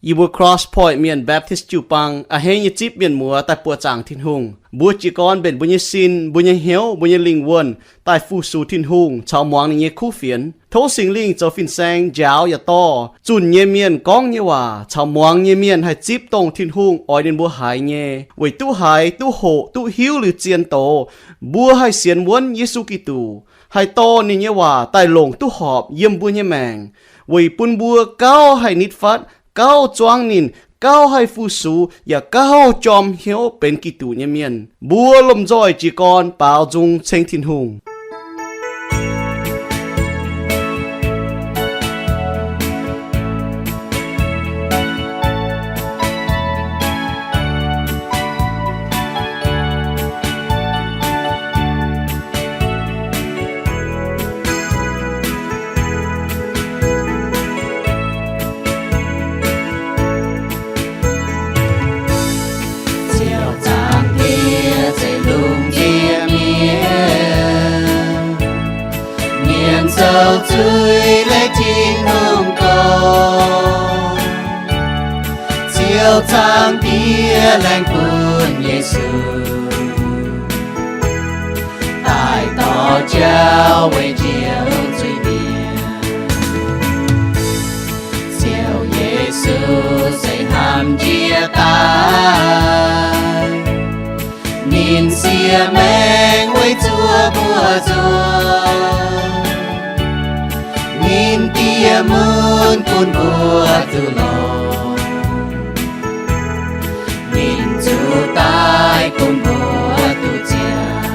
Yie mbuo Cross Point Mienh Baptist jiu-baang a'hneiv nyei zipv mienh muoz daaih buoqc zaangc Tin-Hungh. Mbuo jiez gorn mbenc mbuo nyei sin, mbuo nyei hnyouv, mbuo nyei lingh wuonh daaih fu-sux Tin-Hungh caux muangx ninh nyei kuv fienx. Tov Singx Lingh zoux fin-saeng njaaux yaac dorh zunh nyei mienh gorngv nyei waac caux muangx nyei mienh haih zipv dongh Tin-Hungh oix ninh mbuo haiz nyei, weic duqv haiz, duqv hoqc, duqv hiuv liuz zien doz, mbuo haih sienx wuonv Yesu Giduc, haih dorh ninh nyei waac daaih longc duqv horpc yiem mbuo nyei maengc, weic bun mbuo gauh haih nitv fatv, gauh zuangv ninh, gauh haih fu-sux, yaac gauh jorm hnyouv benx Giduc nyei mienh. Mbuo lomh nzoih jiez gorn baaux nzung ceng Tin-Hungh. Ziouv Zaangc Diex, zeiv lungh ndiev mienh, mienh zoux zuiz leih Tin-Hungh gorx. Ziouv Zaangc Diex, laengz bun Yesu daaih dorh jauv weic njoux zuiz-mienh. Ziouv Yesu se hnamv njiec daaih, ninh siev maengc weic zuoqv mbuo nzunc. Ninh diex mun bun mbuo duqv longx, ninh zuqc daaih bun mbuo duqv ziangh.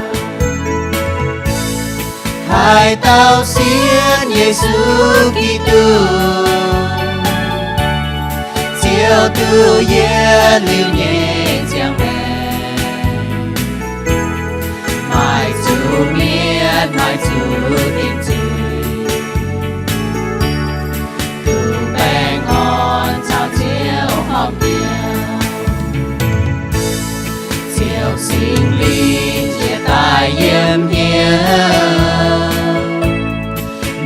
Haaix dauh sienx Yesu Giduc, ziouc duqv yietc liuz nyei ziangh maengc, maaih zuqc mietc, maaih zuqc dinc zuiz, duqv baengh orn caux Ziouv horpc nyei. Ziouv Singx Lingh jiex daaih yiem hnyouv,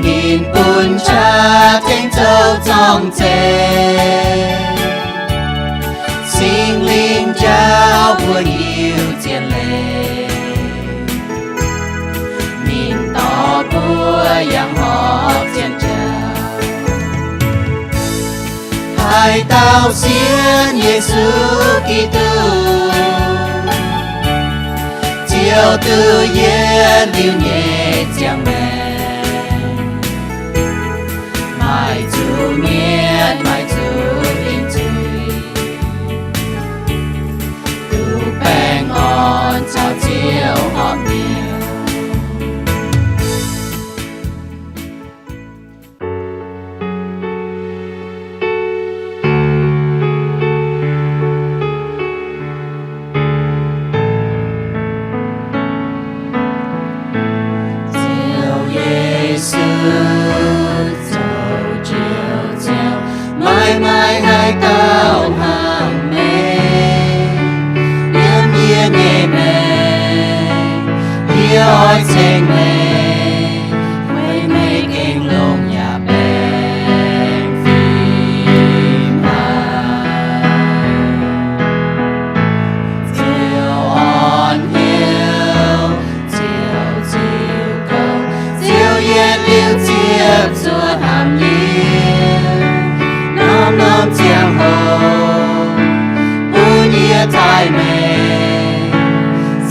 ninh bun qaqv tengx zoux zorng-zengx. Singx Lingh njaaux mbuo hiuv zien leiz, ninh dorh mbuo yangh horpc zien jauv. Haaix dauh sienx Yesu Giduc, ziouc duqv yietc liuz nyei ziangh maengc, maaih zuqc mietc, maaih zuqc dinc zuiz, duqv baengh orn caux Ziouv horpc nyei. Ziouv Yesu, zoux Ziouv, Ziouv, maaih maaih haaix dauh hnangv meih? Yiem yie nyei maengc, yie oix ceng meih, weic meih gengh longx yaac baengh fim haic. Ziouv orn hnyouv, Ziouv ziux gouv, Ziouv yietc liuz ziepc zuoqv hnamv yie. Norm-norm ziangh hoc bun yie taaih meih,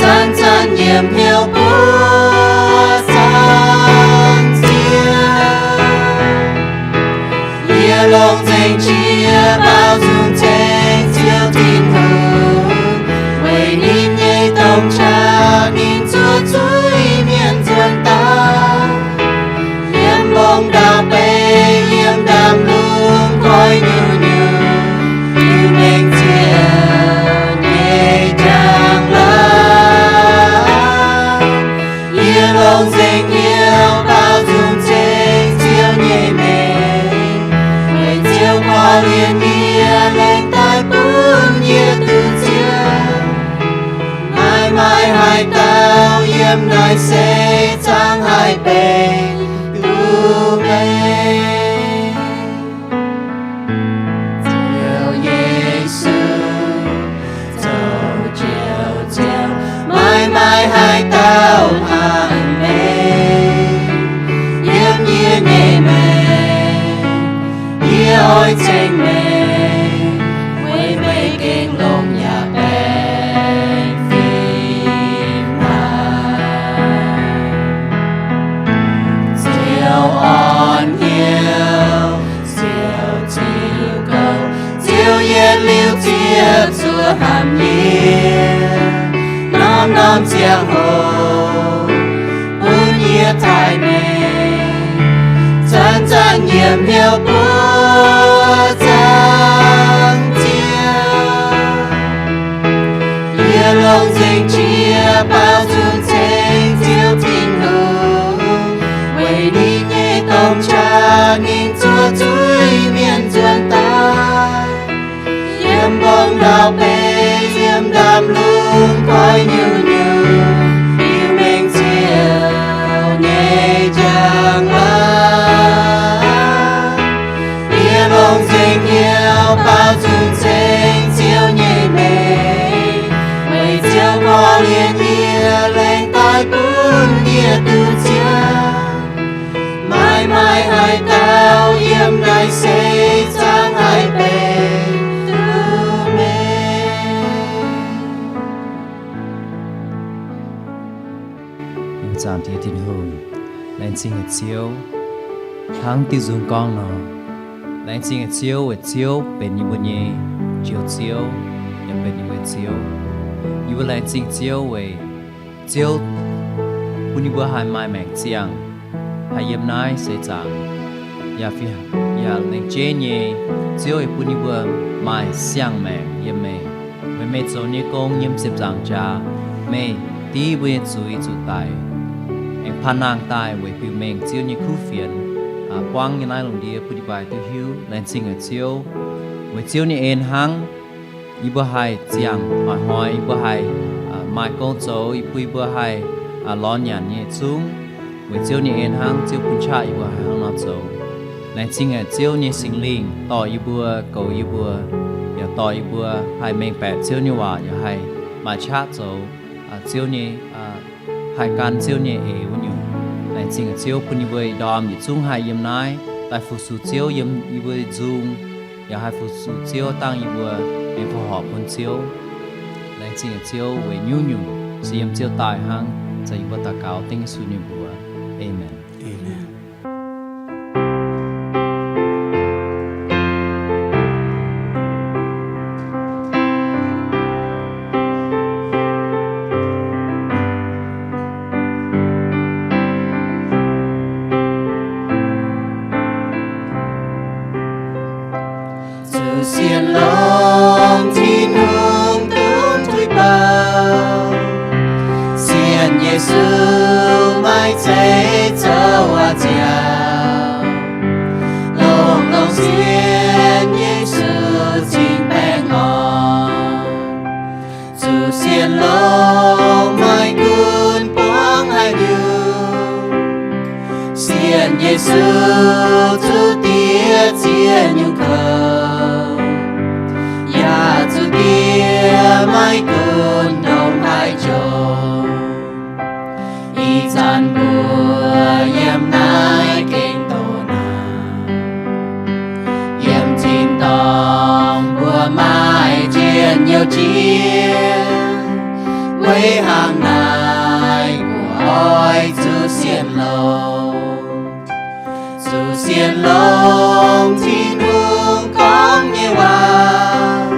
zanc-zanc yiem hnyouv buov zanc Ziouv. Yie longx nzengc jiex baaux nzung ceng Ziouv Tin-Hungh, weic ninh nyei dongh qaqv ninh zuov zuiz mienh nzuonx daaih. Yiem mbong ndau-beih, yiem ndaamv-lungh koi nyungc-nyungc, Iu-Mengh Ziouv nyei njang-laangc. Yie longx nzengc hnyouv baaux nzung ceng Ziouv nyei mengh, weic Ziouv korv-lienh yie, lengc daaih bun yie duqv Ziouv. Maaih maaih haaix dauh yiem naaiv seix zaangc haih benx duqv meih. Liuz ziepc zuoqc hnamv yie, norm-norm ziangh hoc bun yie taaih mengh, zanc-zanc nyiemc hnyouv buov zaangc Ziouv. Yie longc nzengc qiex baaux nzung ceng Ziouv Tin-Hungh, weic ninh nyei domh qaqv mingh zuov zuiz-mienh nzuonx daaih. Yiem mbong ndau-beih, yiem ndaamv-lungh koi nyungc-nyungc, hiuv mengh Ziouv nyei njang-laangc. Yie longc nzengc hnyouv baaux nzung ceng Ziouv nyei mengh, weic Ziouv korv-lienh yie, laengz daaih bun yie duqv Ziouv. Maaih maaih haaix dauh yiem naaiv seix zaangc haih benx duqv meih? Ih zanc Tin-Hungh, laengz zingh haic Ziouv, hnangv diuh nzung gorngv nor, laengz zingh haic Ziouv weic Ziouv benx yie mbuo nyei Njoux Ziouv, yaac benx yie mbuo nyei Ziouv. Yie mbuo laengz zingh Ziouv weic Ziouv bun yie mbuo haih maaih maengc ziangh, haih yiem naaiv seix zaangc, yaac fih, yaac lengc jeiv nyei, Ziouv yaac bun yie mbuo maaih siang-maengc yiem meih. Weic meih zoux nyei gong yiem ziepc nzaangc jaax, meih div mbuo nyei zuiz zuqc daic, aengx paan nangh daaih weic biux mengh Ziouv nyei kuv fienx, buangv nyei naaiv lungh ndiev bun yie mbuo haih duqv hiuv. Laengz zingh haic Ziouv, weic Ziouv nyei en hnangv yie mbuo haih ziangh hnoi-hnoi, yie mbuo haih maaih gong zoux, yie bun yie mbuo haih lorz nyanc nyei zungv. Weic Ziouv nyei en hnangv, Ziouv bun qaqv yie mbuo haih hnangv nor zoux. Laengz zingh haic Ziouv nyei Singx Lingh dorh yie mbuo, goux yie mbuo, yaac dorh yie mbuo haih mengh baeqc Ziouv nyei waac, yaac haih maaih qaqv zoux Ziouv nyei, haih gan Ziouv nyei eix wuov nyungc. Laengz zingh haic Ziouv bun yie mbuo ih ndorm yietc zungv haih yiem naaiv daaih fu-sux Ziouv yiem yie mbuo nzung, yaac haih fu-sux Ziouv dangh yie mbuo aengx fongc horc bun Ziouv. Laengz zingh haic Ziouv weic nyungc-nyungc se yiem Ziouv daaih hnangv. Zanc yie mbuo daux gaux dengv Yesu nyei mbuox. Aamen. Zuqc sienx longx Tin-Hungh dungx tuix baac, sienx Yesu maiv zeiz zoux waac-nziaauc. Longx-longx sienx Yesu cingx baengh orn. Zuqc sienx longx maiv gunv buangv haaix nyungc, sienx Yesu zuqc diex ziex nyungc kouv, yaac zuqc diex maiv gunv ndongc haaix jomc. Ih zanc mbuo yiem naaiv gengh doqc naanc, yiem tin-dorngh mbuo maaih njien-youh jiex, weic hnangv naaiv mbuo oix zuqc sienx longx. Zuqc sienx longx Tin-Hungh gorngv nyei waac,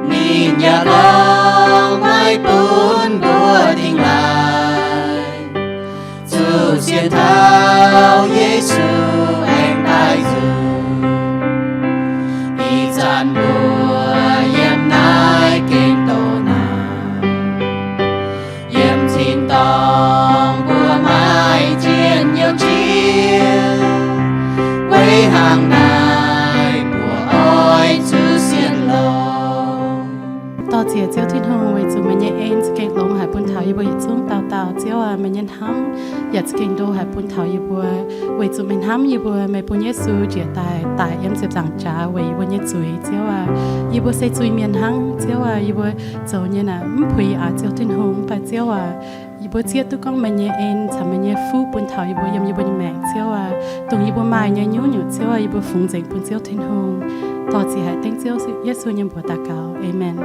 ninh yaac gorngv maiv bun mbuo dingh laaix. Zuqc sienx taux Yesu aengx daaih nzunc. Ih zanc mbuo yiem naaiv gengh doqc naanc, yiem tin-dorngh mbuo maaih njien-youh jiex, weic hnangv naaiv mbuo oix zuqc sienx longx. Dorh ziec Ziouv Tin-Hungh weic zuqc meih nyei en za'gengh longx haic bun taux yie mbuo yietc zungv dauh dauh. Ziouv aac, meih nyei hnamv yaac za'gengh ndo haic bun taux yie mbuo, weic zuqc meih hnamv yie mbuo, meih bun Yesu njiec daaih, daic yiem ziepc nzaangc jaax weic yie mbuo nyei zuiz. Ziouv aac, yie mbuo se zuiz-mienh hnangv. Ziouv aac, yie mbuo zoux nyei naaic mv puix yie aac Ziouv Tin-Hungh. Mv baac Ziouv aac, yie mbuo zieqv duqv gorngv meih nyei en caux meih nyei fuqv bun taux yie mbuo yiem yie mbuo nyei maengc. Ziouv aac, dongh yie mbuo maaih nyei nyungc-nyungc, Ziouv aac, yie mbuo fungx nzengc bun Ziouv Tin-Hungh. Dorh ziec haic dengv Ziouv Yesu nyei mbuox daux gaux. Aamen.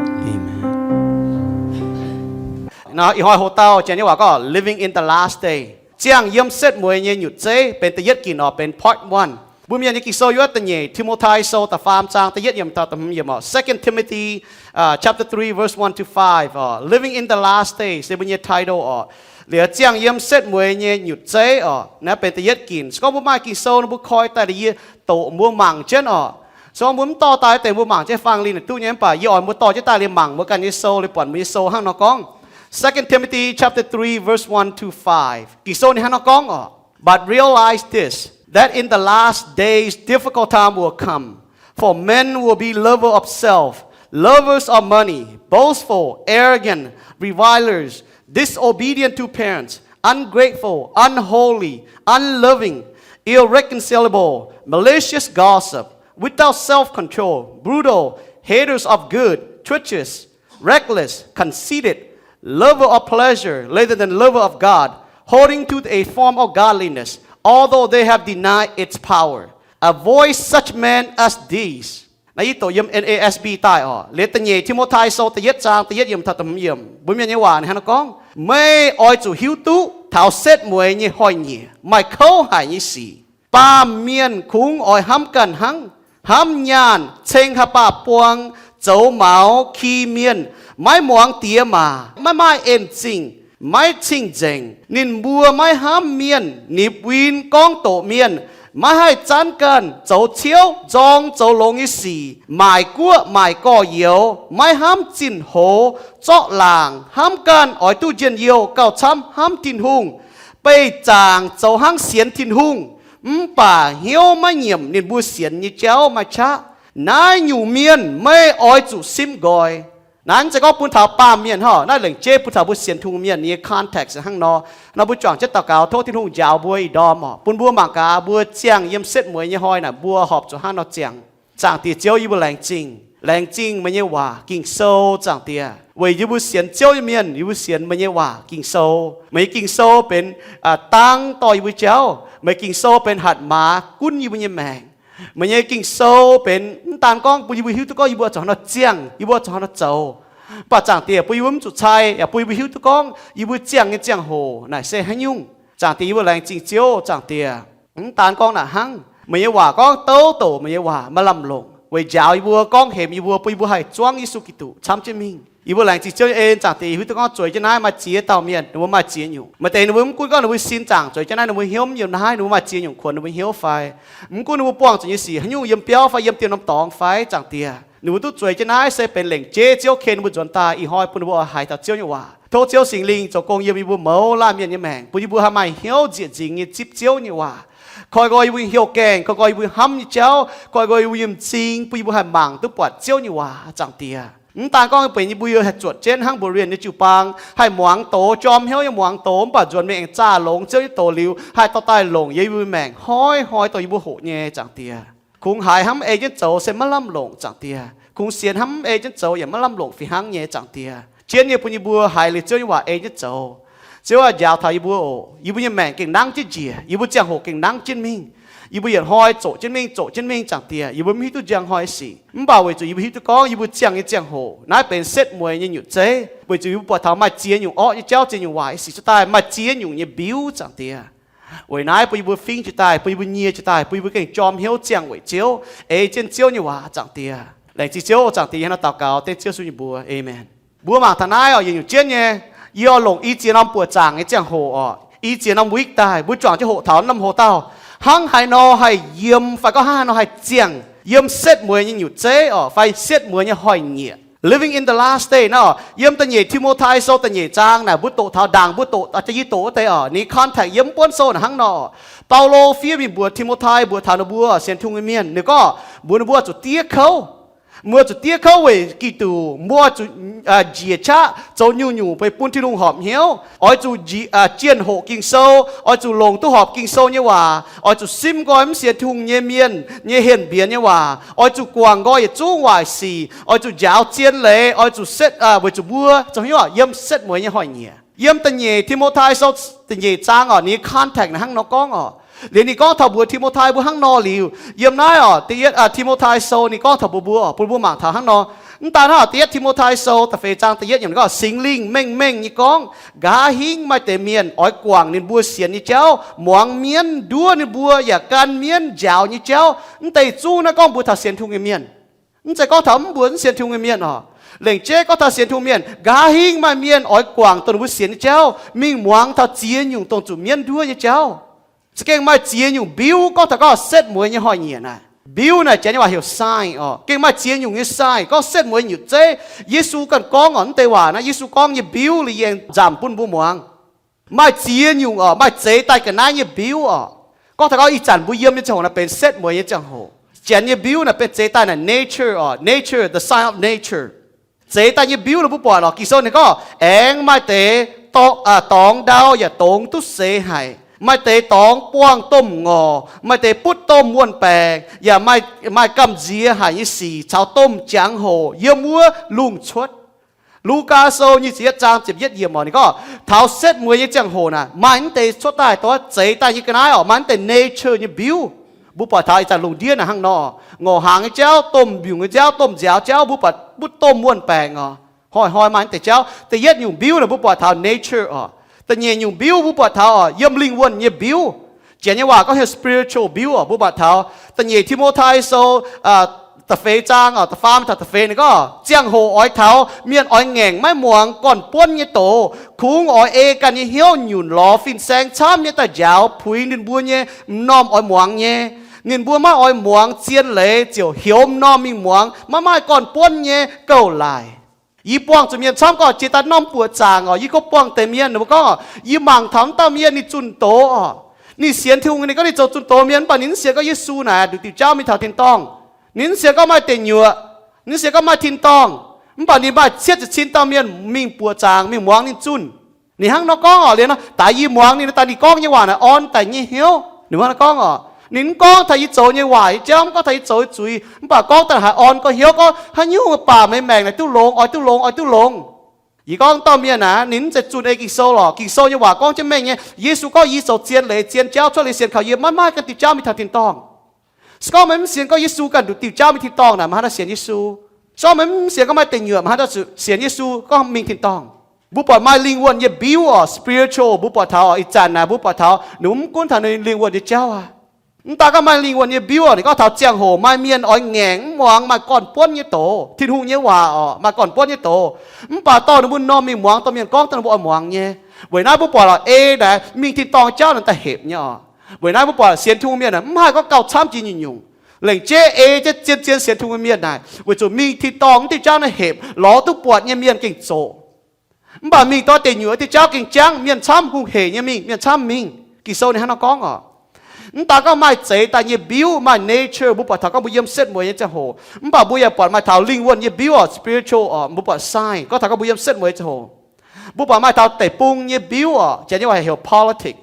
Ih hnoi hoc-dauh janx nyei waac gorngv Living in the Last Day, ziangh yiem setv mueiz nyei nyutc zeiv, benx da'yietv ginc oc, benx part one. Mbuo Mienh nyei Ging-Sou yiem wuov Da'nyeic Ti^mo^tai Sou da'faam zaang da'yietv yiemc taux da'hmz yiemc oc. Second Timothy, uh, chapter three, verse one to five oc. Living in the Last Days se mbuo nyei title oc. Liuz ziangh yiem setv mueiz nyei nyutc zeiv oc. Naaiv benx da'yietv ginc. Se gorngv mbuo maaih Ging-Sou nor, mbuo koi daaih liuz yie doqc mbuo mangc jienv oc. Se gorngv mbuo mv dorh daaih wuov deix, mbuo mangc jienv fangx liuz naaic duqv nyei, mv baac yie oix mbuo dorh jienv daaih liuz mangc mbuo ganh nyei sou, liuz buatc mbuo nyei sou hnangv nor gorngv. Second Timothy chapter three, verse one to five. Ging-Sou ninh hnangv nor gorngv oc. But realize this, that in the last days difficult time will come. For men will be lover of self, lovers of money, boastful, arrogant, revilers, disobedient to parents, ungrateful, unholy, unloving, irreconcilable, malicious gossip, without self-control, brutal, haters of good, treacherous, reckless, conceited, lover of pleasure rather than lover of God, holding to a form of godliness, although they have denied its power. Avoid such men as these. Naaiv yie doqc yiem N A S B daaih oc. Liuz Da'nyeic Ti^mo^tai Sou da'yietv zaang da'yietv yiemc taux da'hmz yiemc, mbuo Mienh nyei waac ninh hnangv nor gorngv, Meih oix zuqc hiuv duqv taux setv mueiz nyei hnoi-nyieqc maaih kouv haic nyei sic. Baamh mienh kungx oix hnamv ganh hnangv, hnamv nyaanh, ceng haaix baac buang, zoux maux, ki mienh, maiv muangx diex maac, maiv maaih en-zingh, maiv cing-nzengc. Ninh mbuo maiv hnamv mienh, nipc win gorngv doqc mienh, maiv haih zanv ganh, zoux ciouv, nzorng zoux longx nyei sic, maaic guoqv maaic gorx-youz, maiv hnamv zinh hoz, zorqv laangc, hnamv ganh oix duqv njien-youh gauh camv hnamv Tin-Hungh, beih zaangc zoux hnangv sienx Tin-Hungh, mv baac hnyouv maiv nyiemc ninh mbuo sienx nyei jauv maaih qaqv. Naaiv nyungc mienh meih oix zuqc simv nqoi. Naaiv mv zeiz gorngv bun taux baamh mienh hnangv, naaiv lengc jeiv bun taux mbuo sienx Tin-Hungh mienh nyei context hnangv nor. Nor mbuo juangc jienv daux gaux, tov Tin-Hungh njaaux mbuo ih ndorm oc, bun mbuo mangc gaax mbuo ziangh yiem setv mueiz nyei hnoi naaic mbuo horpc zuqc hnangv nor ziangh. Zaangc Diex Ziouv, yie mbuo laengz zingh, laengz zingh meih nyei waac Ging-Sou, Zaangc Diex. Weic yie mbuo sienx Ziouv nyei mienh, yie mbuo sienx meih nyei waac Ging-Sou. Meih nyei Ging-Sou benx dangv dorh yie mbuo jauv. Meih Ging-Sou benx hatc maaz gunv yie mbuo nyei maengc. Meih nyei Ging-Sou benx mv daan gorngv bun yie mbuo hiuv duqv gorngv yie mbuo zuqc hnangv nor ziangh, yie mbuo zuqc hnangv nor zoux. Mv baac Zaangc Diex bun yie mbuo mv zuqc cai, yaac bun yie mbuo hiuv duqv gorngv yie mbuo ziangh nyei ziangh hoc naaic se haaix nyungc. Zaangc Diex, yie mbuo laengz zingh Ziouv, Zaangc Diex. Mv daan gorngv naaic hnangv, meih nyei waac gorngv douc douc meih nyei waac maaih lamh longc weic njaaux yie mbuo, gorngv hemx yie mbuo, bun yie mbuo haih zuangv Yesu Giduc camv jienv mingh. Yie mbuo laengz zingh Ziouv nyei en, Zaangc Diex, yie hiuv duqv gorngv zueiz jienv naaiv maaih ziex dauh mienh, ninh mbuo maaih ziex nyungc. Maaih deix ninh mbuo mv gunv gorngv ninh mbuo sin zaangc zueiz jienv naaiv, ninh mbuo hnyouv yiem naaiv, ninh mbuo maaih ziex nyungc kuonx ninh mbuo hnyouv fai, mv gunv ninh mbuo buangh zuqc nyei sic haaix nyungc yiem biauv fai yiem dieh norm dorngx fai, Zaangc Diex, ninh mbuo duqv zueiz jienv naaiv se benx lengc jeiv Ziouv ken ninh mbuo nzuonx daaih. Ih hnoi bun ninh mbuo oix haiz taux Ziouv nyei waac. Tov Ziouv Singx Lingh zoux gong yiem yie mbuo mouz laanh mienh nyei maengc, bun yie mbuo haih maaih hnyouv nzieqc nzingx nyei zipv Ziouv nyei waac. Koi nqoi yie mbuo nyei hnyouv gaengh, koi nqoi yie mbuo hnamv nyei jauv, koi nqoi yie mbuo nyei m'zing, bun yie mbuo haih mangc duqv buatc Ziouv nyei waac, Zaangc Diex. Mv daan gorngv benx yie mbuo yaac haih zuotc jienv hnangv Berean nyei jiu-baang, haih muangx doz, jorm hnyouv nyei muangx doz, mv baac nzuonx mingh aengx zaah longx Ziouv nyei doz liuz, haih dorh daaih longc yie mbuo maengc hnoi-hnoi dongh yie mbuo hoqc nyei, Zaangc Diex. Kungx haiz hnamv ei jienv zoux se maiv lamh longc, Zaangc Diex. Kungx sienx hnamv ei jienv zoux yaac maiv lamh longc fih hnangv nyei, Zaangc Diex. Jienv nyei bun yie mbuo haiz liuz Ziouv nyei waac ei jienv zoux. Ziouv aac, njaaux taux yie mbuo oc. Yie mbuo nyei maengc gengh nangv jienv njiec, yie mbuo ziangh hoc gengh nangv jienv mingh. Yie mbuo yietc hnoi zoqc jienv mingh, zoqc jienv mingh, Zaangc Diex. Yie mbuo mv hiuv duqv njang hnoi sic, mv baac weic zuqc yie mbuo hiuv duqv gorngv yie mbuo ziangh nyei ziangh hoc naaiv benx setv mueiz nyei nyutc zeiv, weic zuqc yie mbuo buatc taux maaih ziex nyungc orqv nyei jauv, ziex nyungc waaic sic cuotv daaih, maaih ziex nyungc nyei mbiuv, Zaangc Diex. Weic naaiv bun yie mbuo fingv jiez daaih, bun yie mbuo nyie jiez daaih, bun yie mbuo gengh jorm hnyouv ziangh weic Ziouv, ei jienv Ziouv nyei waac, Zaangc Diex. Laengz zingh Ziouv, Zaangc Diex, yie hnangv naaiv daux gaux dengv Ziouv Yesu nyei mbuox, aamen. Mbuo mangc taux naaiv oc, yietc nyungc jienv nyei, yie oix longc i ziex norm buoqc zaangc nyei ziangh hoc oc, i ziex norm week daaih, mbuo juangc jienv hoqc taux norm hoc dauh, hnangv haaix nor haih yiem fai gorngv hnangv haaix nor haih ziangh yiem setv mueiz nyei nyutc zeiv oc, fai setv mueiz nyei hnoi-nyieqc. Living in the last day naaiv oc, yiem da'nyeic Ti^mo^tai Sou da'nyeic zaang naaic mbuo doqc taux ndaangc, mbuo doqc, yie doqc wuov deix oc, ninh context yiem mv buonv sou naaic hnangv nor. Baulo fiev mingh mbuox Ti^mo^tai, mbuox taux ninh mbuo sienx Tin-Hungh nyei mienh, ninh gorngv mbuox ninh mbuo zuqc diev kouv. Mbuo zuqc diev kouv weic Giduc, mbuo oix zuqc njiec qaqv zoux nyungc-nyungc bun Tin-Hungh horpc hnyouv. Oix zuqc jienh hoqc Ging-Sou, oix zuqc longc duqv horpc Ging-Sou nyei waac, oix zuqc simv nqoi mv sienx Tin-Hungh nyei mienh nyei henh mbienx nyei waac, oix zuqc guangc nqoi yietc zungv waaic sic, oix zuqc njaaux zien leiz, oix zuqc setv, weic zuqc mbuo zoux hnyouv yiem setv mueiz nyei hnoi-nyieqc. Yiem da'nyeic Ti^mo^tai Sou da'nyeic zaang oc, ninh context naaic hnangv nor gorngv oc. Liuz ninh gorngv taux mbuox Ti^mo^tai mbuo hnangv nor liuz, yiem naaiv oc, da'yietv Ti^mo^tai Sou ninh gorngv taux mbuox mbuo, bun mbuo mangc taux hnangv nor. Mv daan hnangv, da'yietv Ti^mo^tai Sou da'feix zaang da'yietv yiemc ninh gorngv, Singx Lingh mengh mengh nyei gorngv, nqa'haav hingv maaih deix mienh oix guangc ninh mbuo sienx nyei jauv, muangx mienv nduov ninh mbuo, yaac gan mienv njaaux nyei jauv. Mv deix zungv naaiv gorngv mbuox taux sienx Tin-Hungh nyei mienh. Mv zeiz gorngv taux mv mbuox mv sienx Tin-Hungh nyei mienh oc. Lengc jeiv gorngv taux sienx Tin-Hungh mienh, nqa'haav hingv maaih mienh oix guangc dongh ninh mbuo sienx nyei jauv, mingh muangx taux ziex nyungc dongh zuqc mienv nduov nyei jauv. Za'gengh maaih ziex nyungc mbiuv gorngv taux gorngv setv mueiz nyei hnoi-nyieqc naaic. Mbiuv naaic janx nyei waac heuc sign oc. Gengh maaih ziex nyungc nyei sign gorngv setv mueiz nyungc zeiv. Yesu ganh gorngv oc, mv deix waac naaiv Yesu gorngv nyei mbiuv liuz yie nzamc bun mbuo muangx. Maaih ziex nyungc oc, maaih zeix daaih ga'naaiv nyei mbiuv oc. Gorngv taux gorngv ih zanc mbuo yiem nyei ziangh hoc naaic benx setv mueiz nyei ziangh hoc. Janx nyei mbiuv naaic benx zeix daaih naaic nature oc, nature, the sign of nature. Zeix daaih nyei mbiuv naaic mbuo buatc oc, Ging-Sou ninh gorngv aengx maaih deix dorngx ndau yaac dongz duqv seix haic. Maaih deix dorngx buangh domh ngorc, maaih deix butv domh wuon-baengc, yaac maaih gamh nziex haic nyei sic caux domh jangx-hoc yiem wuov lungh cuotv. Lugaa Sou nyic ziepc yietv zaang ziepc yietv yiemc oc, ninh gorngv taux setv mueiz nyei ziangh hoc naaic maaih mv deix cuotv daaih, dongh zeix daaih nyei ga'naaiv oc, maaih mv deix nature nyei mbiuv. Mbuo buatc taux ih zanc lungh ndiev naaic hnangv nor, ngorc hnaangx nyei jauv, domh mbiungc nyei jauv, domh nziaaux jauv, mbuo buatc butv domh wuon-baengc oc. Hnoi-hnoi maaih mv deix jauv. Da'yietv nyungc mbiuv naaic mbuo buatc taux nature oc. Da'nyeic nyungc mbiuv mbuo buatc taux oc, yiem lingh wuonh nyei mbiuv. Janx nyei waac gorngv heuc spiritual mbiuv oc. Mbuo buatc taux da'nyeic Ti^mo^tai Sou da'feix zaang oc, da'faam taux da'feix ninh gorngv, ziangh hoc oix taux mienh oix ngaengc maiv muangx gorn-buonv nyei doz, kungx oix ei ganh nyei hnyouv nyunc lorz fin-saeng camv nyei daaih njaaux puix ninh mbuo nyei m'normh oix muangx nyei. Ninh mbuo maiv oix muangx zien leiz ziouc heuc m'normh mingh muangx, maiv maaih gorn-buonv nyei gouv-laic. Yie buangh zuqc mienh camv gorngv jiex daaih norm buoqc zaangc oc, yie gorngv buangh deix mienh, ninh mbuo gorngv, yie mangc taux wuov dauh mienh ninh zunh doz oc, ninh sienx Tin-Hungh, ninh gorngv ninh zoux zunh doz mienh, mv baac ninh mv sienx gorngv Yesu naaic nduqc diuc jauv mingh taux tin-dorngh. Ninh mv sienx gorngv maaih deic nyuoqc, ninh mv sienx gorngv maaih tin-dorngh. Mv baac ninh maaih cietv ziepc cin dauh mienh mingh buoqc zaangc mingh muangx ninh zunh. Ninh hnangv nor gorngv oc, liuz nor daaih yie muangx ninh daaih, ninh gorngv nyei waac naaic orn daaih nyei hnyouv. Ninh hnangv nor gorngv oc, ninh mv gorngv taux yie zoux nyei waac nyei jauv, mv gorngv taux yie zoux nyei zuiz, mv baac gorngv daaih haiz orn gorx hnyouv gorngv haaix nyungc baac meih maengc naaic duqv longx, oix duqv longx, oix duqv longx. Yie gorngv dauh mienh naaic ninh mv zeiz zunh ei Ging-Sou lorqc. Ging-Sou nyei waac gorngv jienv mengh nyei. Yesu gorngv, yie zoux zien leiz zien jauv cuotv liuz sienx kaux yie, maiv maaih ganh diuh jauv mingh taux tin-dorngh. Se gorngv meih mv sienx gorngv Yesu ganh nduqc diuh jauv mingh tin-dorngh naaic, meih haaix dauh sienx Yesu? Se gorngv meih mv sienx gorngv maaih deic nyuoqc, meih haaix dauh sienx Yesu gorngv mingh tin-dorngh? Mbuo buatc maaih lingh wuonh nyei mbiuv oc, spiritual, mbuo buatc taux ih zanc naaic mbuo buatc taux ninh mv gunv taux ninh lingh wuonh nyei jauv aqv. Mv daan gorngv maaih lingh wuonh nyei mbiuv oc, ninh gorngv taux ziangh hoc maaih mienh oix ngaengc mv muangx, maaih gorn-buonv nyei doz, Tin-Hungh nyei waac oc, maaih gorn-buonv nyei doz. Mv baac dorh ninh mbuo m'normh mingh muangx, dorh mienh gorngv daaih ninh mbuo oix muangx nyei. Weic naaiv mbuo buatc lorqc, ei naaic mingh tin-dorngh jauv naaic daaih hepc nyei oc. Weic naaiv mbuo buatc sienx Tin-Hungh mienh naaic mv haih gorngv gauh camv jiex nyungc-nyungc. Lengc jeiv ei jienv zien-zien sienx Tin-Hungh mienh naaic, weic zuqc mingh tin-dorngh mv diuh jauv naaiv hepc, lorz duqv buatc nyei mienh gengh zoqc. Mv baac mingh dorh deic nyuoqc diuh jauv gengh jangv, mienh camv hungh hec nyei mingh, mienh camv mingh. Ging-Sou ninh hnangv nor gorngv oc. Mv daan gorngv maaih zeix daaih nyei mbiuv, maaih nature, mbuo buatc taux gorngv mbuo yiem setv mueiz nyei ziangh hoc. Mv baac mbuo yaac buatc maaih taux lingh wuonh nyei mbiuv oc, spiritual oc, mbuo buatc sign gorngv taux gorngv mbuo yiem setv mueiz nyei ziangh hoc. Mbuo buatc maaih taux deic-bung nyei mbiuv oc, janx nyei waac heuc politics.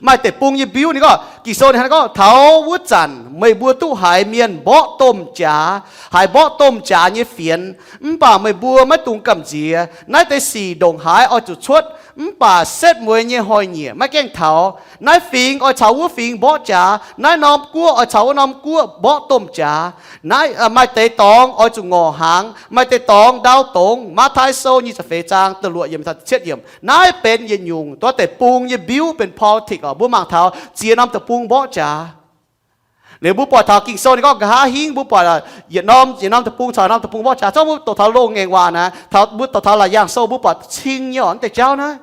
Maaih deic-bung nyei mbiuv ninh gorngv, Ging-Sou ninh hnangv nor gorngv, taux wuov zanc meih mbuo duqv haiz mienh mborqv domh jaax, haiz mborqv domh jaax nyei fienx, mv baac meih mbuo maiv dungx gamh nziex. Naaiv deix sic ndongc haaix oix zuqc cuotv, mv baac setv mueiz nyei hnoi-nyieqc maiv gaengh taux. Naaiv fingx oix caux wuov fingx mborqv jaax, naaiv norm guoqv oix caux wuov norm guoqv mborqv domh jaax. Naaiv maaih deix dorngx oix zuqc ngorc hnaangx, maaih deix dorngx ndau dongz. Matv^taai Sou nyic ziepc feix zaang da'luoqc yiemc taux cietv yiemc. Naaiv benx yietc nyungc dongh deic-bung nyei mbiuv, benx politics oc. Mbuo mangc taux ziex norm deic-bung mborqv jaax. Liuz mbuo buatc taux Ging-Sou ninh gorngv nqa'haav hingv mbuo buatc yietc norm, yietc norm deic-bung caux norm deic-bung mborqv jaax. Zorqv mbuo doqc taux Loz-Ngaengc Waac naaic, taux mbuo doqc taux Laauc Yaangh Sou mbuo buatc cing nyei oc, mv deix jauv naaiv.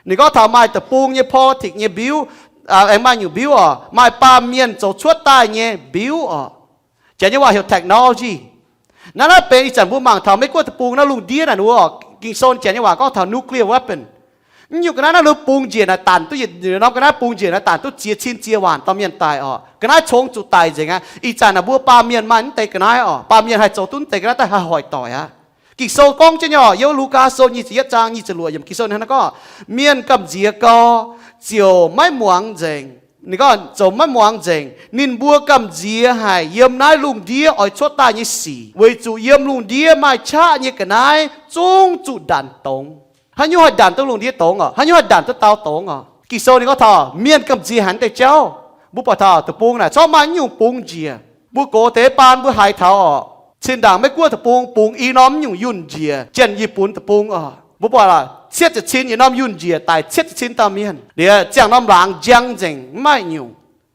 Ninh gorngv taux maaih deic-bung nyei politics nyei mbiuv, aengx maaih nyungc mbiuv oc, maaih baamh mienh zoux cuotv daaih nyei mbiuv oc. Janx nyei waac heuc technology. Naaiv, naaiv benx ih zanc mbuo mangc taux Meiv-Guoqv deic-bung naaiv lungh ndiev naaic, ninh mbuo Ging-Sou janx nyei waac gorngv taux nuclear weapon. Mv nyungc ga'naaiv naaiv lungh bung njiec naaic danc duqv, norm ga'naaiv bung njiec naaiv danc duqv ziex cin ziex waanc dauh mienh daic oc. Ga'naaiv congx zuqc daic nzengc aqv. Ih zanc naaic mbuo baamh mienh maaih mv deix ga'naaiv oc, baamh mienh haih zoux duqv mv deix ga'naaiv daaih haih hoic doic aqv. Ging-Sou gorngv jienv nyei oc, yiem Lugaa Sou nyic ziepc yietv zaang nyic ziepc luoqc yiemc Ging-Sou hnangv naaiv gorngv, mienh gamh nziex gau, ziouc maiv muangx nzengc. Ninh gorngv zoux maiv muangx nzengc. Ninh mbuo gamh nziex haic yiem naaiv lungh ndiev oix cuotv daaih nyei sic, weic zuqc yiem lungh ndiev maaih qaqv nyei ga'naaiv zungv zuqc ndanc dongz. Haaix nyungc haih ndanc duqv lungh ndiev dongz oc? Haaix nyungc haih ndanc duqv dau dongz oc? Ging-Sou ninh gorngv taux mienh gamh nziex haic deix jauv. Mbuo buatc taux deic-bung naaic corc maaih nyungc bungx njiec. Mbuo gox deix baan mbuo haiz taux orqc, cin-ndaangc Meiv-Guoqv deic-bung bungx i norm nyungc yunh njiec, Janx-Yipv Bunv deic-bung orqc. Mbuo buatc cietv ziepc cin yietc norm yunh njiec daic cietv ziepc cin dauh mienh. Liuz ziangh norm laangz njang nzengc, mv maaih nyungc.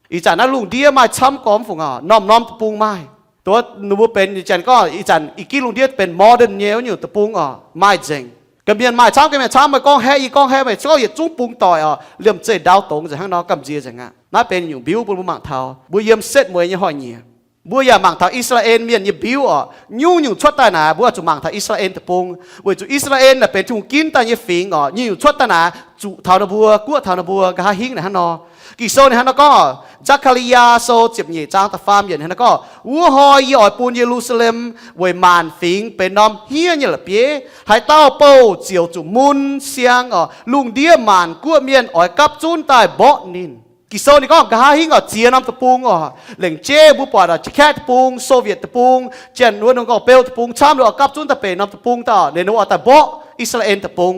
Ih zanc naaiv lungh ndiev maaih camv gormx fungc orqc, norm-norm deic-bung maaih. Dongh ninh mbuo benx janx gorngv ih zanc i gih lungh ndiev benx modern nyei wuov nyungc deic-bung orqc, maaih nzengc. Ga'mienh maaih camv, ga'mienh camv, meih gorngv haeqv, yie gorngv haeqv, meih gorngv yietc zungv bungx doic orqc, liemh zeih ndau dongz nzengc hnangv nor, gamh nziex nzengc aqv. Naaiv benx nyungc mbiuv bun mbuo mangc taux. Mbuo yiem setv mueiz nyei hnoi-nyieqc. Mbuo yaac mangc taux I^saa^laa^en Mienh nyei mbiuv orqc. Nyungc-nyungc cuotv daaih naaic mbuo zuqc mangc taux I^saa^laa^en Deic-Bung, weic zuqc I^saa^laa^en naaic benx Tin-Hungh ginv daaih nyei fingx orqc. Nyungc-nyungc cuotv daaih naaic zuqc taux ninh mbuo, guoqv taux ninh mbuo, nqa'haav hingv naaic hnangv nor. Ging-Sou ninh hnangv nor gorngv, Zacc^kaa^li^yaa Sou ziepc nyeic zaang da'faam yiemc hnangv nor gorngv, Wuov hnoi yie oix bun Ye^lu^saa^lem weic maanc fingx benx norm hniev nyei la'bieiv. Haaix dauh bouh ziouc zuqc mun siang orqc. Lungh ndiev maanc guoqv mienh oix gapv zunv daaih mborqv ninh. Ging-Sou ninh gorngv nqa'haav hingv orqc, ziex norm deic-bung orqc, lengc jeiv mbuo buatc orqc, Jaav^kaeqv Deic-Bung, Soviet Deic-Bung, Janx wuov norm gorngv beu deic-bung camv, ninh oix gapv zunv daaih benx norm deic-bung daaih orqc, ninh oix daaih mborqv I^saa^laa^en Deic-Bung.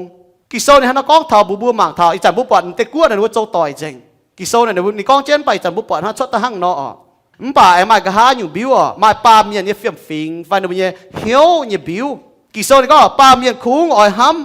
Ging-Sou ninh hnangv nor gorngv taux mbuox mbuo mangc taux ih zanc mbuo buatc deix guoqv naaic ninh mbuo zoux doic nzengc. Ging-Sou ninh gorngv jienv, mv baac ih zanc mbuo buatc hnangv cuotv daaih hnangv nor orqc. Mv baac aengx maaih nqa'haav nyungc mbiuv orqc, maaih baamh mienh nyei fiem-fingx fai ninh mbuo nyei hnyouv nyei mbiuv. Ging-Sou ninh gorngv baamh mienh kungx oix hnamv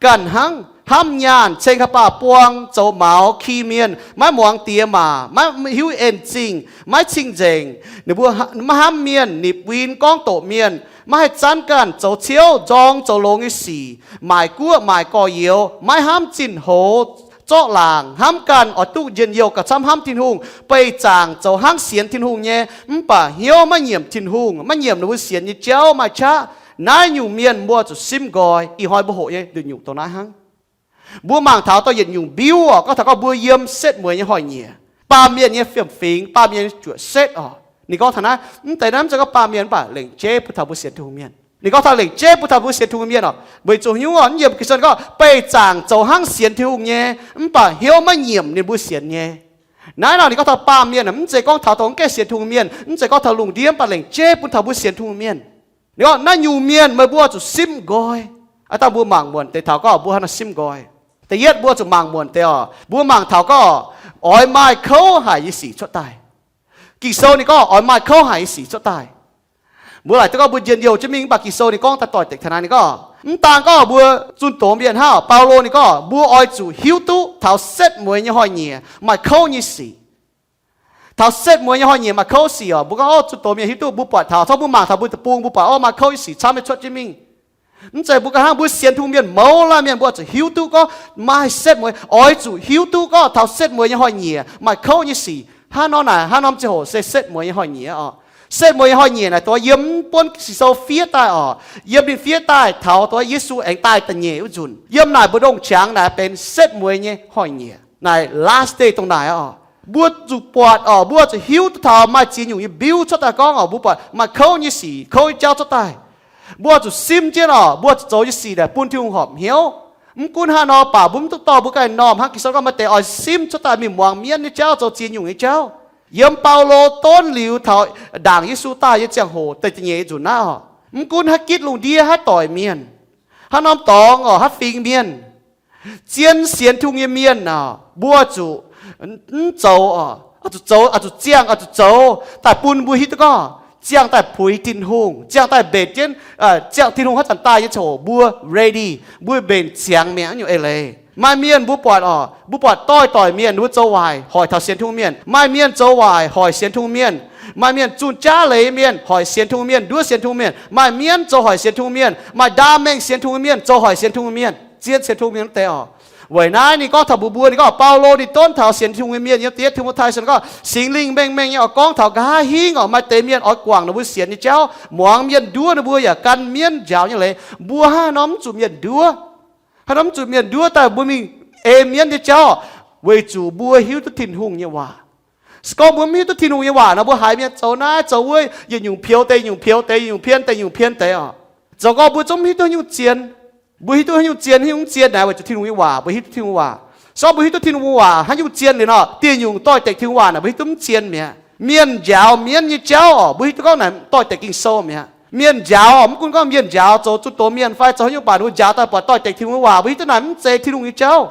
ganh hnangv, hnamv nyaanh, ceng haih baah buang, zoux maux, ki mienh, maiv muangx diex maac, maiv hiuv en zingh, maiv cing-nzengc. Ninh mbuo maiv hnamv mienh, nipc win gorngv doqc mienh, maiv haih zanv ganh, zoux ciouv, nzorng zoux longx nyei sic, maaic guoqv maaic gorx-youz, maiv hnamv zinh hoz zorqv laangc, hnamv ganh oix duqv njien-youh gauh camv hnamv Tin-Hungh, beih zaangc zoux hnangv sienx Tin-Hungh nyei, mv baac hnyouv maiv nyiemc Tin-Hungh, maiv nyiemc ninh mbuo sienx nyei jauv, maaih qaqv. Naaiv nyungc mienh mbuo zuqc simv nqoi. Ih hnoi mbuo hoqc nyei nduqc nyungc dongh naaiv hnangv. Mbuo mangc taux dongh yietc nyungc mbiuv orqc, gorngv taux gorngv mbuo yiem setv mueiz nyei hnoi-nyieqc, baamh mienh nyei fiem-fingx, baamh mienh nyei juoqc setv orqc. Ninh gorngv taux naaiv, mv deix naaiv mv zeiz gorngv baamh mienh, mv baac lengc jeiv bun taux mbuo sienx Tin-Hungh mienh. Ninh gorngv taux lengc jeiv bun taux mbuo sienx Tin-Hungh mienh orqc. Weic zuqc nyungc orqc, mv nyiemc Ging-Sou ninh gorngv beih zaangc zoux hnangv sienx Tin-Hungh nyei, mv baac hnyouv maiv nyiemc ninh mbuo sienx nyei. Naaiv nor ninh gorngv taux baamh mienh, mv zeiz gorngv taux dongh mv gaengh sienx Tin-Hungh mienh, mv zeiz gorngv taux lungh ndiev, mv baac lengc jeiv bun taux mbuo sienx Tin-Hungh mienh. Ninh gorngv naaiv nyungc mienh meih mbuo zuqc simv nqoi. Aa, dangh mbuo mangc muonc deix taux gorngv mbuo haaix nor simv nqoi. Da'yietv mbuo zuqc mangc muonc deix orqc, mbuo mangc taux gorngv oix maaih kouv haic nyei sic cuotv daaih. Ging-Sou ninh gorngv oix maaih kouv haic nyei sic cuotv daaih. Mbuo laaic duqv gorngv mbuo njien-youh jienv mingh, mv baac Ging-Sou ninh gorngv daaih doix-dekc taux naaiv, ninh gorngv mv daan gorngv mbuo zunh doz mienh hnangv. Baulo ninh gorngv mbuo oix zuqc hiuv duqv taux setv mueiz nyei hnoi-nyieqc maaih kouv nyei sic. Taux setv mueiz nyei hnoi-nyieqc maaih kouv sic orqc, mbuo gorngv, o, zunh doz mienh hiuv duqv, mbuo buatc taux, tov mbuo mangc taux mbuo deic-bung, mbuo buatc, o, maaih kouv nyei sic camv nyei cuotv jienv mingh. Mv zeiz mbuo ganh hnangv, mbuo sienx Tin-Hungh mienh mouz laanh mienh mbuo zuqc hiuv duqv gorngv maaih setv mueiz, oix zuqc hiuv duqv gorngv taux setv mueiz nyei hnoi-nyieqc maaih kouv nyei sic. Hnangv nor naaic, hnangv norm ziangh hoc se setv mueiz nyei hnoi-nyieqc orqc. Setv mueiz nyei hnoi-nyieqc naaic dongh yiem buonv Ging-Sou fiev daaih orqc. Yiem ninh fiev daaih taux dongh Yesu aengx daaih da'nyeic wuov nzunc. Yiem naaic mbu'ndongx qangx naaic benx setv mueiz nyei hnoi-nyieqc. Naaic last day dongh naaic orqc. Mbuo zuqc buatc orqc, mbuo zuqc hiuv duqv taux maaih ziex nyungc nyei mbiuv cuotv daaih gorngv orqc, mbuo buatc maaih kouv nyei sic, kouv nyei jauv cuotv daaih. Mbuo zuqc simv jienv orqc, mbuo zuqc zoux nyei sic naaic bun Tin-Hungh horpc hnyouv. Mv gunv haaix nor, baac mbuo mv duqv dorh mbuo ganh normh hnangv Ging-Sou gorngv maaih deix oix simv cuotv daaih mingh muangx mienv nyei jauv, zoux ziex nyungc nyei jauv. Yiem Baulo donv liuz taux ndaangc Yesu daaih nyei ziangh hoc deix da'nyeic nzunc naaiv orqc, mv gunv haaix gitv lungh ndiev, haaix doic mienh, haaix norm dorngx orqc, haaix fingx mienh, zien sienx Tin-Hungh nyei mienh orqc, mbuo zuqc mv zoux orqc, zuqc zoux, zuqc ziangh, zuqc zoux daaih bun mbuo hiuv duqv gorngv ziangh daaih puix Tin-Hungh, ziangh daaih mbenc jienv, ziangh Tin-Hungh haaix zanc daaih nyei ziangh hoc mbuo ready, mbuo mbenc ziangx mi'aqv nyungc eix leiz. Maaih mienh mbuo buatc orqc, mbuo buatc doix-doic mienh mbuo zoux waaic hoic taux sienx Tin-Hungh mienh. Maaih mienh zoux waaic hoic sienx Tin-Hungh mienh. Maaih mienh zunh jaav leiz mienh hoic sienx Tin-Hungh mienh, nduov sienx Tin-Hungh mienh. Maaih mienv zoux hoic sienx Tin-Hungh mienh, maaih ndaam mengh sienx Tin-Hungh mienh, zoux hoic sienx Tin-Hungh mienh, zien sienx Tin-Hungh mienh wuov deix orqc. Weic naaiv ninh gorngv taux mbuox mbuo, ninh gorngv Baulo ninh donv taux sienx Tin-Hungh nyei mienh yiem da'yietv Ti^mo^tai, ninh gorngv Singx Lingh mengh mengh nyei oix gorngv taux nqa'haav hingv orqc, maaih deix mienh oix guangc ninh mbuo sienx nyei jauv, muangx mienh nduov ninh mbuo yaac gan mienv njaaux nyei leiz. Mbuo hnangv haaix nor mv zuqc mienh nduov? Hnangv haaix nor mv zuqc mienh nduov daaih mbuo mingh ei mienv nyei jauv? Weic zuqc mbuo hiuv duqv Tin-Hungh nyei waac. Se gorngv mbuo mv hiuv duqv Tin-Hungh nyei waac nor, mbuo haiz mienh zoux naaiv zoux wuov, yietc nyungc pioux deix nyungc pioux deix, yietc nyungc pien deix nyungc pien deix orqc. Zoux gorngv mbuo zungv mv hiuv duqv haaix nyungc zien. Mbuo hiuv duqv haaix nyungc zien, haaix nyungc mv zien naaic weic zuqc Tin-Hungh nyei waac mbuo hiuv duqv Tin-Hungh waac. Se gorngv mbuo hiuv duqv Tin-Hungh waac haaix nyungc zien liuz nor, dieh nyungc doix-dekc Tin-Hungh waac naaic mbuo hiuv duqv mv zien mi'aqv. Mienh njaaux mienv nyei jauv orqc, mbuo hiuv duqv gorngv naaic doix-dekc Ging-Sou mi'aqv. Mienh njaaux orqc, mv gunv gorngv mienh njaaux zoux zunh doz mienh fai zoux haaix nyungc baac ninh mbuo njaaux daaih buatc doix-dekc Tin-Hungh nyei waac, mbuo hiuv duqv naaic mv zeiz Tin-Hungh nyei jauv.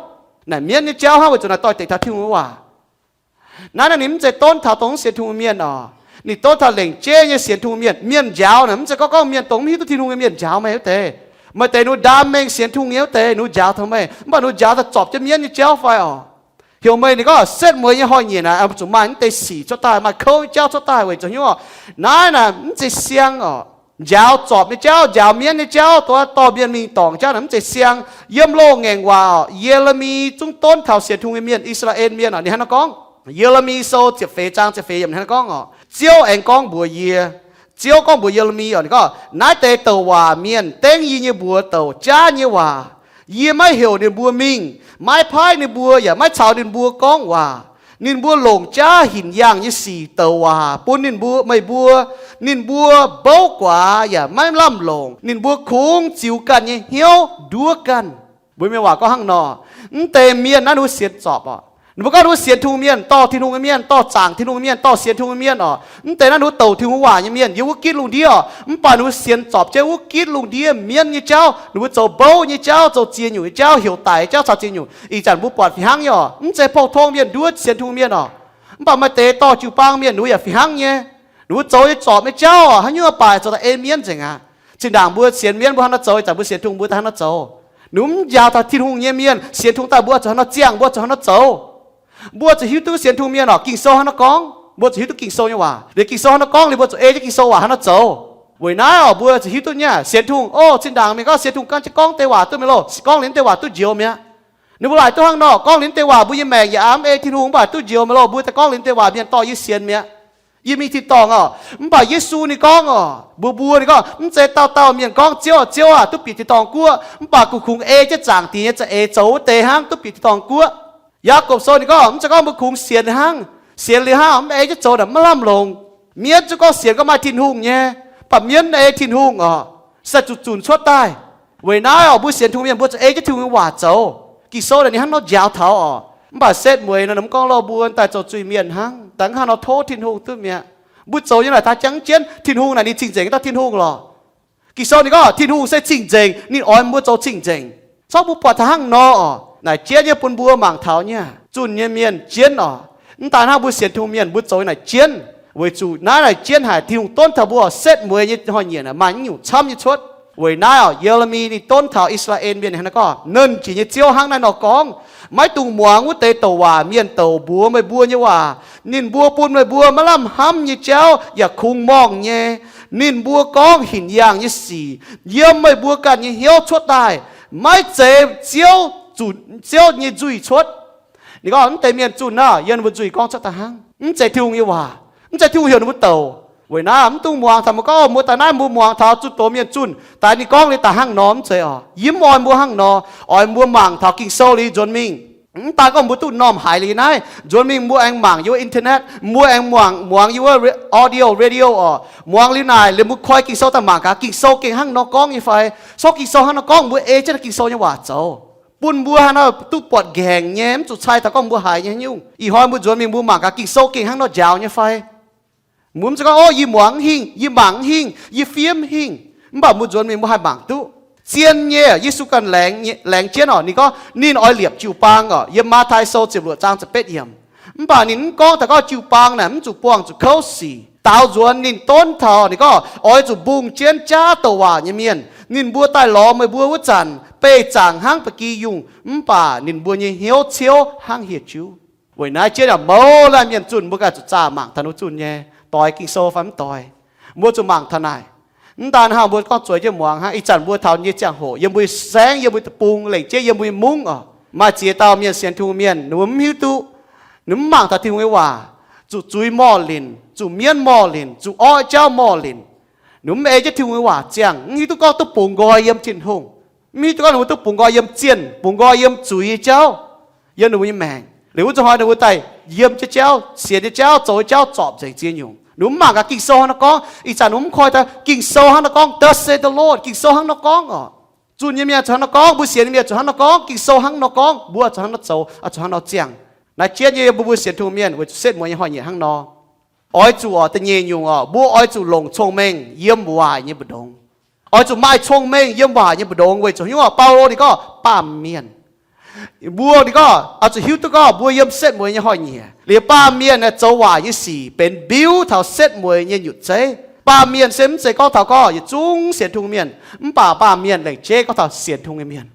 Naaic mienv nyei jauv hnangv, weic zuqc naaic doix-dekc taux Tin-Hungh nyei waac. Naaiv naaic ninh mv zeiz donv taux dongh mv sienx Tin-Hungh mienh oc. Ninh donv taux lengc jeiv nyei sienx Tin-Hungh mienh. Mienh njaaux naaic mv zeiz gorngv, gorngv mienh dongh mv hiuv duqv Tin-Hungh nyei mienh njaaux meih wuov deix. Maaih deix ninh ndaam mengh sienx Tin-Hungh nyei wuov deix ninh njaaux taux meih, mv baac ninh njaaux daaih zorpc jienv mienv nyei jauv fai oc. Heuc meih ninh gorngv setv mueiz nyei hnoi-nyieqc naaic zuqc maaih mv deix sic cuotv daaih, maaih kouv nyei jauv cuotv daaih weic zuqc hnyouv oc. Naaiv naaic mv zeiz siang oc. Njaaux zorpc nyei jauv, njaaux mienv nyei jauv, dongh dorh mienh mingh dorngc jauv naaic mv zeiz siang. Yiem loz-ngaengc waac oc, Ye^le^mi zungv donv taux sienx Tin-Hungh nyei mienh, I^saa^laa^en Mienh oc. Ninh hnangv naaiv gorngv, Ye^le^mi Sou ziepc feix zaang ziepc feix yiemc hnangv naaiv gorngv oc, Ziouv aengx gorngv mbuox Ye, Ziouv gorngv mbuox Ye^le^mi oc, ninh gorngv, naaiv deix douc waac mienh dengv yie nyei mbuox douc jaav nyei waac. Yie maiv heuc ninh mbuo mingh, maiv paaiv ninh mbuo, yaac maiv caux ninh mbuo gorngv waac. Ninh mbuo longc jaav hinc yaangh nyei sic douc waac bun ninh mbuo, meih mbuo. Ninh mbuo mbouv guaax yaac maiv lamh longc. Ninh mbuo kungx ziux ganh nyei hnyouv nduov ganh. Mbuo mienh waac gorngv hnangv nor, mv deix mienh naaiv ninh mbuo sienx zorpc oc. Ninh mbuo gorngv ninh mbuo sienx Tin-Hungh mienh, dorh Tin-Hungh nyei mienh, dorh zaangc Tin-Hungh nyei mienh, dorh sienx Tin-Hungh nyei mienh oc. Mv deix naaiv ninh mbuo douc Tin-Hungh waac nyei mienh yiem wuov gitv lungh ndiev oc. Mv baac ninh mbuo sienx zorpc jienv wuov gitv lungh ndiev mienv nyei jauv, ninh mbuo zoux mbouv nyei jauv, zoux ziex nyungc nyei jauv, heuc daic nyei jauv caux ziex nyungc. Ih zanc mbuo buatc fih hnangv nyei oc. Mv zeiz pou-tong mienh nduov sienx Tin-Hungh mienh oc. Mv baac maaih deix dorh jiu-baang mienh ninh mbuo yaac fih hnangv nyei. Ninh mbuo zoux nyei zorpc nyei jauv oc, haaix nyungc baac zoux daaih ei mienv nzengc aqv. Zinh ndaangc mbuo sienx mienv mbuo hnangv naaiv zoux, ih zanc mbuo sienx Tin-Hungh mbuo daaih hnangv naaiv zoux. Ninh mbuo mv njaaux taux Tin-Hungh nyei mienh sienx Tin-Hungh daaih mbuo zuqc hnangv naaiv ziangh, mbuo zuqc hnangv naaiv zoux. Mbuo zuqc hiuv duqv sienx Tin-Hungh mienh oc, Ging-Sou hnangv naaiv gorngv, mbuo zuqc hiuv duqv Ging-Sou nyei waac. Liuz Ging-Sou hnangv naaiv gorngv liuz mbuo zuqc ei jienv Ging-Sou waac hnangv naaiv zoux. Weic naaiv oc, mbuo zuqc hiuv duqv nyei sienx Tin-Hungh oc. Zinh ndaangc mienh gorngv sienx Tin-Hungh gan jienv gorngv deix waac duqv mi'aqv loh, gorngv liuz deix waac duqv njoux mi'aqv. Ninh mbuo laaic duqv hnangv nor, gorngv liuz deix waac mbuo nyei maengc yaac aav mv ei Tin-Hungh, mv baac duqv njoux mi'aqv loh. Mbuo daaih gorngv liuz deix waac mienh dorh yie sienx mi'aqv. Yie mingh tin-dorngh oc. Mv baac Yesu ninh gorngv oc, mbuox mbuo ninh gorngv, mv zeiz dauh dauh mienh gorngv, Ziouv aah, Ziouv aah, duqv bieqc tin-dorngh guoqv, mv baac kungx kungx ei jienv zaangc Diex nyei za'eix zoux wuov deix hnangv duqv bieqc tin-dorngh guoqv. Yaagorpc Sou ninh gorngv, mv zeiz gorngv mbuo kungx sienx hnangv, sienx liuz hnangv mv ei jienv zoux naaic maiv lamh longc. Mienv zungv gorngv sienx gorngv maaih Tin-Hungh nyei, mv baac mienv ei Tin-Hungh oc, se zuqc zunc cuotv daaih. Weic naaiv oc, mbuo sienx Tin-Hungh mienh mbuo zuqc ei jienv Tin-Hungh nyei waac zoux. Ging-Sou naaic ninh hnangv nor njaaux taux oc. Mv baac setv mueiz nor, ninh mv gorngv lorh mbuo daaih zoux zuiz-mienh hnangv, daaih hnangv nor tov Tin-Hungh duqv mi'aqv. Mbuo zoux nyei naaic taux jangv jienv, Tin-Hungh naaic ninh cing-nzengc dauh Tin-Hungh lorqc. Ging-Sou ninh gorngv Tin-Hungh se cing-nzengc, ninh oix mbuo zoux cing-nzengc. Corc mbuo buatc taux hnangv nor oc, naaic jienv nyei bun mbuo mangc taux nyei zunh nyei mienh jienv oc. Mv daan hnangv mbuo sienx Tin-Hungh mienh mbuo zoux naaic jienv, weic zuqc naaiv naaic jienv haic Tin-Hungh donv taux mbuo oc. Setv mueiz nyei hnoi-nyieqc naaic maaih nyungc camv nyei cuotv. Weic naaiv oc, Ye^le^mi ninh donv taux I^saa^laa^en Mienh hnangv naaiv gorngv, Nernh Jiex nyei Ziouv hnangv naaiv nor gorngv, maiv dungx muangx wuov deix douc waac mienh douc mbuox meih mbuo nyei waac. Ninh mbuo bun meih mbuo maiv lamh hnamv nyei jauv yaac kungx morngh nyei. Ninh mbuo gorngv hinc yaangh nyei sic yiem meih mbuo ganh nyei hnyouv cuotv daaih, maiv zeiz Ziouv, zuqc Ziouv nyei nzuih cuotv. Ninh gorngv mv deix mienh zunh naaiv yiem ninh mbuo nzuih gorngv cuotv daaih hnangv, mv zeiz Tin-Hungh nyei waac, mv zeiz Tin-Hungh heuc ninh mbuo douc. Weic naaiv mv dungx muangx taux, mbuo gorngv, o, mbuo daaih naaiv mbuo muangx taux zunh doz mienh zunh daaih ninh gorngv liuz daaih hnangv nor, mv zeiz oc. Yie mv oix mbuo hnangv nor. Oix mbuo mangc taux Ging-Sou liuz nzuonx mingh. Mv daan gorngv mbuo duqv m'normh haiz liuz naaiv, nzuonx mingh mbuo aengx mangc yiem wuov internet, mbuo aengx muangx, muangx yiem wuov audio, radio oc. Muangx liuz naaic, liuz mbuo koi Ging-Sou daaih mangc gaax Ging-Sou gengh hnangv nor gorngv nyei fai. Corc Ging-Sou hnangv nor gorngv, mbuo ei jienv Ging-Sou nyei waac zoux, bun mbuo haaix nor duqv buatc nqaengc nyei, mv zuqc cai taux gorngv mbuo haiz nyei haaix nyungc. Ih hnoi mbuo nzuonx mingh mbuo mangc gaax Ging-Sou gengh hnangv nor njaaux nyei fai. Mbuo mv zeiz gorngv, o, yie muangx mv hingh, yie mangc mv hingh, yie fiev mv hingh. Mv baac mbuo nzuonx mingh mbuo haih mangc duqv. Zien nyei, Yesu ganh laengz jienv oc, ninh gorngv ninh oix liepc jiu-baang oc, yiem Matv^tai Sou ziepc luoqc zaang ziepc betv yiemc. Mv baac ninh mv gorngv taux gorngv jiu-baang naaic mv zuqc buangh zuqc kouv sic. Daaux nzuonx ninh donv taux ninh gorngv oix zuqc mbungh jienv jaav douc waac nyei mienh. Ninh mbuo daaih lorz meih mbuo wuov zanc beih zaangc hnangv ba'gi yungh, mv baac ninh mbuo nyei hnyouv ciouv hnangv hieh juv. Weic naaiv jienv yaac mouz laanh mienh zunh, mbuo ganh zuqc zaah mangc taux ninh mbuo zunh nyei, doix Ging-Sou fai mv doix. Mbuo zuqc mangc taux naaic. Mv daan hnangv mbuo gorngv zueiz jienv muangx hnangv, ih zanc mbuo taux nyei ziangh hoc yiem mbuo nyei saengv, yiem mbuo nyei deic-bung, lengc jeiv yiem mbuo nyei mungv oc, maaih ziex dauh mienh sienx Tin-Hungh mienh, ninh mbuo mv hiuv duqv, ninh mv mangc taux Tin-Hungh nyei waac, zuqc zuiz morh linc, zuqc mienv morh linc, zuqc orqv jauv morh linc. Ninh mv ei jienv Tin-Hungh nyei waac ziangh, mv hiuv duqv gorngv duqv bungx nqoi yiem Tin-Hungh. Mv hiuv duqv gorngv ninh mbuo duqv bungx nqoi yiem zienh, bungx nqoi yiem zuiz nyei jauv yiem ninh mbuo nyei maengc. Liuz wuov zanc hnoi ninh mbuo daaih yiem jienv jauv, sienx nyei jauv, zoux nyei jauv zorpc nzengc ziex nyungc. Ninh mbuo mv mangc gaax Ging-Sou hnangv nor gorngv. Ih zanc ninh mbuo mv koi taux Ging-Sou hnangv nor gorngv, Thus saith the Lord, Ging-Sou hnangv nor gorngv oc. Zunh nyei mienh zuqc hnangv nor gorngv, mbuo sienx nyei mienh zuqc hnangv nor gorngv, Ging-Sou hnangv nor gorngv, mbuo zuqc hnangv nor zoux, zuqc hnangv nor ziangh. Naaiv jienv nyei mbuo, mbuo sienx Tin-Hungh mienh weic zuqc setv mueiz nyei hnoi-nyieqc hnangv nor, oix zuqc oc, da'nyeic nyungc oc, mbuo oix zuqc longc cong-mengh yiem waaic nyei mbu'ndongx. Oix zuqc maaih cong-mengh yiem waaic nyei mbu'ndongx weic zuqc hnyouv oc. Baulo ninh gorngv baamh mienh, Mbuo ninh gorngv oix zuqc hiuv duqv gorngv mbuo yiem setv mueiz nyei hnoi-nyieqc. Liuz baamh mienh naaiv zoux waaic nyei sic benx mbiuv taux setv mueiz nyei nyutc zeiv. Baamh mienh se mv zeiz gorngv taux gorngv yietc zungv sienx Tin-Hungh mienh, mv baac baamh mienh lengc jeiv gorngv taux sienx Tin-Hungh nyei mienh.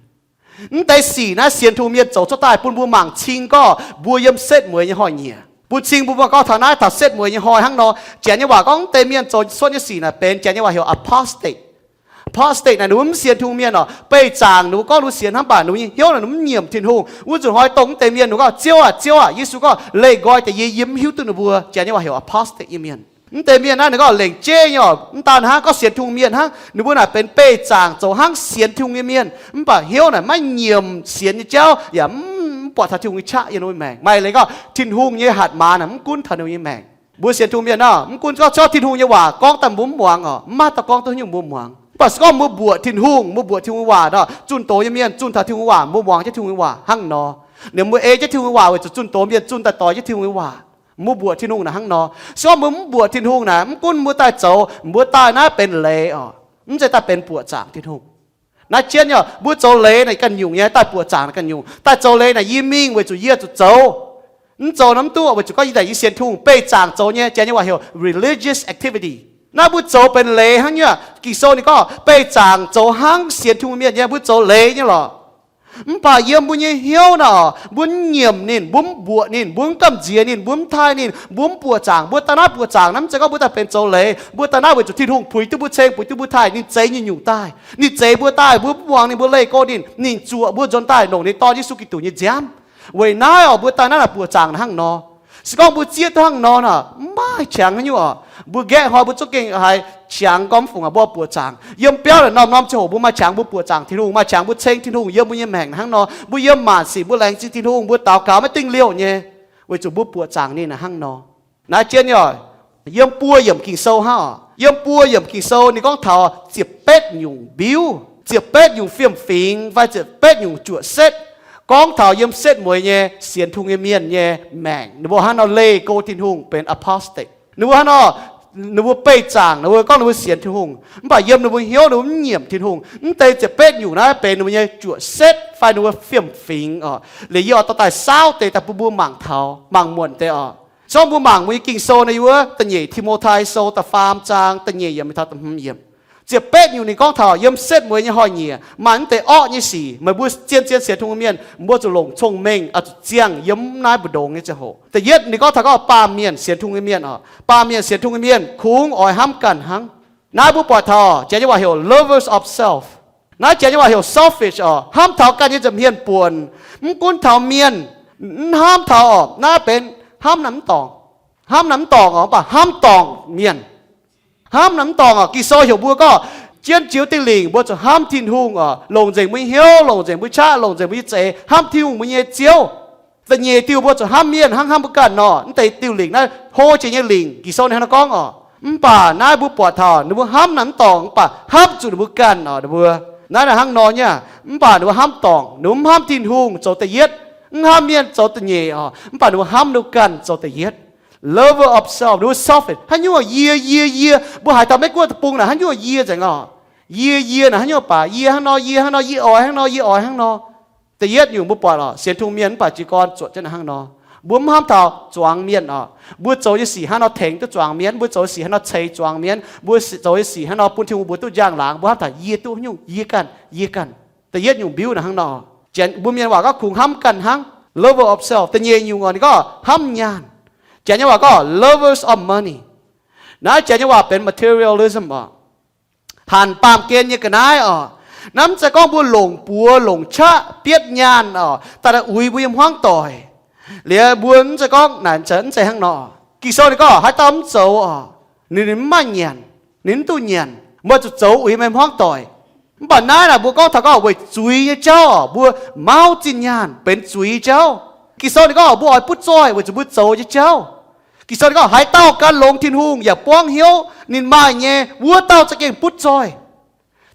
Mv deix sic naaiv sienx Tin-Hungh mienh zoux cuotv daaih bun mbuo mangc cing gorngv mbuo yiem setv mueiz nyei hnoi-nyieqc. Bun cing mbuo mangc gorngv taux naaiv taux setv mueiz nyei hnoi hnangv nor. Janx nyei waac gorngv mv deix mienh zoux cuotv nyei sic naaic benx, Janx nyei waac heuc apostate. Apostate naaic ninh mbuo mv sienx Tin-Hungh mienh oc. Beih zaangc ninh mbuo gorngv ninh mbuo sienx hnangv, mv baac ninh mbuo nyei hnyouv naaic ninh mbuo mv nyiemc Tin-Hungh. Wuov nzunc hnoi dongh mv deix mienh ninh gorngv, Ziouv aah! Ziouv aah! Yesu gorngv, Leih nqoi deix yie, yie mv hiuv duqv ninh mbuo. Janx nyei waac heuc apostate nyei mienh. Mv deix mienh naaiv ninh gorngv lengc jeiv nyei oc, mv daan hnangv gorngv sienx Tin-Hungh mienh hnangv, ninh mbuo naaic benx beih zaangc zoux hnangv sienx Tin-Hungh nyei mienh, mv baac hnyouv naaic maiv nyiemc sienx nyei jauv yaac mv, mv buatc taux Tin-Hungh nyei qaqv yiem ninh mbuo nyei maengc. Maaih leiz gorngv Tin-Hungh nyei hatc maaz naaic mv gunv taux ninh mbuo nyei maengc. Mbuo sienx Tin-Hungh mienh nor, mv gunv gorngv, gorngv Tin-Hungh nyei waac gorngv daaih mbuo mv muangx oc, mv maaih dauh gorngv duqv nyungc mbuo muangx. Mv baac se gorngv mbuo mbuoqc Tin-Hungh, mbuo mbuoqc Tin-Hungh nyei waac nor, zunh doz nyei mienh zunh taux Tin-Hungh nyei waac, mbuo muangx jienv Tin-Hungh nyei waac hnangv nor. Ninh mbuo ei jienv Tin-Hungh nyei waac weic zuqc zunh doz mienh zunh daaih doix jienv Tin-Hungh nyei waac. Mbuo mbuoqc Tin-Hungh naaic hnangv nor. Se gorngv mbuo mv mbuoqc Tin-Hungh naaic, mv gunv mbuo daaih zoux, mbuo daaih naaiv benx leiz oc, mv zeiz daaih benx buoqc zaangc Tin-Hungh. Naaiv jienv nyei, mbuo zoux leiz naaic ganh nyungc nyei, daaih buoqc zaangc naaic ganh nyungc. Daaih zoux leiz naaic yie mingh weic zuqc yie zuqc zoux. Mv zoux nor mv duqv, weic zuqc gorngv yie daaih yie sienx Tin-Hungh, beih zaangc zoux nyei. Janx nyei waac heuc religious activity. Naaiv mbuo zoux benx leiz hnangv nyei. Ging-Sou ninh gorngv beih zaangc zoux hnangv sienx Tin-Hungh mienh nyei, mbuo zoux leiz nyei lorqc. Mv baac yiem mbuo nyei hnyouv naaic, mbuo mv nyiemc ninh, mbuo mv mbuoqc ninh, mbuo mv gamh nziex ninh, mbuo mv taaih ninh, mbuo mv buoqc zaangc. Mbuo daaih naaiv buoqc zaangc naaiv mv zeiz gorngv mbuo daaih benx zoux leiz. Mbuo daaih naaiv weic zuqc Tin-Hungh puix duqv mbuo ceng, puix duqv mbuo taaih. Ninh zeix nyungc-nyungc daaih, ninh zeix mbuo daaih, mbuo mv muangx ninh, mbuo leih go ninh, ninh zuoqc mbuo nzuonx daaih longc ninh Dorn Yesu Giduc nyei nziaamv. Weic naaiv oc, mbuo daaih naaiv naaic buoqc zaangc naaiv hnangv nor. Se gorngv mbuo zieqv duqv hnangv nor naaic, mv maaih qangx haaix nyungc oc. Mbuo nqaeqv hnoi mbuo zungv gengh haiz qangx gorngv mv fungc aqv, mbuo buoqc zaangc. Yiem biauv naaic norm-norm ziangh hoc mbuo maaih qangx mbuo buoqc zaangc Tin-Hungh, maaih qangx mbuo ceng Tin-Hungh yiem mbuo nyei maengc hnangv nor. Mbuo yiem maanc sic mbuo laengz zingh Tin-Hungh, mbuo daux gaux maiv dingh liouh nyei, weic zuqc mbuo buoqc zaangc ninh hnangv nor. Naaiv jienv nyei oc, yiem buo yiemc Ging-Sou hnangv oc. Yiem buo yiemc Ging-Sou ninh gorngv taux ziepc betv nyungc mbiuv, ziepc betv nyungc fiem-fingx fai ziepc betv nyungc juoqc setv, gorngv taux yiem setv mueiz nyei sienx Tin-Hungh nyei mienh nyei maengc, ninh mbuo hnangv nor leih go Tin-Hungh benx apostate. Ninh mbuo hnangv nor, ninh mbuo beih zaangc, ninh mbuo gorngv ninh mbuo sienx Tin-Hungh, mv baac yiem ninh mbuo hnyouv ninh mbuo mv nyiemc Tin-Hungh. Mv deix ziepc betv nyungc naaiv benx ninh mbuo nyei juoqc setv fai ninh mbuo fiem-fingx oc. Liuz yie oix dorh daaih saauv deix daaih bun mbuo mangc taux, mangc muonc deix oc. Zorqv mbuo mangc mbuo nyei Ging-Sou naaiv wuov da'nyeic Ti^mo^tai Sou da'faam zaang da'nyeic yiemc mingh taux da'hmz yiemc. Ziepc betv nyungc ninh gorngv taux yiem setv mueiz nyei hnoi-nyieqc maaih mv deix orqv nyei sic. Meih mbuo zien-zien sienx Tin-Hungh mienh, mbuo zuqc longc cong-mengh, oix zuqc ziangh yiem naaiv mbu'ndongx nyei ziangh hoc. Da'yietv ninh gorngv taux gorngv baamh mienh sienx Tin-Hungh nyei mienh oc. Baamh mienh sienx Tin-Hungh nyei mienh kungx oix hnamv ganh hnangv. Naaiv mbuo buatc taux Janx nyei waac heuc lovers of self. Naaiv Janx nyei waac heuc selfish oc, hnamv taux ganh nyei nza'hmien buonc, mv gunv taux mienh, mv hnamv taux oc, naaiv benx hnamv naaiv mv dorngc, hnamv naaiv mv dorngc oc, mv baac hnamv dorngc mienh. Hnamv naaiv mv dorngc oc. Ging-Sou heuc mbuo gorngv jienv jiex diuh lingc mbuo zuqc hnamv Tin-Hungh oc, longc nzengc mbuo nyei hnyouv, longc nzengc mbuo nyei qaqv, longc nzengc mbuo nyei za'eix, hnamv Tin-Hungh mbuo nyei Ziouv. Da'nyeic diuh mbuo zuqc hnamv mienh hnangv hnamv mbuo ganh nor. Mv deix diuh lingc naaiv hlo jiex nyei lingc, Ging-Sou ninh hnangv naaiv gorngv oc. Mv baac naaiv mbuo buatc taux ninh mbuo hnamv naaiv mv dorngc, mv baac hnamv zuqc ninh mbuo ganh oc. Ninh mbuo naaiv naaic hnangv nor nyei. Mv baac ninh mbuo hnamv dorngc, ninh mbuo mv hnamv Tin-Hungh zoux da'yietv, mv hnamv mienh zoux da'nyeic oc, mv baac ninh mbuo hnamv ninh mbuo ganh zoux da'yietv. Lover of self, ninh mbuo selfish, haaix nyungc yie, yie, yie. Mbuo haiz dauh Meiv-Guoqv deic-bung naaic haaix nyungc yie nzengc oc. Yie, yie naaic haaix nyungc baac yie hnangv nor, yie hnangv nor, yie oix hnangv nor, yie oix hnangv nor. Da'yietv nyungc mbuo buatc oc, sienx Tin-Hungh mienh mv baac jiez gorn zuotc jienv naaic hnangv nor. Mbuo mv hnamv taux zuangx mienh oc. Mbuo zoux nyei sic hnangv nor tengx duqv zuangx mienh, mbuo zoux nyei sic hnangv nor ceix zuangx mienh, mbuo zoux nyei sic hnangv nor bun Tin-Hungh mbuox duqv njang-laangc, mbuo hnamv taux yie duqv haaix nyungc, yie ganh, yie ganh. Da'yietv nyungc mbiuv naaic hnangv nor. Janx, mbuo mienh waac gorngv kungx hnamv ganh hnangv, lover of self. Da'nyeic nyungc oc, ninh gorngv hnamv nyaanh. Janx nyei waac gorngv lovers of money. Naaiv Janx nyei waac benx materialism oc. Hanc baamh gen nyei ga'naaiv oc. Naaiv mv zeiz gorngv mbuo longc buoz longc qaqv bietv nyaanh oc, daaih uix mbuo nyei hmuangv doic. Liuz mbuo mv zeiz gorngv naaic, mv zeiz hnangv nor. Ging-Sou ninh gorngv haaix dauh mv zoux oc, ninh, ninh mv maaih nyanc, ninh mv duqv nyanc. Meih zuqc zoux uix meih hmuangv doic. Mv baac naaiv naaic mbuo gorngv taux gorngv weic zuiz nyei jauv oc, mbuo mauv zinh nyaanh benx zuiz jauv. Ging-Sou ninh gorngv mbuo oix butv zoih weic zuqc mbuo zoux nyei jauv. Ging-Sou ninh gorngv haaix dauh gan longx Tin-Hungh yaac buangv hnyouv ninh maaih nyei, wuov dauh za'gengh butv zoih.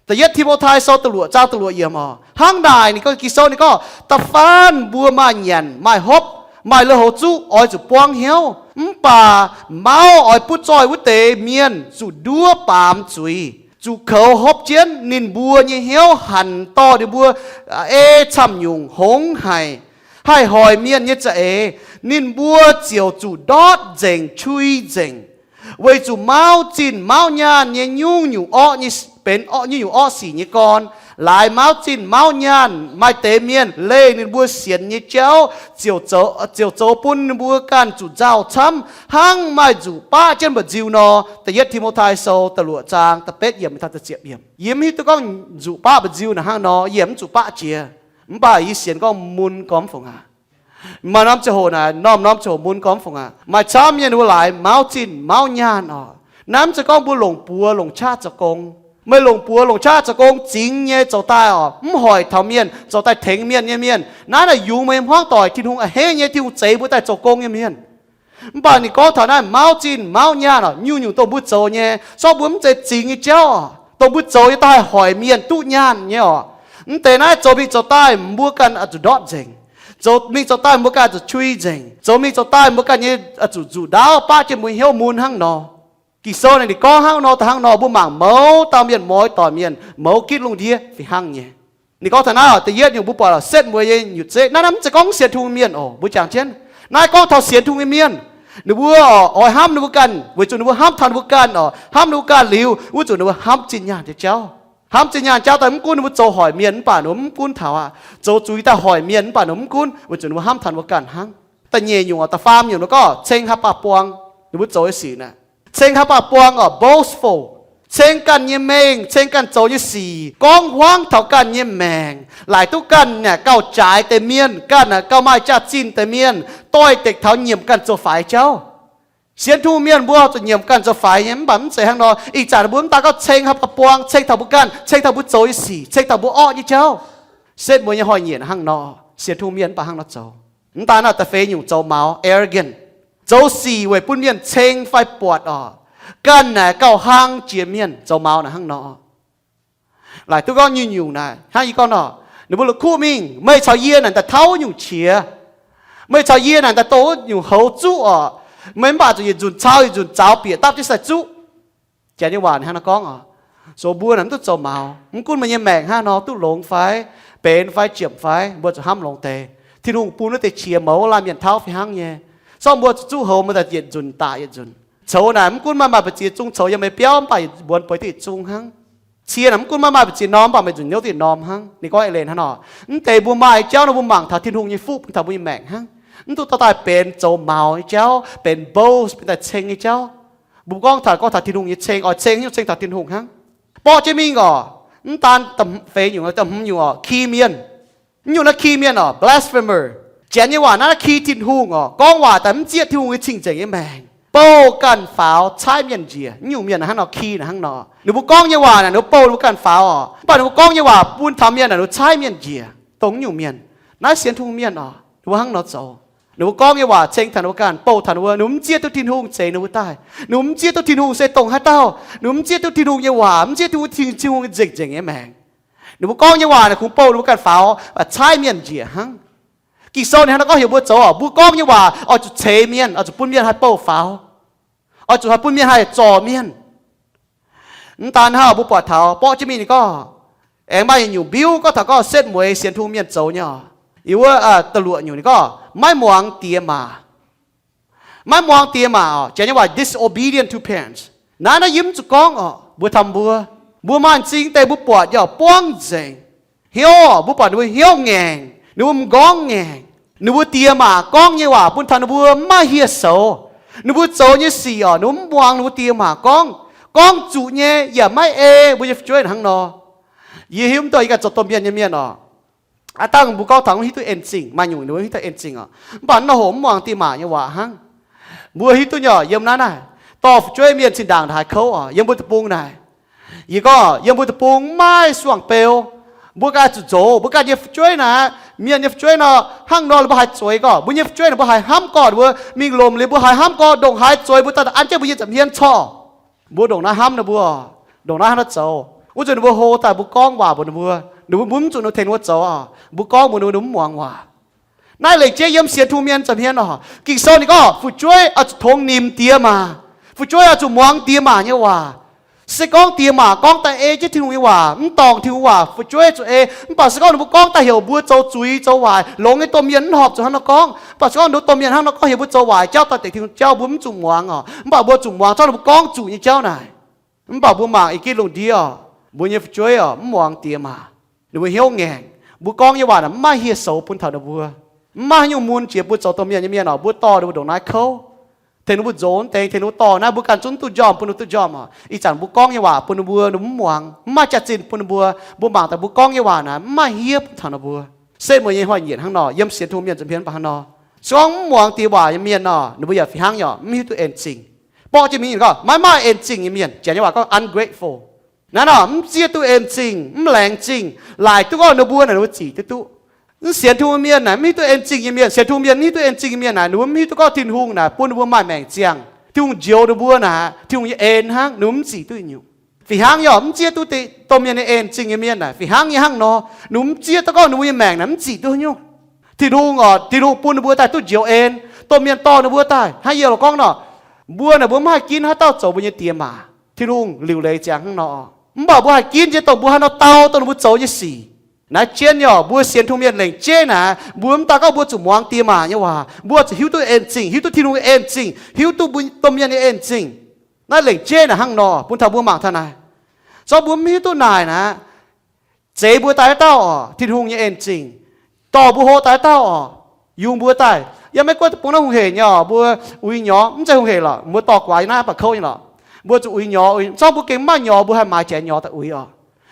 Da'yietv Ti^mo^tai Sou da'luoqc zaang da'luoqc yiemc oc. Hnangv naaic ninh gorngv, Ging-Sou ninh gorngv da'faanh mbuo maaih nyanc maaih hopv, maaih lui-houx zuqv oix zuqc buangv hnyouv. Mv baac mauv oix butv zoih wuov deix mienh zuqc nduov baamz zuiz. zuqc koux hopv jienv, ninh mbuo nyei hnyouv hanc dorh ninh mbuo ei camv nyungc hongx haic, haih hoic mienh nyei za'eix, ninh mbuo ziouc zuqc ndortv nzengc, qui nzengc. Weic zuqc mauv zinh mauv nyaanh nyei nyungc-nyungc orqv nyei, benx nyungc-nyungc orqv sic nyei gorn, laaix mauv zinh mauv nyaanh maaih deix mienh leih ninh mbuo sienx nyei jauv ziouc zoux bun ninh mbuo ganh zuqc nzauh camv hnangv maaih nzuqc baqv jienv mba'nziu nor. Da'yietv Ti^mo^tai Sou da'luoqc zaang da'betv yiemc taux da'ziepc yiemc. Yie mv hiuv duqv gorngv nzuqc baqv mba'nziu naaic hnangv nor, yie mv zuqc baqv jiex. Mv baac yie sienx gorngv mun gormx fungc aqv. Maaih norm ziangh hoc naaic, norm-norm ziangh hoc mun gormx fungc aqv. Maaih camv nyei ninh mbuo laaix mauv zinh mauv nyaanh oc. Naaiv mv zeiz gorngv mbuo longc buoz longc qaqv zoux gong. Meih longc buoz longc qaqv zoux gong zingx nyei zoux daaih oc, mv hoic taux mienh, zoux daaih tengx mienh nyei mienh. Naaiv naaic yungz meih hmuangv doic, Tin-Hungh a'hneiv nyei, Tin-Hungh zeix mbuo daaih zoux gong nyei mienh. Mv baac ninh gorngv taux naaiv mauv zinh mauv nyaanh oc, nyungc-nyungc dongh mbuo zoux nyei, sortv mbuo mv zeiz zingx nyei jauv oc, dongh mbuo zoux nyei daaih haih hoic mienh duqv nyaanh nyei oc. Mv deix naaiv zoux mingh zoux daaih mbuo ganh oix zuqc ndortv nzengc. Zoux mingh zoux daaih mbuo ganh oix zuqc qui nzengc. Zoux mingh zoux daaih mbuo ganh nyei oix zuqc nzuqc ndaauv baqv jienv mbuo hnyouv mun hnangv nor. Ging-Sou naaic ninh gorngv hnangv nor daaih hnangv nor, mbuo mangc mouz dauh mienh, mouz doic mienh, mouz gitv lungh ndiev fih hnangv nyei. Ninh gorngv taux naaiv oc, da'yietv nyungc mbuo buatc oc, setv mueiz nyei nyutc zeiv. Naaiv, naaiv mv zeiz gorngv sienx Tin-Hungh mienh oc, mbuo jangx jienv. Naaiv gorngv taux sienx Tin-Hungh nyei mienh. Ninh mbuo oc, oix hnamv ninh mbuo ganh, weic zuqc ninh mbuo hnamv taux ninh mbuo ganh oc, hnamv ninh mbuo ganh liuz, wuov zuqc ninh mbuo hnamv zinh nyaanh nyei jauv. Hnamv zinh nyaanh jauv daaih mv gunv ninh mbuo zoux hoic mienh mv baac ninh mbuo mv gunv taux aqv. Zoux zuiz daaih hoic mienh mv baac ninh mbuo mv gunv, weic zuqc ninh mbuo hnamv taux ninh mbuo ganh hnangv. Da'nyeic nyungc oc, da'faam nyungc ninh gorngv ceng haaix baac buang ninh mbuo zoux nyei sic naaic. Ceng haaix baac buang oc, boastful. Ceng ganh nyei mengh, ceng ganh zoux nyei sic, gorngv huaangv taux ganh nyei maengc, laaic duqv ganh naaic gauh jaaix deix mienh, ganh naaic gauh maaih jaax-zinh deix mienh, doix-dekc taux nyiemc ganh zoux faix jauv. Sienx Tin-Hungh mienh mbuo zuqc nyiemc ganh zoux faix nyei, mv baac mv zeiz hnangv nor. Ih zanc mbuo mv daan gorngv ceng haaix baac buang, ceng taux mbuo ganh, ceng taux mbuo zoux nyei sic, ceng taux mbuo orqv nyei jauv. Setv mueiz nyei hnoi-nyieqc hnangv nor, sienx Tin-Hungh mienh mv baac hnangv nor zoux. Mv daan naaiv da'feix nyungc zoux maux, arrogant. Zoux sic weic bun mienh ceng fai buatc oc, ganh naaic gauh hlang jiex mienh, zoux maux naaic hnangv nor. Laaic duqv gorngv nyungc-nyungc naaic hnangv yie gorngv nor, ninh mbuo la'kuqv mingh, meih caux yie naaic daaih tauv wuov nyungc qiex. Meih caux yie naaic daaih dongh wuov nyungc houx zuqv oc. Meih mv baac zuqc yietc nzunc cau yietc nzunc zaux bieqc dapv jienv sai zuqv. Janx nyei waac ninh hnangv nor gorngv oc. Zoux mbuo naaic mv duqv zoux maux, mv gunv meih nyei maengc hnangv nor duqv longx fai, benx fai, jiepc fai, mbuo zuqc hnamv longx deix. Tin-Hungh bun wuov deix qiex mouz laanh mienh tauv fih hnangv nyei. Sortv mbuo zuqc zuqv houx, mbuo daaih yietc nzunc daaih yietc nzunc. Coux naaic mv gunv maaih maaih mbu'ziex zung coux yiem meih biauv, mv baac mbuonx bueix duqv yietc zung hnangv. Cie naaic mv gunv maaih maaih mbu'ziex norm, mv baac meih nzunc hnyouv duqv yietc norm hnangv. Ninh gorngv eix leiz hnangv nor, mv deix mbuo maaih jauv nor mbuo mangc taux Tin-Hungh nyei fuqv bun taux mbuo nyei maengc hnangv. Mv duqv dorh daaih benx zoux maux nyei jauv, benx boast, benx daaih ceng nyei jauv. Mbuo gorngv taux, gorngv taux Tin-Hungh nyei ceng, oix ceng nyungc ceng taux Tin-Hungh hnangv. Borqv jienv mingh oc, mv daan feix nyungc, da'hmz nyungc oc, ki mienh. Mv nyungc naaiv ki mienh oc, blasphemer. Janx nyei waac naaiv, naaiv ki Tin-Hungh oc, gorngv waac daaih mv zieqv Tin-Hungh nyei cing-nzengc nyei maengc, bouh ganh faaux, caaiv mienh njiec. Mv nyungc mienh naaic hnangv nor, ki naaic hnangv nor. Ninh mbuo gorngv nyei waac naaic, ninh mbuo bouh ninh mbuo ganh faaux oc, mv baac ninh mbuo gorngv nyei waac bun taux mienh naaic, ninh mbuo caaiv mienh njiec. Dongh mv nyungc mienh, naaiv sienx Tin-Hungh mienh oc, ninh mbuo hnangv nor zoux. Ninh mbuo gorngv nyei waac ceng taux ninh mbuo ganh, bouh taux ninh mbuo. Ninh mbuo mv zieqv duqv Tin-Hungh zeix ninh mbuo daaih. Ninh mbuo mv zieqv duqv Tin-Hungh se dongh haaix dauh. Ninh mbuo mv zieqv duqv Tin-Hungh nyei waac, mv zieqv duqv Tin-Hungh, Tin-Hungh nzengc nzengc nyei maengc. Ninh mbuo gorngv nyei waac naaic kungx bouh ninh mbuo ganh faaux, caaiv mienh njiec hnangv. Ging-Sou ninh hnangv nor gorngv heuc mbuo zoux oc, mbuo gorngv nyei waac oix zuqc ceix mienh, oix zuqc bun mienh haih bouh faaux, oix zuqc haih bun mienh haih zorc mienh. Mv daan hnangv, mbuo buatc taux borqv jienv mingh ninh gorngv, aengx maaih nyungc mbiuv gorngv taux gorngv setv mueiz sienx Tin-Hungh mienh zoux nyei oc. Yiem wuov da'luoqc nyungc ninh gorngv maiv muangx diex maac. Maiv muangx diex maac oc, janx nyei waac disobedient to parents. Naaiv naaiv yie mv zuqc gorngv oc, mbuo taux mbuo, mbuo maaih m'zing deix mbuo buatc nyei oc, buangv nzengc. Hnyouv oc, mbuo buatc ninh mbuo hnyouv ngaengc, ninh mbuo m'nqorngv ngaengc. Ninh mbuo diex maac gorngv nyei waac bun taux ninh mbuo mv maaih hieh soux. Ninh mbuo zoux nyei sic oc, ninh mbuo mv muangx ninh mbuo diex maac gorngv. Gorngv zuqc nyei yaac maiv ei mbuo nyei fu'jueiv hnangv nor. Yie hiuv mv duqv yie ganh zoux domh mienh nyei mienh oc. Aav dangh mbuo gorngv taux mv hiuv duqv en zingh, maaih nyungc ninh mbuo hiuv duqv en zingh oc, mv baac mv nor hoc mv muangx diex maac nyei waac hnangv. Mbuo hiuv duqv nyei oc, yiem naaiv naaiv dorh fu'jueiv mienh zinh ndaangc haaix kouv oc, yiem mbuo deic-bung naaic. Yie gorngv yiem mbuo deic-bung mv maaih suangx beu. Mbuo ganh zuqc nzox mbuo ganh nyei fu'jueiv naaic. Mienh nyei fu'jueiv nor, hnangv nor mbuo haiz zueiz gorngv, mbuo nyei fu'jueiv naaic mbuo haiz hnamv gorngv ninh mbuo mingh lomc liuz mbuo haiz hnamv gorngv ndongc haaix zueiz mbuo daaih an jienv mbuo nyei nza'hmien corc. Mbuo ndongc naaiv hnamv ninh mbuo, ndongc naaiv hnangv naaiv zoux. Wuov zanc ninh mbuo hlo daaih mbuo gorngv waac mbuox ninh mbuo, ninh mbuo mv zuqc ninh tengx mbuo zoux oc. Mbuo gorngv mbuox ninh mbuo, ninh mbuo mv muangx waac. Naaiv lengc jeiv yiem sienx Tin-Hungh mienh nza'hmien oc. Ging-Sou ninh gorngv fu'jueiv oix zuqc tongx nimc diex maac. Fu'jueiv oix zuqc muangx diex maac nyei waac. Se gorngv diex maac gorngv daaih ei jienv Tin-Hungh nyei waac, mv dorngc Tin-Hungh waac fu'jueiv zuqc ei. Mv baac se gorngv ninh mbuo gorngv daaih heuc mbuo zoux zuiz zoux waaic, longx nyei domh mienh mv horpc zuqc hnangv nor gorngv. Mv baac se gorngv ninh mbuo domh mienh hnangv nor gorngv heuc mbuo zoux waaic jauv, dorh deix Tin-Hungh jauv, mbuo mv zuqc muangx oc. Mv baac mbuo zuqc muangx, zorqv ninh mbuo gorngv zuqc nyei jauv naaic. Mv baac mbuo mangc i gitv lungh ndiev oc, mbuo nyei fu'jueiv oc, mv muangx diex maac. Ninh mbuo hnyouv ngaengc. Mbuo gorngv nyei waac naaic mv maaih hieh soux bun taux ninh mbuo. Mv maaih haaix nyungc mun jiex bun zoux domh mienh nyei mienh oc. Mbuo dorh ninh mbuo ndongc naaiv kouv, tengx ninh mbuo nzox, tengx ninh mbuo dorh naaiv, mbuo ganh zungv duqv njormh, bun ninh duqv njormh oc. Ih zanc mbuo gorngv nyei waac bun ninh mbuo, ninh mbuo mv muangx, mv maaih jaax-zinh bun ninh mbuo. Mbuo mangc daaih mbuo gorngv nyei waac naaic mv maaih hiev bun taux ninh mbuo. Setv mueiz nyei hnoi-nyieqc hnangv nor, yiem sienx Tin-Hungh mienh nza'hmien mv baac hnangv nor. Se gorngv mv muangx diex waac nyei mienh nor, ninh mbuo yaac fih hnangv nyei oc, mv hiuv duqv en zingh. Borqv jienv mingh gorngv maiv maaih en zingh nyei mienh, janx nyei waac gorngv ungrateful. Naaiv nor, mv zieqv duqv en zingh, mv laengz zingh, laaic duqv gorngv ninh mbuo naaic ninh mbuo zic duqv duqv. Mv sienx Tin-Hungh mienh naaic, mv hiuv duqv en zingh nyei mienh, sienx Tin-Hungh mienh mv hiuv duqv en zingh nyei mienh naaic, ninh mbuo mv hiuv duqv gorngv Tin-Hungh naaic bun ninh mbuo maaih maengc ziangh. Tin-Hungh njoux ninh mbuo naaic, Tin-Hungh nyei en hnangv, ninh mbuo mv zic duqv nyungc. Fih hnangv nyei oc, mv zieqv duqv deix domh mienh nyei en zingh nyei mienh naaic, fih hnangv nyei hnangv nor, ninh mbuo mv zieqv duqv gorngv ninh mbuo nyei maengc naaic mv zic duqv nyungc. Tin-Hungh oc, Tin-Hungh bun ninh mbuo daaih duqv njoux en. Domh mienh dorh ninh mbuo daaih, hnangv yie lorz gorngv nor, mbuo naaic mbuo mv haih ginv haaix dauh zoux mbuo nyei diex maac. Tin-Hungh liuc leiz ziangx hnangv nor, mv baac mbuo haih ginv jienv dongh mbuo haaix nor dau dongh ninh mbuo zoux nyei sic. Naaiv jienv nyei oc, mbuo sienx Tin-Hungh mienh lengc jeiv naaic, mbuo mv daan gorngv mbuo zuqc muangx diex maac nyei waac, mbuo zuqc hiuv duqv en zingh, hiuv duqv Tin-Hungh nyei en zingh, hiuv duqv mbuo domh mienh nyei en zingh. Naaiv lengc jeiv naaic hnangv nor bun taux mbuo mangc taux naaic. Zorqv mbuo mv hiuv duqv naaic naaic, zeix mbuo daaih haaix dauh oc, Tin-Hungh nyei en zingh, dorh mbuo hlo daaih haaix dauh oc, yungz mbuo daaih. Yiem Meiv Guoqv deic-bung naaiv hungh hec nyei oc, mbuo uix nyorx mv zeiz hungh hec lorqc, mbuo dorh guaax yiem naaiv mv baac kouv nyei lorqc. Mbuo zuqc uix nyorx, uix, zorqv mbuo gengh mv maaih nyorx mbuo haih maaiz janx nyorx daaih uix oc.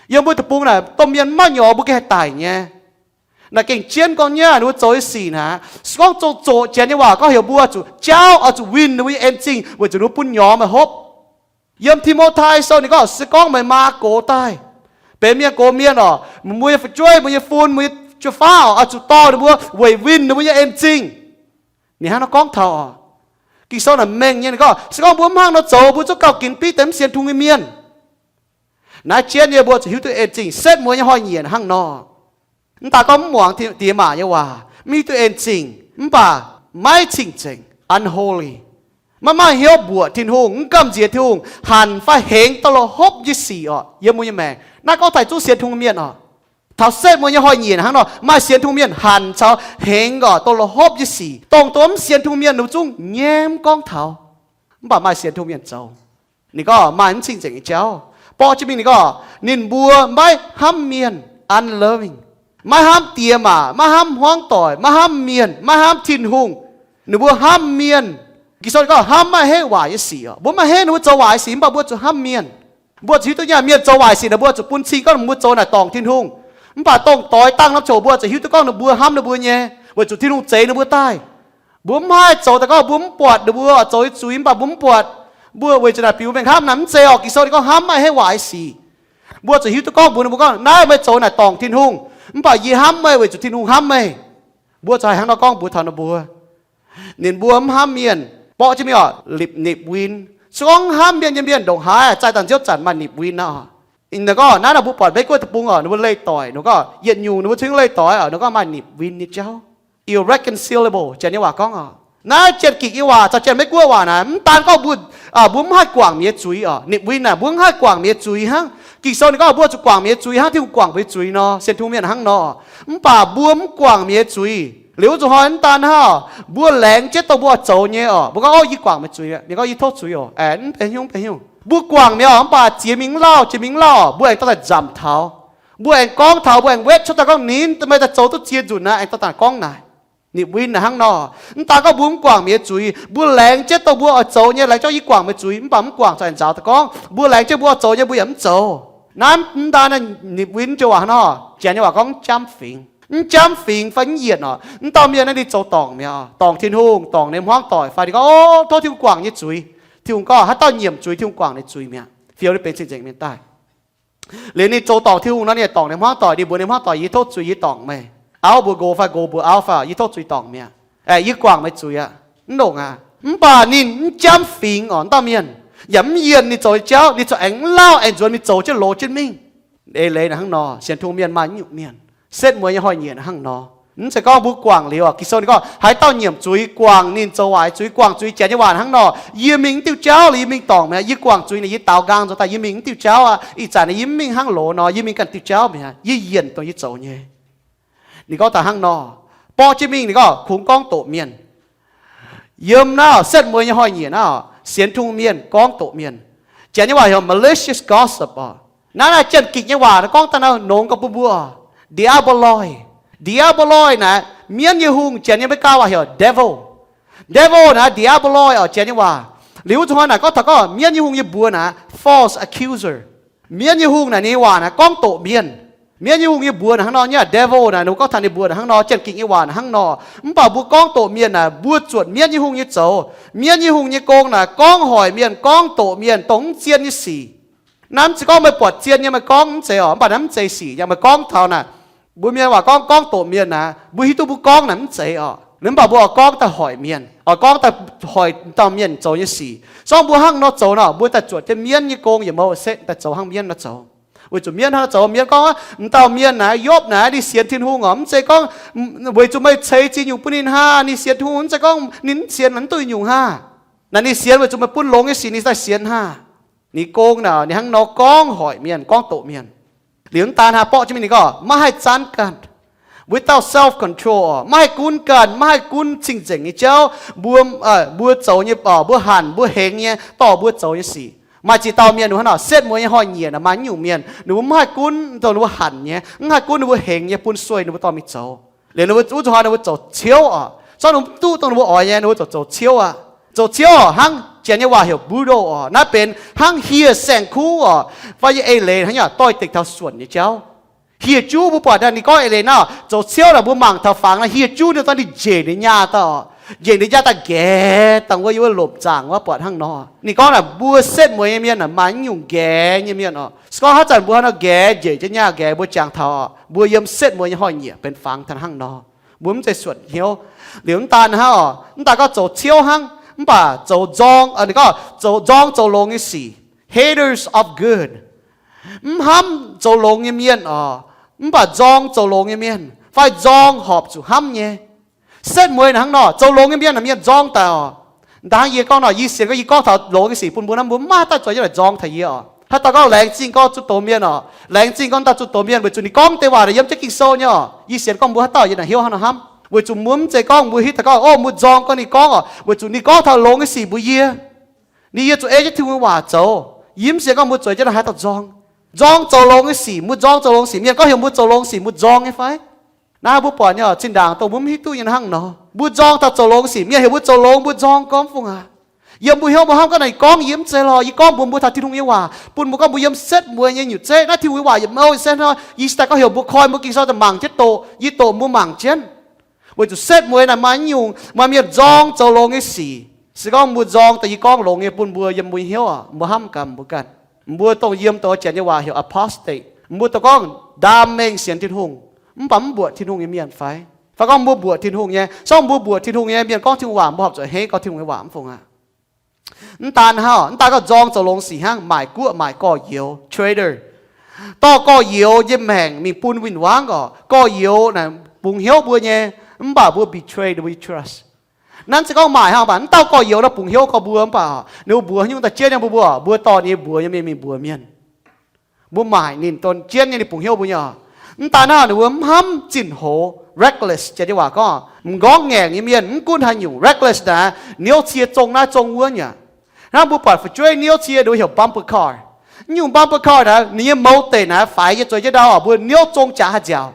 Yiem mbuo deic-bung naaic domh mienh mv maaih nyorx mbuo gengh haih daic nyei. Naaic gengh jienv gorngv nyei, ninh mbuo zoux nyei sic naaic, se gorngv zoqc zoqc janx nyei waac gorngv heuc mbuo zuqc jaauv oix zuqc winh ninh mbuo nyei en zingh weic zuqc ninh mbuo bun nyorx meih hopv. Yiem Ti^mo^tai sou ninh gorngv se gorngv meih maa gox daaih, benx mienh gox mienh oc, mbuo nyei fu'jueiv, mbuo nyei fun, mbuo nyei jiu-faav oc, oix zuqc dorh ninh mbuo weic winh ninh mbuo nyei en zingh. Ninh hnangv nor gorngv taux oc. Ging-Sou naaic mengh nyei, ninh gorngv se gorngv mbuo mv hnangv nor zoux, mbuo zungv gauh ginx biv deix mv sienx Tin-Hungh nyei mienh. Naaiv jienv nyei mbuo zuqc hiuv duqv en zingh. Setv mueiz nyei hnoi-nyieqc hnangv nor. Mv daan gorngv mv muangx diex maac nyei waac, mv hiuv duqv en zingh, mv baac maiv cing-nzengc, unholy, maiv maaih hnyouv mbuoqc Tin-Hungh, mv gamh nziex Tin-Hungh, hanc fai hengx dongh la'hopv nyei sic oc yiem mbuo nyei maengc. Naaiv gorngv taux zungv sienx Tin-Hungh mienh oc. Taux setv mueiz nyei hnoi-nyieqc hnangv nor, maaih sienx Tin-Hungh mienh hanc caux hengx oc dongh la'hopv nyei sic, dongh duqv mv sienx Tin-Hungh mienh ninh zungv nyei mv gorngv taux. Mv baac maaih sienx Tin-Hungh mienh zoux. Ninh gorngv maaih mv cing-nzengc nyei jauv. Borqv jienv mingh ninh gorngv ninh mbuo maiv hnamv mienh, unloving, maiv hnamv diex maac, maiv hnamv hmuangv doic, maiv hnamv mienh, maiv hnamv Tin-Hungh. Ninh mbuo hnamv mienh. Ging-Sou ninh gorngv hnamv maaih heiv waaic nyei sic oc. Mbuo maaih heiv ninh mbuo zoux waaic sic, mv baac mbuo zuqc hnamv mienh. Mbuo zuqc hiuv duqv nyei, mienh zoux waaic sic naaic, mbuo zuqc bun cing gorngv mbuo zoux naaic dorngc Tin-Hungh. Mv baac dongh doix dangh norm ziouc mbuo zuqc hiuv duqv gorngv ninh mbuo hnamv ninh mbuo nyei, weic zuqc Tin-Hungh zeix ninh mbuo daaih. Mbuo mv haih zoux daaih gorngv mbuo mv buatc ninh mbuo oix zoux nyei zuiz, mv baac mbuo mv buatc. Mbuo weic zuqc naaic biux mengh hnamv naaic mv zeiz oc. Ging-Sou ninh gorngv hnamv maaih heiv waaic sic. Mbuo zuqc hiuv duqv gorngv mbuox ninh mbuo gorngv, naaiv meih zoux naaic dorngc Tin-Hungh, mv baac yie hnamv meih weic zuqc Tin-Hungh hnamv meih. Mbuo zuqc haih hnangv nor gorngv mbuox taux ninh mbuo. Ninh mbuo mv hnamv mienh, borqv jienv mingh oc, nipc, nipc win. Se gorngv hnamv mienh nyei mienh ndongc haaix, zaih daaih nziouv zanc maaih nipc win aqv. Ninh gorngv naaiv nor mbuo buatc Meiv Guoqv deic-bung oc, ninh mbuo leih doic, ninh gorngv yietc nyungc ninh mbuo cingx leih doic oc, ninh gorngv maaih nipc win nyei jauv. Irreconcilable, janx nyei waac gorngv oc. Naaiv Janx-Gikc nyei waac caux Janx-Meiv Guoqv waac naaic, mv daan gorngv mbuo, mbuo mv haih guangc mi'aqv zuiz oc. Nipc win naaic mbuo mv haih guangc mi'aqv zuiz hnangv. Ging-Sou ninh gorngv mbuo zuqc guangc mi'aqv zuiz hnangv, Tin-Hungh guangc mbuo nyei zuiz nor, sienx Tin-Hungh mienh hnangv nor. Mv baac mbuo mv guangc mi'aqv zuiz. Liuz wuov nzunc hnoi mv daan hnangv, mbuo laengz jienv dongh mbuo oix zoux nyei oc. Mbuo gorngv, ov, yie guangc meih zuiz, mienh gorngv yie tov zuiz oc. Aengx mv benx hnyouv, mv benx hnyouv. Mbuo guangc mi'aqv oc, mv baac jiex mingh mv lauh, jiex mingh mv lauh oc, mbuo aengx dorh daaih nzamc taux. Mbuo aengx gorngv taux, mbuo aengx wetv cuotv daaih gorngv ninh meih daaih zoux duqv ziex nzunc naaic, aengx dorh daaih gorngv naaic. Nipc win naaic hnangv nor. Mv daan gorngv mbuo mv guangc mi'aqv zuiz, mbuo laengz jienv dongh mbuo oix zoux nyei, laengz jienv yie guangc meih zuiz, mv baac mv guangc corc aengx nzaaux daaih gorngv mbuo laengz jienv mbuo oix zoux nyei mbuo yaac mv zoux. Naaiv mv daan nipc win joux waac hnangv nor, Janx nyei waac gorngv mv jamv fingx. Mv jamv fingx fai mv yienc oc. Mv dauh mienh naaiv ninh zoux dorngc mi'aqv, dorngc Tin-Hungh, dorngc ninh hmuangv doic fai ninh gorngv, ov, tov Tin-Hungh guangc nyei zuiz. Tin-Hungh gorngv haaix dauh nyiemc zuiz Tin-Hungh guangc ninh zuiz mi'aqv, fioux ninh benx cing-nzengc mienh daaih. Liuz ninh zoux dorngc Tin-Hungh nor, ninh dorngc ninh hmuangv doic, ninh mbuox ninh hmuangv doic, yie tov zuiz, yie dorngc meih. Auv mbuox nqox fai nqox mbuox auv fai, yie tov zuiz dorngc mi'aqv. Aeqv, yie guangc meih zuiz aqv. Mv ndongc aqv. Mv baac ninh mv jamv fingx oc, dauh mienh yaac mv yienh ninh zoux nyei jauv, ninh corc aengx mv lauh aengx nzuonx mingh zoux jienv loz jienv mingh. Eix leiz naaic hnangv nor, sienx Tin-Hungh mienh maaih nyungc mienh, setv mueiz nyei hnoi-nyieqc hnangv nor. Mv zeiz gorngv mbuo guangc liuz, Ging-Sou ninh gorngv haaix dauh nyiemc zuiz guangc ninh zoux waaic zuiz, guangc zuiz janx nyei waac hnangv nor, yie mingh mv diuh jauv liuz yie mingh dorngc mi'aqv. Yie guangc zuiz naaic yie daaux nqaang nzoux daaih yie mingh mv diuh jauv aqv. Ih zanc naaic yie mv mingh hnangv loz nor, yie mingh ganh diuh jauv mi'aqv. Yie yienc dongh yie zoux nyei. Ninh gorngv taux hnangv nor, borqv jienv mingh ninh gorngv kungx gorngv doqc mienh. Yiem naaiv setv mueiz nyei hnoi-nyieqc naaiv, sienx Tin-Hungh mienh gorngv doqc mienh. Janx nyei waac heuc malicious gossip oc. Naaiv, naaiv Janx-Gikc nyei waac naaiv gorngv daaih naaiv nongx gorngv bun mbuo oc. Diaboloid. Diaboloid naaiv mienv nyei hungh, Janx nyei Meigaa waac heuc devil. Devil naaiv diaboloid oc, Janx nyei waac. Liuz wuov zuqc hnoi naaic gorngv taux gorngv mienv nyei hungh nyei mbuox naaiv false accuser. Mienv nyei hungh naaic ninh nyei waac naaic gorngv doqc mienh. Mienv nyei hungh nyei mbuox naaic hnangv nor nyei, devil naaic ninh gorngv taux ninh mbuox naaic hnangv nor, Janx-Gikc nyei waac naaic hnangv nor. Mv baac mbuo gorngv doqc mienh naaic, mbuo zuotc mienv nyei hungh nyei zoux. Mienv nyei hungh nyei gong naaic gorngv hoic mienh, gorngv doqc mienh dongh mv zien nyei sic. Naaiv mv zeiz gorngv meih buatc zien nyei meih gorngv, mv zeiz oc. Mv baac naaiv mv zeiz sic nyei meih gorngv taux naaic. Mbuo mienh waac gorngv, gorngv doqc mienh naaic, mbuo hiuv duqv mbuo gorngv naaic mv zeiz oc. Mv baac mbuo oix gorngv daaih hoic mienh, oix gorngv daaih hoic dauh mienh zoux nyei sic. Se gorngv mbuo hnangv nor zoux nor, mbuo daaih zuotc jienv mienv nyei gong yaac mouz se daaih zoux hnangv mienv nor zoux. Weic zuqc mienv hnangv nor zoux, mienv gorngv, m'dauh mienh naaic, Yopv naaic, ninh sienx Tin-Hungh oc. Mv zeiz gorngv weic zuqc meih ceix ziex nyungc bun ninh hnangv, ninh sienx Tin-Hungh, mv zeiz gorngv ninh mv sienx, ninh duqv nyungc hnangv. Naaic ninh sienx weic zuqc meih bun longx nyei sic ninh daaih sienx hnangv. Ninh gong naaic ninh hnangv nor gorngv hoic mienh, gorngv doqc mienh. Liuz mv daan hnangv, borqv jienv mingh ninh gorngv maiv haih zanv ganh, without self control, maiv haih gunv ganh, maiv haih gunv cing-nzengc nyei jauv. Mbuo, mbuo zoux nyei, mbuo hanc mbuo hengx nyei dorh mbuo zoux nyei sic. Maaih ziex dauh mienh hnangv nor, setv mueiz nyei hnoi-nyieqc naaic maaih nyungc mienh ninh mbuo mv haih gunv dongh ninh mbuo hanc nyei, mv haih gunv ninh mbuo hengx nyei bun sueih ninh mbuo dorh mingh zoux. Liuz ninh mbuo wuov zuqc hnoi ninh mbuo zoux ciouv oc. Se gorngv ninh mbuo mv duqv dongh ninh mbuo oix nyei, ninh mbuo zoux zoux ciouv aqv. Zoux ciouv oc, hnangv Janx nyei waac heuc brutal oc. Naaiv benx hnangv hieh saeng-kuv oc, fai nyei eix leiz hnangv yaac doix-dekc taux suonc nyei jauv. Hieh juv mbuo buatc naaiv ninh gorngv eix leiz naaiv, zoux ciouv naaic mbuo mangc taux fangx naaiv hieh juv ninh daaih ninh njiec ninh nyaah daaih oc, njiec ninh nyaah daaih nqaeqv dangh wuov yiem wuov lomc zaangc wuov buatc hnangv nor. Ninh gorngv naaic mbuo setv mueiz nyei mienh naaic maaih nyungc nqaeqv nyei mienh oc. Se gorngv haaix zanc mbuo hnangv nor nqaeqv njiec jienv nyaah nqaeqv mbuo jangx taux oc, mbuo yiem setv mueiz nyei hnoi-nyieqc benx fangx taux hnangv nor. Mbuo mv zeiz suonc hnyouv. Liuz mv daan hnangv oc, mv daan gorngv zoux ciouv hnangv, mv baac zoux nzorng, ninh gorngv zoux nzorng zoux longx nyei sic, haters of good. Mv hnamv zoux longx nyei mienh oc, mv baac nzorng zoux longx nyei mienh, fai nzorng horpc zuqc hnamv nyei. Setv mueiz naaic hnangv nor, zoux longx nyei mienh naaic mienh nzorng daaih oc. Ndaaih hnangv yie gorngv nor, yie sienx gorngv yie gorngv taux longx nyei sic bun mbuo naaiv, mbuo mv maaih dauh zueiz jienv naaic nzorng taux yie oc. Haaix dauh gorngv laengz zingh gorngv zuqc doz mienh oc, laengz zingh gorngv daaih zuqc doz mienh weic zuqc ninh gorngv deix waac naaic yiem jienv Ging-Sou nyei oc. Yie sienx gorngv mbuo haaix dauh yie naaic hnyouv hnangv nor hnamv, weic zuqc mbuo mv zeiz gorngv mbuo hiuv daaih gorngv, o, mbuo nzorng gorngv ninh gorngv oc, weic zuqc ninh gorngv taux longx nyei sic mbuox yie. Ninh yie zuqc ei jienv Tin-Hungh nyei waac zoux. Yie mv sienx gorngv mbuo zueiz jienv naaic haaix dauh nzorng. Nzorng zoux longx nyei sic, mbuo nzorng zoux longx sic, mienh gorngv heuc mbuo zoux longx sic, mbuo nzorng nyei fai? Naaiv mbuo buatc nyei oc, zinh ndaangc dongh mbuo mv hiuv duqv nyei hnangv nor, mbuo nzorng taux zoux longx sic, mienh heuc mbuo zoux longx, mbuo nzorng gorngv fungc aqv. Yiem mbuo hnyouv mbuo hnamv gorngv naaic gorngv yie mv zeiz lorh, yie gorngv mbuox mbuo taux Tin-Hungh nyei waac, bun mbuo gorngv mbuo yiem setv mueiz nyei nyutc zeiv naaiv Tin-Hungh nyei waac yietc mouh se hnoi, yie cingx daaih gorngv heuc mbuo koi mbuo Ging-Sou daaih mangc jienv doqc, yie doqc mbuo mangc jienv. Weic zuqc setv mueiz naaic maaih nyungc, maaih mienh nzorng zoux longx nyei sic. Se gorngv mbuo nzorng daaih yie gorngv longx nyei bun mbuo yiem mbuo nyei hnyouv oc, mbuo hnamv gaax mbuo ganh. Mbuo dongh yiem dongh Janx nyei waac heuc apostate. Mbuo dongh gorngv ndaam mengh sienx Tin-Hungh, mv baac mv mbuoqc Tin-Hungh nyei mienh fai? Fai gorngv mbuo mbuoqc Tin-Hungh nyei, se gorngv mbuo mbuoqc Tin-Hungh nyei mienh gorngv Tin-Hungh waac, mbuo horpc zuqc hei gorngv Tin-Hungh nyei waac mv fungc aqv. Mv daan hnangv, mv daan gorngv nzorng zoux longx sic hnangv, maaic guoqv maaic gorx-youz, traitor. Dorh gorx-youz nyei maengc mingh bun win-wangv oc. Gorx-youz naaic bungx hnyouv mbuo nyei, mv baac mbuo betray ninh mbuo nyei trust. Naaiv se gorngv maaic hnangv, mv baac mv dauh gorx-youz naaic bungx hnyouv gorx mbuo mv baac ninh mbuo mbuox haaix nyungc daaih jienv nyei mbuo, mbuo dorh ninh nyei mbuox nyei mingh, mingh mbuox mienh. Mbuo maaic ninh, dorh jienv nyei ninh bungx hnyouv mbuo nyei oc. Mv daan hnangv, ninh mbuo mv hnamv zinh hoz, reckless, Janx nyei waac gorngv m'nqorngv ngaengc nyei mienh, mv gunv haaix nyungc, reckless naaic, niouv cie zong naaiv zong wuov nyei. Hnangv mbuo buatc fu'jueiv niouv cie ninh mbuo heuc bumper car. Mv nyungc bumper car naaic, ninh nyei mouz deic naaic faix nyei zueiz jienv ndau oc, mbuo niouv zong jaax haaix nziaauc.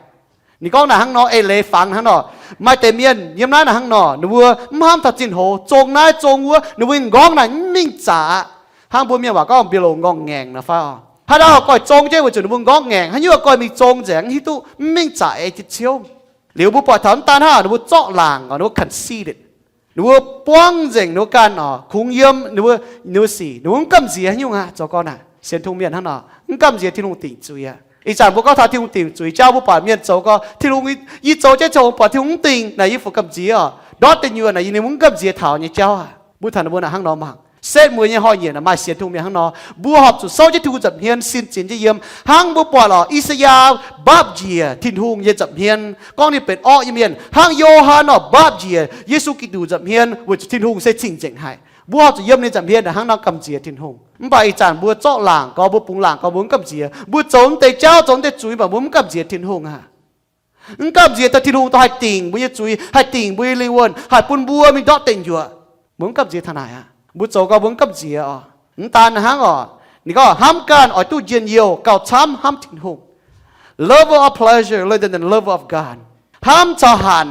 Ninh gorngv naaic hnangv nor, eix leiz fangx hnangv nor. Maaih deix mienh yiem naaiv naaic hnangv nor, ninh mbuo mv hnamv taux zinh hoz, zong naaiv zong wuov, ninh mbuo m'nqorngv naaic mv mingh zaqc aqv. Hnangv mbuo mienh waac gorngv mbiorlongc m'nqorngv ngaengc nor fai oc. Haaix dauh oix goiv zong jienv weic zuqc ninh mbuo m'nqorngv ngaengc, haaix nyungc oix goiv mingh zong nzengc, mv hiuv duqv, mv mingh zaqc ei jienv ciouv. Liuz mbuo buatc taux mv daan hnangv, ninh mbuo zorqv laangc oc, ninh mbuo conceited. Ninh mbuo buangv nzengc ninh mbuo ganh oc, kungx yiem ninh mbuo, ninh mbuo sic, ninh mbuo mv gamh nziex haaix nyungc aqv. Zoux gorn naaic, sienx Tin-Hungh mienh hnangv nor, mv gamh nziex Tin-Hungh dingc zuiz aqv. Ih zanc mbuo gorngv taux Tin-Hungh dingc zuiz jauv, mbuo buatc mienh zoux gorn, Tin-Hungh, yie zoux jienv Tin-Hungh buatc Tin-Hungh mv dingc naaic, yie fu gamh nziex oc. Ndortv deic nyuoqc naaic, yie ninh mbuo mv gamh nziex taux nyei jauv aqv. Mbuo taux ninh mbuo naaic hnangv nor mangc. Setv mueiz nyei hnoi-nyieqc naaic maaih sienx Tin-Hungh mienh hnangv nor. Mbuo horpc zuqc souv jienv Tin-Hungh nza'hmien, sin zinx jienv yiem, hnangv mbuo buatc lorqc, I^saa^yaa mbapv njiec Tin-Hungh nyei nza'hmien, gorngv ninh benx orqv nyei mienh, hnangv Yo^han orqc mbapv njiec Yesu Giduc nza'hmien weic zuqc Tin-Hungh se cing-nzengc haic. Mbuo horpc zuqc yiem ninh nza'hmien naaic hnangv nor gamh nziex Tin-Hungh. Mv baac ih zanc mbuo zorqv laangc gorx, mbuo bungx laangc gorx, mbuo mv gamh nziex. Mbuo zoux mv deix jauv, zoux mv deix zuiz, mv baac mbuo mv gamh nziex Tin-Hungh aqv. Mv gamh nziex taux Tin-Hungh dongh haih dingc mbuo nyei zuiz, haih dingc mbuo nyei lingh wuonh, haih bun mbuo mingh ndortv deic njuoqc. Mbuo mv gamh nziex taux naaic aqv. Mbuo zoux gau mbuo mv gamh nziex oc. Mv daan hnangv oc, ninh gorngv hnamv ganh oix duqv njien-youh gauh camv hnamv Tin-Hungh. Lover of pleasure rather than lover of God. Hnamv caux hanc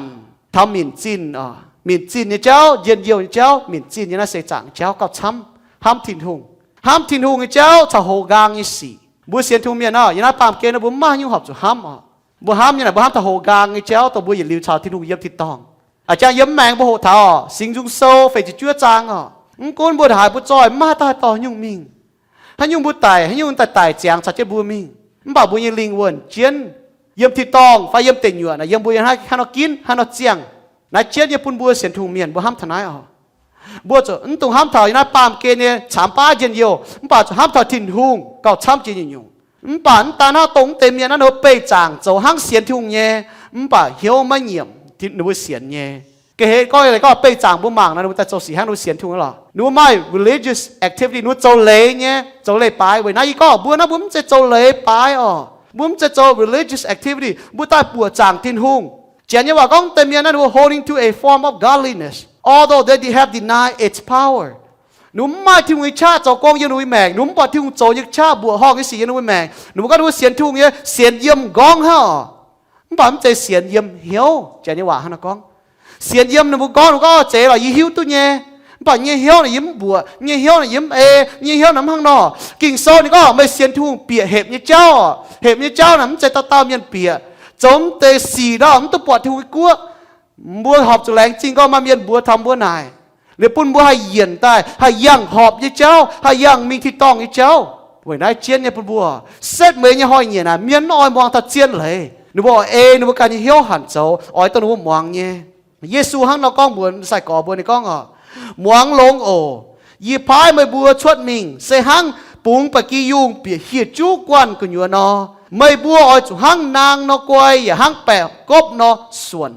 taux minc zinh oc. Minc zinh nyei jauv, njien-youh nyei jauv, minc zinh nyei naaiv seix zaangc nyei jauv gauh camv hnamv Tin-Hungh. Hnamv Tin-Hungh nyei jauv caux hoz nqaang nyei sic. Mbuo sienx Tin-Hungh mienh nor, yiem naaiv baamh gen nor mbuo mv maaih haaix nyungc horpc zuqc hnamv oc. Mbuo hnamv nyei naaic mbuo hnamv taux hoz nqaang nyei jauv dongh mbuo yietc liuz caux Tin-Hungh yiem tin-dorngh. A'jang yiem maengx mbuo hoqc taux oc, Singx Nzung Sou feix ziepc juov zaang oc. Mv gunv mbuo haaix mbuo zoih mv maaih haaix dauh haih dorh nyungc mingh. Haaix nyungc mbuo daic, haaix nyungc daaih daic ziangx caux jienv mbuo mingh. Mv baac mbuo nyei lingh wuonh jienv yiem tin-dorngh fai yiem deic nyuoqc naaic, yiem mbuo yiem haaix nor ginv, haaix nor ziangh, naaiv jienv nyei bun mbuo sienx Tin-Hungh mienh mbuo hnamv taux naaiv oc. Mbuo zuqc mv dungx hnamv taux yiem naaiv baamh gen nyei caamx baav njien-youh, mv baac zuqc hnamv taux Tin-Hungh gauh camv jiex nyungc-nyungc. Mv baac mv daan hnangv, dongh mv deix mienh naaiv ninh mbuo beih zaangc zoux hnangv sienx Tin-Hungh nyei, mv baac hnyouv maiv nyiemc ninh mbuo sienx nyei. Ga'hlen gorngv, gorngv beih zaangc mbuo mangc nor, ninh mbuo daaih zoux sic hnangv ninh mbuo sienx Tin-Hungh lorqc. Ninh mbuo maaih religious activity, ninh mbuo zoux leiz nyei, zoux leiz-baaix. Weic naaiv yie gorngv mbuo naaiv mbuo mv zeiz zoux leiz-baaix oc. Mbuo mv zeiz zoux religious activity, mbuo daaih buoqc zaangc Tin-Hungh. Janx nyei waac gorngv, deix mienh naaiv ninh mbuo holding to a form of godliness, although they have denied its power. Ninh mbuo mv maaih Tin-Hungh nyei qaqv zoux gong yiem ninh mbuo nyei maengc, ninh mbuo mv buatc Tin-Hungh zoux nyei qaqv mbuoqc horngh nyei sic yiem ninh mbuo maengc. Ninh mbuo gorngv ninh mbuo sienx Tin-Hungh nyei, sienx yiem m'nqorngv hnangv oc. Mv baac mv zeiz sienx yiem hnyouv. Janx nyei waac hnangv naaiv gorngv, sienx yiem ninh mbuo gorngv, ninh mbuo gorngv, Zeiz lorqc, yie hiuv duqv nyei. Mv baac nyei hnyouv naaic yie mv mbuoqc, nyei hnyouv naaic yie mv ei, nyei hnyouv naaic mv hnangv nor. Ging-Sou ninh gorngv meih sienx Tin-Hungh bieqc hepc nyei jauv oc. Hepc nyei jauv naaic mv zeiz dauh dauh mienh bieqc. Zoux mv deix sic ndau mv duqv buatc Tin-Hungh nyei guoqv. Mbuo horpc zuqc laengz zingh gorngv maaih mienh mbuox taux mbuo naaic, liuz bun mbuo haih yienc daaih, haih yangh horpc nyei jauv, haih yangh mingh tin-dorngh nyei jauv. Weic naaiv jienv nyei bun mbuo, setv mueiz nyei hnoi-nyieqc naaic mienh mv oix muangx taux zien leiz. Ninh mbuo oix ei ninh mbuo ganh nyei hnyouv hanc zoux, oix dongh ninh mbuo muangx nyei. Yesu hnangv nor gorngv mbuox sai-gorx mbuo, ninh gorngv oc, Muangx longx oc. Yie paaiv meih mbuo cuotv mingh se hnangv bungx ba'gi yungh bieqc hieh juv guanh gu'nyuoz nor. Meih mbuo oix zuqc hnangv naang nor guai yaac hnangv baeqc gopv nor suonc.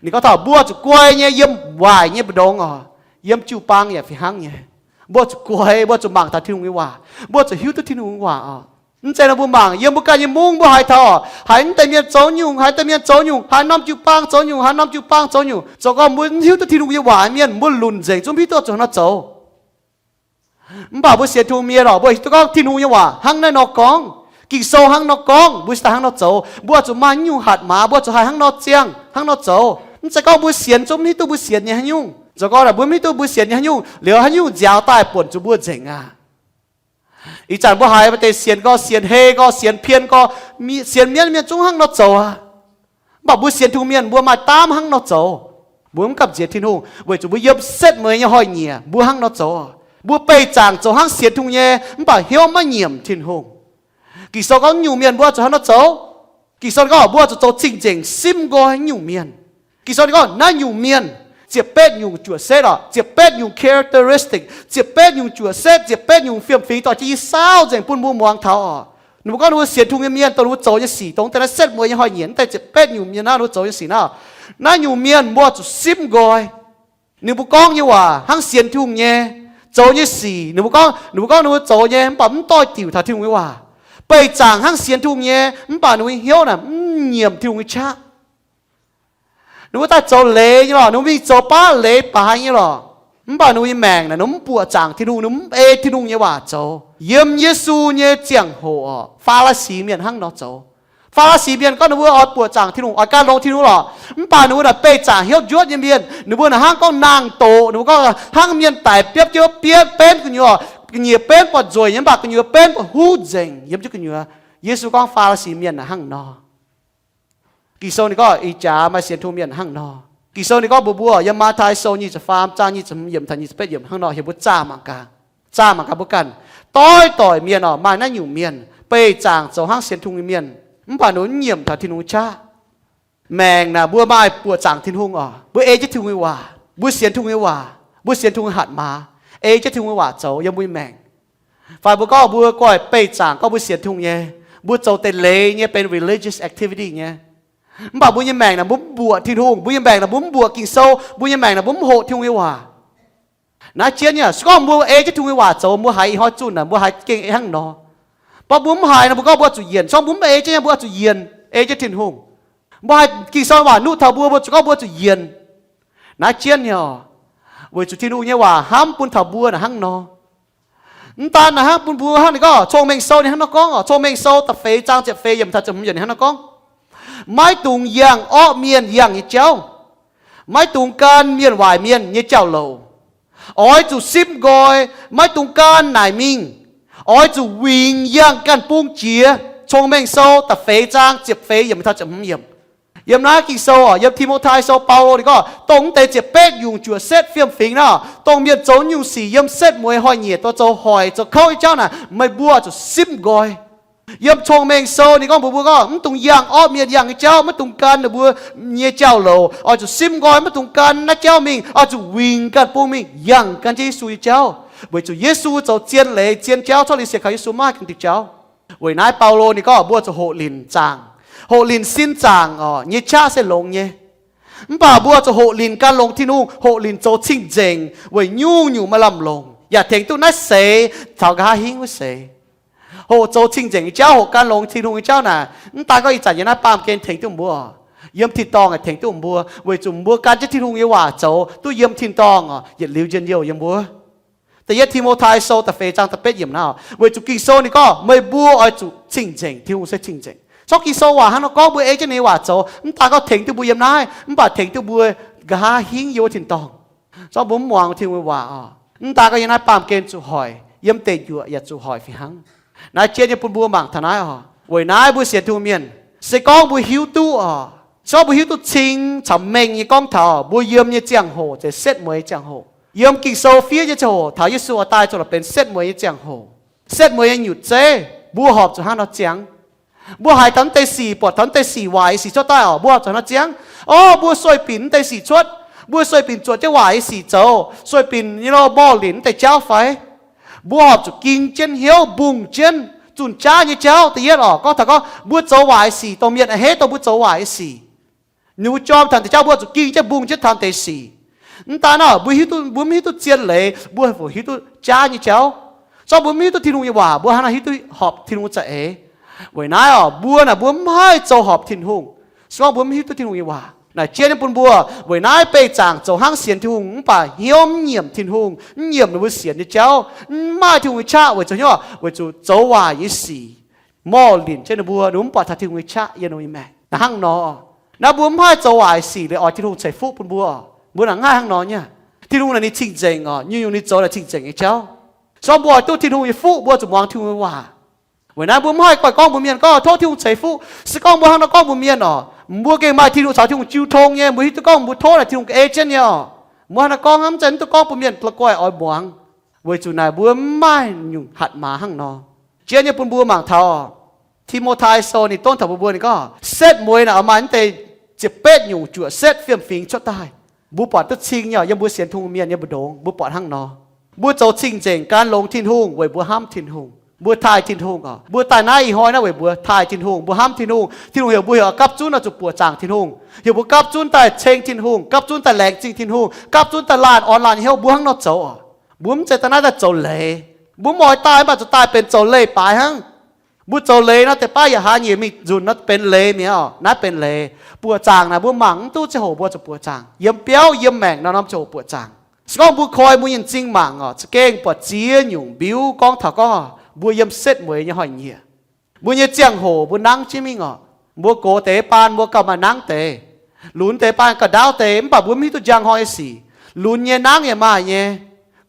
Ninh gorngv taux mbuo zuqc guai nyei yiem waaic nyei mbu'ndongx oc, yiem jiu-baang yaac fih hnangv nyei. Mbuo zuqc guai, mbuo zuqc mangc taux Tin-Hungh nyei waac, mbuo zuqc hiuv duqv Tin-Hungh nyei waac oc. Mv zeiz nor mbuo mangc yiem mbuo ganh nyei mungv mbuo haiz taux oc, haiz mv deix mienh zoux nyungc, haiz deix mienh zoux nyungc, haaix norm jiu-baang zoux nyungc, haaix norm jiu-baang zoux nyungc, zoux gorngv mbuo mv hiuv duqv Tin-Hungh nyei waac mienh mbuo lunc nzengc, zungv mv hiuv duqv zuqc hnangv nor zoux. Mv baac mbuo sienx Tin-Hungh mienh oc, mbuo hiuv duqv gorngv Tin-Hungh nyei waac hnangv naaiv nor gorngv, Ging-Sou hnangv nor gorngv, mbuo se daaih hnangv nor zoux. Mbuo zuqc maaih nyungc hatc maaz, mbuo zuqc haih hnangv nor ziangh, hnangv nor zoux. Mv zeiz gorngv mbuo sienx zungv mv hiuv duqv mbuo sienx nyei haaix nyungc. Zoux gorngv naaic mbuo mv hiuv duqv mbuo sienx nyei haaix nyungc, liuz haaix nyungc nziaaux daaih buonc zuqc mbuo nzengc aqv. Ih zanc mbuo haiz maaih deix sienx gorx, sienx hei gorx, sienx pien gorx, sienx mienv mienh zungv hnangv nor zoux aqv. Mv baac mbuo sienx Tin-Hungh mienh mbuo maaih daamv hnangv nor zoux. Mbuo mv gamh nziex Tin-Hungh weic zuqc mbuo yiem setv mueiz nyei hnoi-nyieqc mbuo hnangv nor zoux. Mbuo beih zaangc zoux hnangv sienx Tin-Hungh nyei, mv baac hnyouv maiv nyiemc Tin-Hungh. Ging-Sou gorngv nyungc mienh mbuo zuqc hnangv nor zoux. Ging-Sou gorngv mbuo zuqc zoux cing-nzengc, simv nqoi nyungc mienh. Ging-Sou gorngv naaiv nyungc mienh, ziepc betv nyungc juoqc setv oc, ziepc betv nyungc characteristic, ziepc betv nyungc juoqc setv, ziepc betv nyungc fiem-fingx dorh jienv yie saauv nzengc bun mbuo muangx taux oc. Ninh mbuo gorngv ninh mbuo sienx Tin-Hungh nyei mienh dongh ninh mbuo zoux nyei sic, dongh deix naaiv setv mueiz nyei hnoi-nyieqc deix ziepc betv nyungc mienh naaiv ninh mbuo zoux nyei sic naaiv, naaiv nyungc mienh mbuo zuqc simv nqoi. Ninh mbuo gorngv nyei waac hnangv sienx Tin-Hungh nyei, zoux nyei sic ninh mbuo gorngv, ninh mbuo gorngv ninh mbuo zoux nyei mv baac mv doix-diuc taux Tin-Hungh nyei waac. Beih zaangc hnangv sienx Tin-Hungh nyei mv baac ninh mbuo nyei hnyouv naaic mv nyiemc Tin-Hungh nyei qaqv. Ninh mbuo daaih zoux leiz nyei lorqc, ninh mbuo mingh zoux baav leiz baaix nyei lorqc. Mv baac ninh mbuo nyei maengc naaic ninh mbuo mv buoqc zaangc Tin-Hungh, ninh mbuo mv ei Tin-Hungh nyei waac zoux. Yiem Yesu nyei ziangh hoc oc, Faa^laa^si mienh hnangv nor zoux. Faa^laa^si mienh gorngv ninh mbuo oix buoqc zaangc Tin-Hungh, oix gan longx Tin-Hungh lorqc. Mv baac ninh mbuo naaic beih zaangc hnyouv njuotv nyei mienh, ninh mbuo naaic hnangv gorngv naang-doqc, ninh mbuo gorngv hnangv mienh daic biopv jienv biopv benv gu'nyuoz, ga'nyiec benv buatc nzueic nyei, mv baac gu'nyuoz benv buatc huv nzengc yiem jienv gu'nyuoz. Yesu gorngv Faa^laa^si mienh naaic hnangv nor. Ging-Sou ninh gorngv ih jaax maaih sienx Tin-Hungh mienh hnangv nor. Ging-Sou ninh gorngv mbuox mbuo yiem Matv^tai Sou nyic ziepc faam zaang nyic ziepc hmz yiemc taux nyic ziepc betv yiemc hnangv nor, heuc mbuo zaah mangc gaax. Zaah mangc gaax mbuo ganh. Doix-doic mienh oc, maaih naaiv nyungc mienh beih zaangc zoux hnangv sienx Tin-Hungh nyei mienh, mv baac ninh mbuo mv nyiemc taux Tin-Hungh nyei qaqv. Maengc naaic mbuo maaih buoqc zaangc Tin-Hungh oc, mbuo ei jienv Tin-Hungh nyei waac, mbuo sienx Tin-Hungh nyei waac, mbuo sienx Tin-Hungh nyei hatc maaz. ei jienv Tin-Hungh nyei waac zoux yiem mbuo nyei maengc. Fai mbuo gorngv mbuo goiv beih zaangc gorngv mbuo sienx Tin-Hungh nyei, mbuo zoux deix leiz nyei benx religious activity nyei. Mv baac mbuo nyei maengc naaic mbuo mv mbuoqc Tin-Hungh, mbuo nyei maengc naaic mbuo mv mbuoqc Ging-Sou, mbuo nyei maengc naaic mbuo mv hoqc Tin-Hungh nyei waac. Naaiv jienv nyei, se gorngv mbuo ei jienv Tin-Hungh nyei waac zoux, mbuo haiz ih hnoi zunh naaic mbuo haiz gengh hnangv nor. Mv baac mbuo mv haiz naaic mbuo gorngv mbuo oix zuqc yienc, se gorngv mbuo mv ei jienv nyei mbuo oix zuqc yienc, ei jienv Tin-Hungh. Mbuo haiz Ging-Sou waac nuqv taux mbuo, mbuo zuqc gorngv mbuo zuqc yienc. Naaiv jienv nyei, weic zuqc Tin-Hungh nyei waac hnamv bun taux mbuo naaic hnangv nor. Mv daan naaic hnangv bun mbuo hnangv, ninh gorngv Cong-Mengh Sou ninh hnangv nor gorngv oc. Cong-Mengh Sou da'feix zaang ziepc feix yiemc taux ziepc hmz yiemc ninh hnangv nor gorngv, maiv dungx yangh orqv mienh yangh nyei jauv, maiv dungx gan mienh waaic mienh nyei jauv-louc. Oix zuqc simv nqoi, maiv dungx gan naaic mingh. Oix zuqc wingx yangh ganh bung jiex. Cong-Mengh Sou da'feix zaang ziepc feix yiemc taux ziepc hmz yiemc. Yiem naaiv Ging-Sou oc, yiem Ti^mo^tai Sou, Baulo ninh gorngv, dongh mv deix ziepc betv nyungc juoqc setv fiem-fingx nor, dongh mienh zoux nyungc sic yiem setv mueiz hnoi-nyieqc dorh zoux hoic zoux kouv nyei jauv naaic, meih mbuo zuqc simv nqoi. Yiem Cong-Mengh Sou ninh gorngv mbuox mbuo gorngv, mv dungx yangh orqv mienh yangh nyei jauv, maiv dungx gan ninh mbuo nyei jauv-louc. Oix zuqc simv nqoi, maiv dungx gan naaiv jauv mingh. Oix zuqc wingx ganh bung mingh yangh gan jienv Yesu nyei jauv, weic zuqc Yesu zoux zien leiz zien jauv, corc liuz sienx kaux Yesu maiv haih gan diuh jauv. Weic naaiv Baulo ninh gorngv mbuo zuqc hoqc linc zaangc, hoqc linc sin zaangc oc, nyei qaqv se longx nyei. Mv baac mbuo zuqc hoqc linc gan longx Tin-Hungh, hoqc linc zoux cing-nzengc weic nyungc-nyungc maaih lamh longc, yaac tengx duqv naaiv seix caux nqa'haav hingv wuov seix. Hoqc zoux cing-nzengc nyei jauv, hoqc gan longx Tin-Hungh nyei jauv naaic, mv daan gorngv ih zanc yiem naaiv baamh gen tengx duqv mbuo, yiem tin-dorngh tengx duqv mbuo, weic zuqc mbuo gan jienv Tin-Hungh nyei waac zoux duqv yiem tin-dorngh oc, yietc liuz njien-youh yiem mbuo. Da'yietv Ti^mo^tai Sou da'feix zaang da'betv yiemc naaiv, weic zuqc Ging-Sou ninh gorngv meih mbuo oix zuqc cing-nzengc, Tin-Hungh se cing-nzengc. Corc Ging-Sou waac hnangv nor gorngv mbuo ei jienv ninh nyei waac zoux, mv daan gorngv tengx duqv mbuo yiem naaiv, mv baac tengx duqv mbuo nqa'haav hingv yiem wuov tin-dorngh. Corc mbuo mv muangx Tin-Hungh nyei waac oc, mv daan gorngv yiem naaiv baamh gen zuqc hoic, yiem deic juoqc yaac zuqc hoic fih hnangv. Naaiv jienv nyei bun mbuo mangc taux naaiv oc. Weic naaiv mbuo sienx Tin-Hungh mienh, se gorngv mbuo hiuv duqv oc, se gorngv mbuo hiuv duqv cing caux mengh nyei gorngv taux mbuo yiem nyei ziangh hoc, zeiz setv mueiz nyei ziangh hoc. Yiem Ging-Sou fiev nyei ziangh hoc taux Yesu oix daaih zoux la'benx setv mueiz nyei ziangh hoc, setv mueiz nyei nyutc zeiv, mbuo horpc zuqc hnangv nor ziangx. Mbuo haiz taux mv deix sic, buatc taux mv deix sic, waaic nyei sic cuotv daaih oc, mbuo horpc zuqc hnangv nor ziangx. Orv, mbuo sueih binc mv deix sic cuotv, mbuo sueih binc zuotc jienv waaic nyei sic zoux, sueih binc nyei lorh morh linc mv deix jauv fai? Mbuo horpc zuqc ging jienv hnyouv, mbungh jienv zunh jaav nyei jauv. Da'yietv oc, gorngv taux gorngv mbuo zoux waaic nyei sic, dongh mienh a'hneiv dongh mbuo zoux waaic nyei sic, ninh mbuo jorm taux deix jauv, mbuo zuqc ging jienv mbungh jienv taux deix sic. Mv daan oc, mbuo hiuv duqv, mbuo mv hiuv duqv zien leiz, mbuo fungc hiuv duqv jaav nyei jauv. Se gorngv mbuo mv hiuv duqv Tin-Hungh nyei waac, mbuo hnangv naaiv hiuv duqv horpc Tin-Hungh za'eix. Weic naaiv oc, mbuo naaic mbuo mv haih zoux horpc Tin-Hungh, se gorngv mbuo mv hiuv duqv Tin-Hungh nyei waac. Naaic jienv nyei bun mbuo, weic naaiv beih zaangc zoux hnangv sienx Tin-Hungh mv baac hnyouv mv nyiemc Tin-Hungh, mv nyiemc ninh mbuo sienx nyei jauv, mv maaih Tin-Hungh nyei qaqv weic zoux hnyouv, weic zuqc zoux waaic nyei sic morh linc jienv ninh mbuo, ninh mbuo mv buatc taux Tin-Hungh nyei qaqv yiem ninh mbuo nyei maengc. Naaiv hnangv nor, naaiv mbuo mv haih zoux waaic sic liuz oix Tin-Hungh ceix fuqv bun mbuo. Mbuo naaic mv haih hnangv nor nyei. Tin-Hungh naaic ninh cing-nzengc oc, nyungc-nyungc ninh zoux naaic cing-nzengc nyei jauv. Se gorngv mbuo oix duqv Tin-Hungh nyei fuqv, mbuo zuqc muangx Tin-Hungh nyei waac. Weic naaiv mbuo mv haih goiv gorngv mbuox mienh gorngv tov Tin-Hungh ceix fuqv. Se gorngv mbuo hnangv nor gorngv mbuox mienh oc, mbuo gengh maaih Tin-Hungh caux Tin-Hungh jiu tong nyei, mbuo hiuv duqv gorngv mbuo tov naaic Tin-Hungh ga'ei jienv nyei oc. Mbuo hnangv nor gorngv hnamv, mv zeiz mv duqv gorngv bun mienh la'guaih oix muangx, weic zuqc naaic mbuo mv maaih nyungc hatc maaz hnangv nor. Jienv nyei bun mbuo mangc taux Ti^mo^tai Sou ninh donv taux mbuo, mbuo ninh gorngv setv mueiz naaic oix maaih mv deix ziepc betv nyungc juoqc setv fiem-fingx cuotv daaih. Mbuo buatc duqv cing nyei oc, yiem mbuo sienx Tin-Hungh mienh nyei mbu'ndongx mbuo buatc hnangv nor. Mbuo zoux cing-nzengc gan longx Tin-Hungh weic mbuo hnamv Tin-Hungh, mbuo taaih Tin-Hungh oc. Mbuo daaih naaiv ih hnoi naaiv weic mbuo taaih Tin-Hungh, mbuo hnamv Tin-Hungh. Tin-Hungh heuc mbuo heuc gapv zunv oix zuqc buoqc zaangc Tin-Hungh, heuc mbuo gapv zunv daaih ceng Tin-Hungh, gapv zunv daaih laengz zingh Tin-Hungh, gapv zunv daaih laanh orn laanh nyei hnyouv, mbuo hnangv nor zoux oc. Mbuo mv zeiz daaih naaiv daaih zoux leiz. Mbuo mv oix daaih mv baac zuqc daaih benx zoux leiz-baaix hnangv. Mbuo zoux leiz nor, deix baav yaac haaix nyungc mingh nzunc nor benx leiz mi'aqv oc. Naaiv benx leiz. Buoqc zaangc naaic mbuo mangc mv duqv ziangh hoc mbuo zuqc buoqc zaangc. Yiem biauv yiem maengc nor norm ziangh hoc buoqc zaangc. Se gorngv mbuo koi mbuo nyei m'zing mangc oc, za'gengh buatc ziex nyungc mbiuv gorngv taux gorngv mbuo yiem setv mueiz nyei hnoi-nyieqc. Mbuo nyei ziangh hoc mbuo nangv jienv mingh oc. Mbuo gox deix baan mbuo gauh maaih nangv deix, lunx deix baan gauh ndaauv deix, mv baac mbuo mv hiuv duqv njang hnoi nyei sic. Lunx nyei nangv yaac maaih nyei,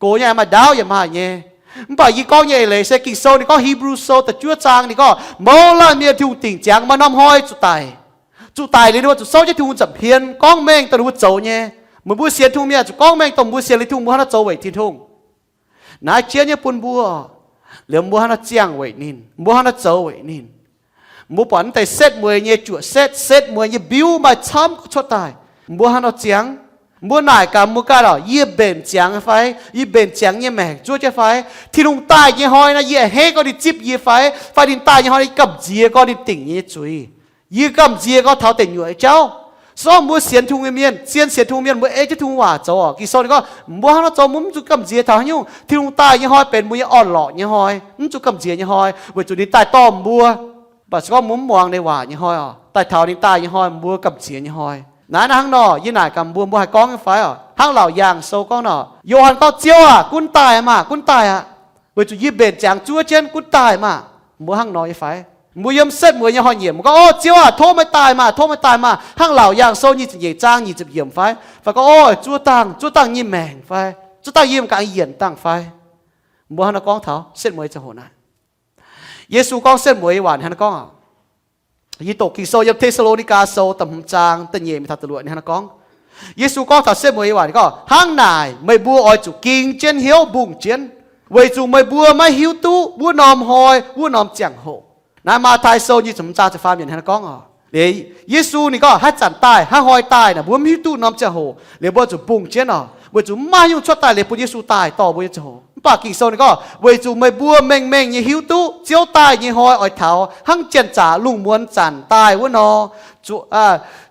gox nyei maaih ndaauv yaac maaih nyei. Mv baac yie gorngv nyei eix leiz se Ging-Sou ninh gorngv, Hipv^lu Sou da'juov zaang ninh gorngv, mouz laanh mienh Tin-Hungh dingc ziangx maaih norm hnoi zuqc daic. Zuqc daic liuz ninh mbuo zuqc souv jienv Tin-Hungh nza'hmien gorngv mengh dongh ninh mbuo zoux nyei. Meih mbuo sienx Tin-Hungh mienh zuqc gorngv mengh dongh mbuo sienx liuz Tin-Hungh mbuo hnangv nor zoux weic Tin-Hungh. Naaiv jienv nyei bun mbuo, liemh mbuo hnangv nor ziangh weic ninh, mbuo hnangv nor zoux weic ninh. Mbuo buatc mv deix setv mueiz nyei juoqc setv, setv mueiz nyei mbiuv maaih camv cuotv daaih. Mbuo hnangv nor ziangx, Mbuo naaic gaax mbuo ganh orqc, yie mbenc ziangx fai? Yie mbenc ziangx nyei maengc zuov jienv fai? Tin-Hungh daaih nyei hnoi naaiv, yie a'hneiv gorngv ninh zipv yie fai? Fai ninh daaih nyei hnoi naaiv, yie gamh nziex gorngv ninh dingc yie nyei zuiz? Yie gamh nziex gorngv taux deic nyuoqc nyei jauv? Se gorngv mbuo sienx Tin-Hungh nyei mienh, zien sienx Tin-Hungh mienh, mbuo ei jienv Tin-Hungh waac zoux orqc, Ging-Sou ninh gorngv, mbuo hnangv nor zoux mbuo mv zuqc gamh nziex taux haaix nyungc. Tin-Hungh daaih nyei hnoi benx mbuo nyei orn-lorqc nyei hnoi, mv zuqc gamh nziex nyei hnoi, weic zuqc ninh daaih dorh mbuo. Mv baac se gorngv mbuo mv muangx ninh waac nyei hnoi orqc, daaih taux ninh daaih nyei hnoi mbuo gamh nziex nyei hnoi. Naaiv, naaiv hnangv nor, yie naaic gaax mbuo, mbuo haih gorngv nyei fai orqc? Hnangv Laauc Yaangh Sou gorngv nor, Yo^han gorngv, Ziouv aac, gunv daaih maah! Gunv daaih aqv! Weic zuqc yie mbenc ziangx zuov jienv, gunv daaih maah! Mbuo hnangv nor nyei fai? Mbuo yiem setv mueiz nyei hnoi-nyieqc, mbuo gorngv, O Ziouv aac, tov meih daaih maah! Tov meih daaih maah! Hnangv Laauc Yaangh Sou nyic ziepc nyeic zaang nyic ziepc yiemc fai? Fai gorngv, O, zuov dangh, zuov dangh nyei maengc fai? Zuov dangh yie mangc gaax yienc dangh fai? Mbuo hnangv nor gorngv taux setv mueiz ziangh hoc naaic. Yesu gorngv setv mueiz nyei waac hnangv nor gorngv. Yie doqc Ging-Sou yiem Te^saa^lo^ni^gaa Sou da'hmz zaang da'nyeic mingh taux da'luoqc ninh hnangv nor gorngv. Yesu gorngv taux setv mueiz nyei waac ninh gorngv, Hnangv naaic meih mbuo oix zuqc ging jienv hnyouv mbungh jienv, weic zuqc meih mbuo maiv hiuv duqv wuov norm hnoi, wuov norm ziangh hoc. Naaiv Matv^tai Sou nyic ziepc hmz zaang ziepc faam yiemc hnangv nor gorngv oc. Liuz Yesu ninh gorngv haaix zanc daaih, haaix hnoi daaih naaic mbuo mv hiuv duqv norm ziangh hoc. Liuz mbuo zuqc mbungh jienv oc, weic zuqc mv maaih haaix nyungc cuotv daaih liuz bun Yesu daaih dorh mbuo nyei ziangh hoc. Mv baac Ging-Sou ninh gorngv, Weic zuqc meih mbuo mengh mengh nyei hiuv duqv Ziouv daaih nyei hnoi oix taux hnangv janx-zaqc lungh muonz zanc daaih wuov nor.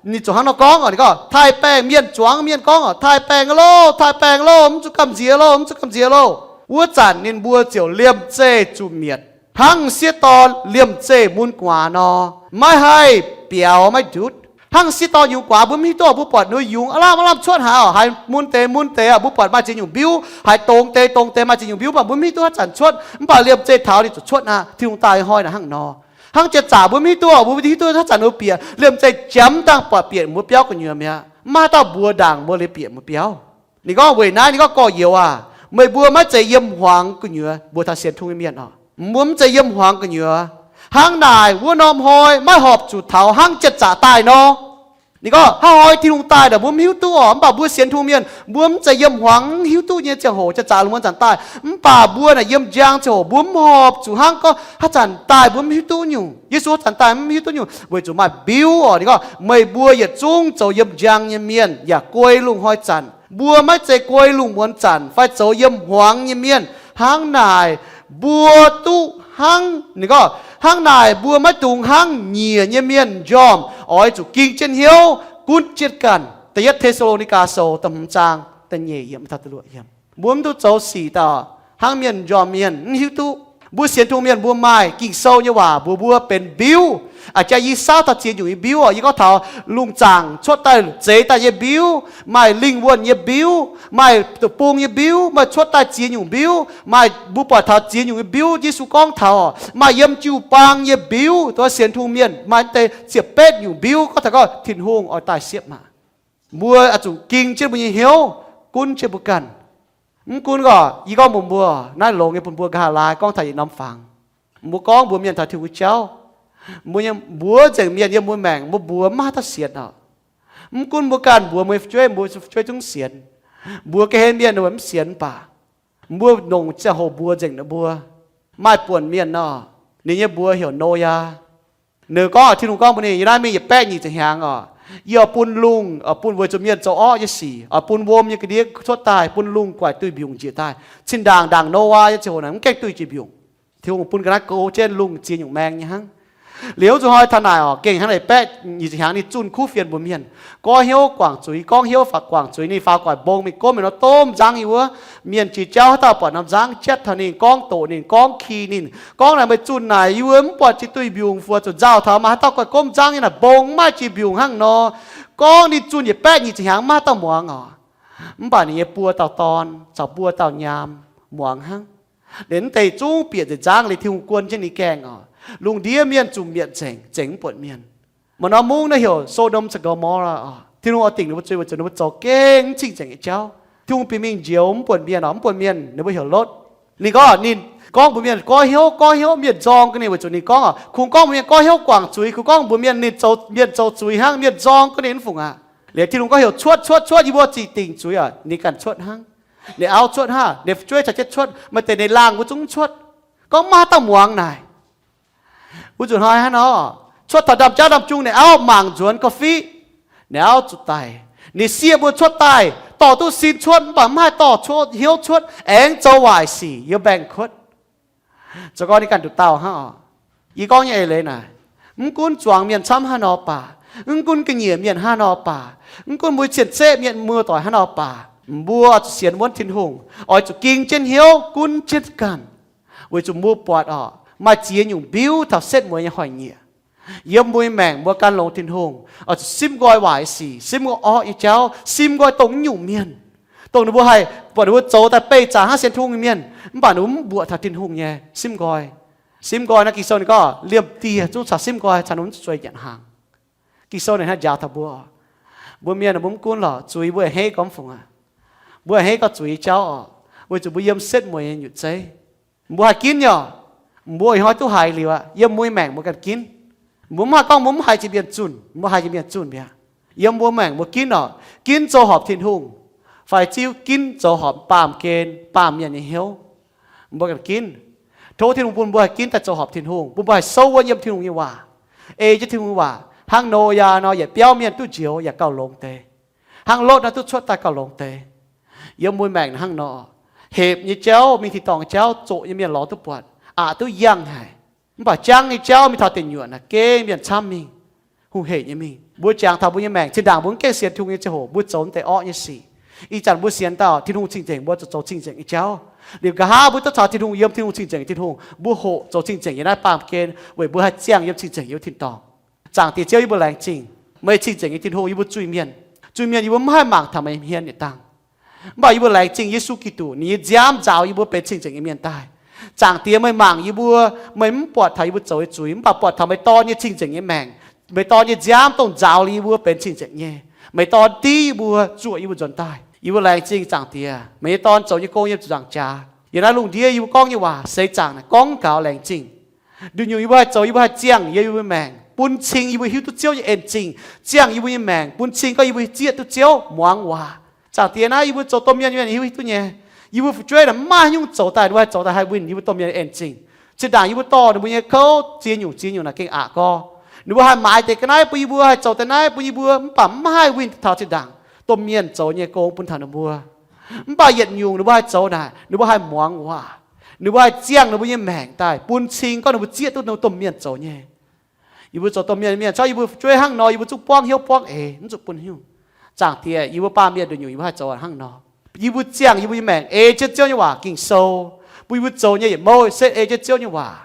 Ninh zuqc hnangv nor gorngv oc, ninh gorngv taaih-baengh mienh zuangx mienh gorngv oc, Taaih-baengh loh! Taaih-baengh loh! Mv zuqc gamh nziex loh! Mv zuqc gamh nziex loh! Wuov zanc ninh mbuo ziouc liemh zeih zuqc mietc hnangv sieqv dorn liemh zeih mun guaax nor, maiv haih biaux maiv ndutv. Hnangv sieqv dorn yungz guaax, mbuo mv hiuv duqv mbuo buatc ninh yungz aav lamh aav lamh cuotv haaix oc, haiz mun deix mun deix aqv, mbuo buatc maaih ziex nyungc mbiuv, haiz dongz deix dongz deix maaih ziex nyungc mbiuv, mv baac mbuo mv hiuv duqv haaix zanc cuotv. Mv baac liemh zeih taux ninh zuqc cuotv aqv. Tin-Hungh daaih hnoi naaic hnangv nor. Hnangv janx-zaqc mbuo mv hiuv duqv, mbuo mv hiuv duqv haaix zanc ninh bieqc. Liemh zeih jangx dangh buatc bieqc mbuo biauv gu'nyuoz mi'aqv. Mv maaih dauh mbuox ndaangc mbuo liuz bieqc mbuo biauv. Ninh gorngv weic naaiv ninh gorngv, Gorx-youz aac, meih mbuo maiv zeiz yiem hmuangx gu'nyuoz. Mbuo taux sienx Tin-Hungh nyei mienh oc, mbuo mv zeiz yiem hmuangx gu'nyuoz. Hnangv naaic wuov norm hnoi maiv horpc zuqc taux hnangv janx-zaqc daaih nor. Ninh gorngv haaix hnoi Tin-Hungh daaih naaic mbuo mv hiuv duqv oc. Mv baac mbuo sienx Tin-Hungh mienh mbuo mv zeiz yiem hmuangx, mv hiuv duqv nyei ziangh hoc janx-zaqc lungh muonz zanc daaih. Mv baac mbuo naaic yiem njang ziangh hoc mbuo mv horpc zuqc hnangv gorngv haaix zanc daaih mbuo mv hiuv duqv nyungc, Yesu haaix zanc daaih mv hiuv duqv nyungc, weic zuqc maaih mbiuv oc. Ninh gorngv meih mbuo yietc zungv zoux yiem njang nyei mienh yaac guei lungh hnoi zanc. Mbuo maiv zeiz guei lungh muonz zanc fai zoux yiem hmuangx nyei mienh. Hnangv naaic mbuo duqv hnangv, ninh gorngv hnangv naaic mbuo maiv dungx hnangv nyiec nyei mienh njormh, oix zuqc ging jienv hnyouv gunv jienv ganh. Da'yietv Te^saa^lo^ni^gaa Sou da'hmz zaang da'nyeic yiemc taux da'luoqc yiemc. Mbuo mv duqv zoux sic daaih hnangv mienh njormh mienh mv hiuv duqv. Mbuo sienx Tin-Hungh mienh mbuo maaih Ging-Sou nyei waac mbuox mbuo benx mbiuv. A'jang yie saauv taux ziex nyungc nyei mbiuv oc. Yie gorngv taux lungh zaangc cuotv daaih zeix daaih nyei mbiuv, maaih lingh wuonh nyei mbiuv, maaih deic-bung nyei mbiuv, maaih cuotv daaih ziex nyungc mbiuv, maaih mbuo buatc taux ziex nyungc nyei mbiuv. Yesu gorngv taux maaih yiem jiu-baang nyei mbiuv. Dongh sienx Tin-Hungh mienh maaih deix ziepc betv nyungc mbiuv. Gorngv taux gorngv Tin-Hungh oix daaih siepv maah! Mbuo oix zuqc ging jienv mbuo nyei hnyouv, gunv jienv mbuo ganh. Mv gunv gorqv, yie gorngv mbuox mbuo, naaiv longx nyei bun mbuo nqa'haav laai gorngv taux yietc norm fangx. Mbuo gorngv mbuox mienh taux Tin-Hungh jauv, mbuo nyei mbuox nzengc mienh yiem mbuo maengc, mbuo mbuox mv maaih haaix dauh sienx oc. Mv gunv mbuo ganh mbuox mbuo nyei fu'jueiv, mbuo fu'jueiv zungv sienx. Mbuox ga'hlen mienh mv sienx mv baac mbuo longc ziangh hoc mbuox nzengc ninh mbuo. Maaih buonc mienh nor, ninh nyei mbuox heuc Noyaa. Ninh gorngv, Tin-Hungh gorngv mbuox ninh, yie naaiv mingh yietc baeqv nyic ziepc hnyangx oc, yie oix bun lungh, oix bun weic zuqc mienh zoux orqv nyei sic, oix bun wuom nyei ga'ndiev cuotv daaih, bun lungh guaax duih mbiungc njiec daaih. Cin-ndaangc ndaangc Noyaa nyei ziangh hoc naaic mv gaengh duih jiex mbiungc. Tin-Hungh bun ga'naaiv goux jienv lungh ziex nyungc maeng nyei hnangv. Liuz zuqc hnoi taux naaic oc, gengh hnangv naaic baeqv nyic ziepc hnyangx ninh zunh kuv fienx mbuox mienh, goiv hnyouv guangc zuiz, gorngv hnyouv fai guangc zuiz. Ninh faaux gu'nguaaic mbong mingh gomv mingh nor, domh nzangv yie wuov. Mienh jiex jauv haaix dauh buatc norm nzangv jatv taux ninh, gorngv doqc ninh, gorngv ki ninh, gorngv naaic meih zunh naaic yie wuov mv buatc jiex duih mbiungc, fu'jueiv zuqc nzauh taux, maaih haaix dauh guaih gomv nzangv nyei naaic mbong mv maaih jiex mbiungc hnangv nor. Gorngv ninh zunh yietc baeqv nyic ziepc hnyangx mv maaih haaix dauh muangx oc. Mv baac ninh nyei buo dauh dorn caux buo dauh nyaam muangx hnangv. Ninh mv deix zungv bieqc nzengc nzangv, liuz Tin-Hungh guon jienv ninh gaengh oc. Lungh ndiev mienh zuqc mietc nzengc, zengc mv buatc mienh. Maaih norm mungv naaiv heuc Sodom caux Gomorrah oc. Tin-Hungh oix dingc ninh mbuo zuiz weic zuqc ninh mbuo zoux gengh mv cing-nzengc nyei jauv. Tin-Hungh bieqc mingh njoux mv buatc mienh oc, mv buatc mienh, ninh mbuo heuc Lotv. Ninh gorngv, ninh gorngv mbuox mienh goiv hnyouv, goiv hnyouv, mienh nzorng ga'naaiv weic zuqc ninh gorngv oc, kungx gorngv mbuox mienh goiv hnyouv guangc zuiz, kungx gorngv mbuox mienh ninh zoux, mienh zoux zuiz hnangv, mienh nzorng ga'naaiv mv fungc aqv. Liuz Tin-Hungh gorngv heuc cuotv, cuotv, cuotv, yie mbuo zinh dingc zuiz oc. Ninh ganh cuotv hnangv. Ninh auv cuotv hnangv, ninh fu'jueiv caux jienv cuotv, maaih deix ninh laangh mbuo zungv cuotv. Gorngv maiv haaix dauh muangx naaic. Wuov zuqc hnoi hnangv nor, cuotv taux ndaamv-jauv ndaamv-jung, ninh auv mangc nzuonx ga'fiqv, ninh auv zuqc daic. Ninh sieqv mbuo cuotv daaih dorh duqv sin cuotv, mv baac mv haih dorh cuotv hnyouv cuotv, aengx zoux waaic sic yiem mbaengx-kuotv. Zoux gau ninh ganh nduqc dauh hnangv oc. Yie gorngv nyei eix leiz naaic, mv gunv zuangx mienh camv hnangv nor baac, mv gunv ga'nyiec mienh hnangv nor baac, mv gunv mbuo cien-ceqv mienh muoz-doic hnangv nor baac, mbuo zuqc sienx wuonv Tin-Hungh, oix zuqc ging jienv hnyouv gunv jienv ganh, weic zuqc mbuo buatc oc, maaih ziex nyungc mbiuv taux setv mueiz nyei hnoi-nyieqc. Yiem mbuo nyei maengc mbuo gan longx Tin-Hungh, oix zuqc simv nqoi waaic sic, simv nqoi orqv nyei jauv, simv nqoi dongh naaiv nyungc mienh, dongh ninh mbuo haih buatc ninh mbuo zoux daaih beih zaangc hnangv sienx Tin-Hungh nyei mienh, mv baac ninh mbuo mv mbuoqc taux Tin-Hungh nyei simv nqoi. Simv nqoi naaiv Ging-Sou ninh gorngv liemh dieh zungv caux simv nqoi caux ninh mbuo zuqc zueiz nyanc hnaangx. Ging-Sou ninh hnangv njaaux taux mbuo, mbuo mienh mbuo mv gunv lorqc, zuiz mbuo a'hneiv gormx fungc aqv. Mbuo a'hneiv gorngv zuiz nyei jauv oc, weic zuqc mbuo yiem setv mueiz nyei nyutc zeiv. Mbuo haih ginv nyei oc. Mbuo ih hnoi duqv haiz liuz aqv, yiem mbuo nyei maengc mbuo ganh ginv. Mbuo mv haih gorngv mbuo mv haiz jiex mienh zunh, mbuo haiz jiex mienh zunh mi'aqv. Yiem mbuo maengc mbuo ginv oc, ginv zoux horpc Tin-Hungh, fai ziouc ginv zoux horpc baamh gen baamh mienh nyei hnyouv. Mbuo ganh ginv. Tov Tin-Hungh bun mbuo haih ginv daaih zoux horpc Tin-Hungh, bun mbuo haih souv wuonv yiem Tin-Hungh nyei waac, ei jienv Tin-Hungh nyei waac hnangv Noyaa nor, yietc biauv mienh duqv njoux yaac gauh longx deix, hnangv Lotv nor duqv cuotv daaih gauh longx deix. Yiem mbuo maengc hnangv nor, hepc nyei jauv, mingh tin-dorngh nyei jauv, zoqc nyei mienh lorz duqv buatc, aqc duqv yangh haic. Mv baac jangv nyei jauv mingh taux deic nyuoqc naaic, gengh mienh camv mingh, hungh hec nyei mingh. Mbuo jangx taux mbuo nyei maengc, zinh ndaangc mbuo mv gaengh sienx Tin-Hungh nyei ziangh hoc mbuo zoux deix orqv nyei sic. Ih zanc mbuo sienx dauh Tin-Hungh cing-nzengc, mbuo zuqc zoux cing-nzengc nyei jauv. Liuz nqa'haav mbuo duqv caux Tin-Hungh yiem, Tin-Hungh cing-nzengc nyei Tin-Hungh, mbuo hoqc zoux cing-nzengc yiem naaiv baamh gen weic mbuo haih ziangh yiem cing-nzengc yiem tin-dorngh. Zaangc Diex Ziouv, yie mbuo laengz zingh meih, cing-nzengc nyei Tin-Hungh. Yie mbuo zuiz-mienh, zuiz-mienh yie mbuo mv haih mangc taux meih hmien yietc dangh. Mv baac yie mbuo laengz zingh Yesu Giduc, ninh nyei nziaamv nzaaux yie mbuo benx cing-nzengc nyei mienh daaih. Zaangc Diex, meih mangc yie mbuo, meih mv buatc taux yie mbuo zoux nyei zuiz, mv baac buatc taux meih Dorn nyei cing-nzengc nyei maengc, meih Dorn nyei nziaamv dongh nzaaux liuz yie mbuo benx cing-nzengc nyei. Meih Dorn div yie mbuo, zuoqc yie mbuo nzuonx daaih. Yie mbuo laengz zingh Zaangc Diex, meih nyei Dorn zoux nyei gong yiem zuqc nzaangc jaax. Yiem naaiv lungh ndiev yie mbuo gorngv nyei waac seix zaangc naaic gorngv gaux laengz zingh. Nduqc nyungc yie mbuo haih zoux, yie mbuo haih ziangh yie mbuo maengc bun cing yie mbuo hiuv duqv Ziouv nyei en-zingh, ziangh yie mbuo nyei maengc bun cing gorngv yie mbuo zieqv duqv Ziouv, muangx waac. Zaangc Diex, naaiv yie mbuo zoux domh mienh, mienh hiuv duqv nyei. Yie mbuo fu'jueiv naaic mv maaih haaix nyungc zoux daaih, ninh mbuo haih zoux daaih haih winh yie mbuo domh mienh en-zingh. Zinh ndaangc yie mbuo dorh ninh mbuo nyei kouv ziex nyungc ziex nyungc naaic gengh aqc gorx. Ninh mbuo haih maaiz deix ga'naaiv bun yie mbuo, haih zoux deix naaiv bun yie mbuo, mv baac mv haih winh taux zinh ndaangc domh mienh zoux nyei gong bun taux ninh mbuo. Mv baac yietc nyungc ninh mbuo haih zoux naaic, ninh mbuo haih muangx waac. Ninh mbuo haih ziangh ninh mbuo nyei maengc daaih bun cing gorngv ninh mbuo zieqv duqv ninh mbuo domh mienh zoux nyei. Yie mbuo zoux domh mienh, mienh caux yie mbuo fu'jueiv hnangv nor, yie mbuo zungv buangv hnyouv buangv eix, mv zuqc bun haaix nyungc. Zaangc Diex, yie mbuo baamh mienh nduqc nyungc yie mbuo haih zoux hnangv nor. Yie mbuo ziangh yie mbuo nyei maengc ei jienv Ziouv nyei waac Ging-Sou, bun yie mbuo zoux nyei yietc mouv setv ei jienv Ziouv nyei waac,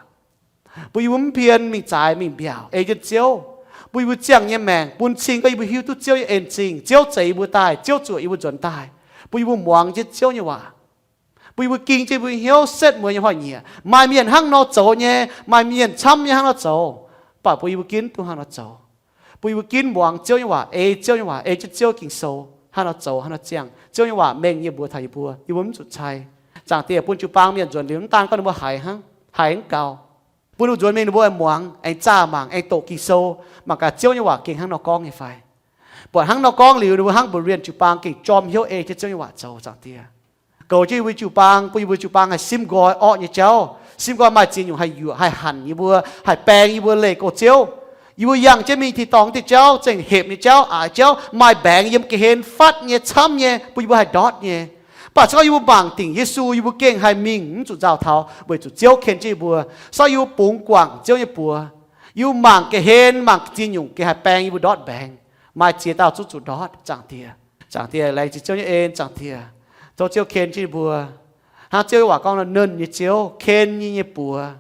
bun yie mbuo mv pien mingh zaaix mingh mbiaauc ei jienv Ziouv, bun yie mbuo ziangh nyei maengc bun cing gorngv yie mbuo hiuv duqv Ziouv nyei en-zingh, Ziouv zeix yie mbuo daaih, Ziouv zuoqc yie mbuo nzuonx daaih, bun yie mbuo muangx jienv Ziouv nyei waac, bun yie mbuo ging jienv yie mbuo nyei hnyouv setv mueiz nyei hnoi-nyieqc. Maaih mienh hnangv nor zoux nyei, maaih mienh camv nyei hnangv nor zoux, mv baac bun yie mbuo ginv duqv hnangv nor zoux. Bun yie mbuo ginv muangx Ziouv nyei waac, ei Ziouv nyei waac, ei jienv Ziouv Ging-Sou hnangv nor zoux, hnangv nor ziangh. Ziouv nyei waac mengh nyei mbuox taux yie mbuo, yie mbuo mv zuqc cai. Zaangc Diex, bun jiu-baang mienh nzuonx liuz mv daan gorngv ninh mbuo haiz hnangv, haiz mv gaux, bun ninh mbuo nzuonx mingh ninh mbuo aengx muangx, aengx zaah mangc, aengx doqc Ging-Sou, mangc gaax Ziouv nyei waac gengh hnangv nor gorngv nyei fai. Buatc hnangv nor gorngv liuz, ninh mbuo hnangv mbuox mienh jiu-baang gengh jorm hnyouv ei jienv Ziouv nyei waac zoux, Zaangc Diex. Goux jienv yie mbuo jiu-baang, bun yie mbuo jiu-baang haih simv nqoi orqv nyei jauv, simv nqoi maaih ziex nyungc haih yuoqc, haih hanc yie mbuo, haih baeng yie mbuo leih go Ziouv. Yie mbuo yangh jienv mingh tin-dorngh deix jauv, zengc hepc nyei jauv, aqc jauv, maaih mbaengx yiem ga'hlen fatv nyei, camv nyei, bun yie mbuo haih ndortv nyei. Mv baac se gorngv yie mbuo mangc dingc Yesu, yie mbuo gengh haih mingh, mv zuqc nzauh taux, weic zuqc Ziouv ken jienv yie mbuo. Se gorngv yie mbuo bungx guangc Ziouv nyei buoz, yie mbuo mangc ga'hlen, mangc ziex nyungc gengh haih baeng yie mbuo ndortv mbaengx. Maaih ziex dauh zungv zuqc ndortv, Zaangc Diex. Zaangc Diex, laengz zingh Ziouv nyei en, Zaangc Diex. Tov Ziouv ken jienv yie mbuo. Hnangv Ziouv nyei waac gorngv, Nernh nyei Ziouv, ken yie nyei buoz,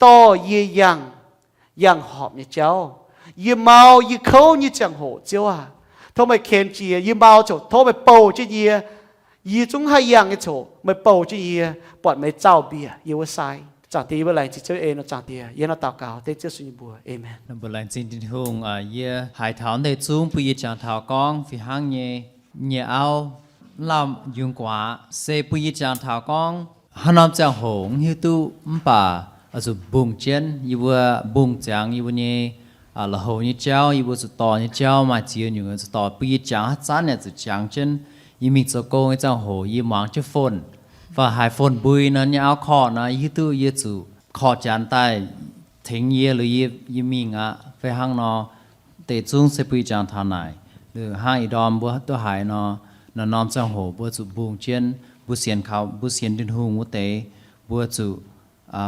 dorh yie yangh, yangh horpc nyei jauv. Yie mau yie kouv nyei ziangh hoc, Ziouv aac, tov meih ken jienv yie. Yie mau ziouc tov meih bouh jienv yie. Yie zungv haih yangh nyei ziouc meih bouh jienv yie, buatc meih zaux-mbiec yie wuov sai. Zaangc Diex, yie mbuo laengz zingh Ziouv nyei en nor, Zaangc Diex. Yie hnangv naaiv daux gaux dengv Ziouv Yesu nyei mbuox. Aamen. Mbuo laengz zingh Tin-Hungh, yie haiz taux naaiv deix zungv bun yie jangx taux gorngv fih hnangv nyei, nyei auv, mv lauh yungz guaax, se bun yie jangx taux gorngv haaix norm ziangh hoc mv hiuv duqv, mv baac oix zuqc mbungh jienv. Yie mbuo mbungh ziangx yie mbuo nyei la'houc nyei jauv, yie mbuo zuqc dorh nyei jauv maaih ziex nyungc zuqc dorh. Bun yie jangx haaix zanc yaac zuqc jangx jienv. Yie mingh zoux gong nyei ziangh hoc yie muangx jienv phone, fai haiz phone mbui nor, nyei auv korqv nor, yie hiuv duqv yie zuqc korqv janx daaih tengx yie, liuz yie, yie mingh aqv. Fai hnangv nor, deix zungv se bun yie jangx taux naaic. Liuz hnangv ih ndorm mbuo duqv haiz nor, norm-norm ziangh hoc mbuo zuqc mbungh jienv mbuo sienx kaux, mbuo sienx Tin-Hungh wuov deix, mbuo zuqc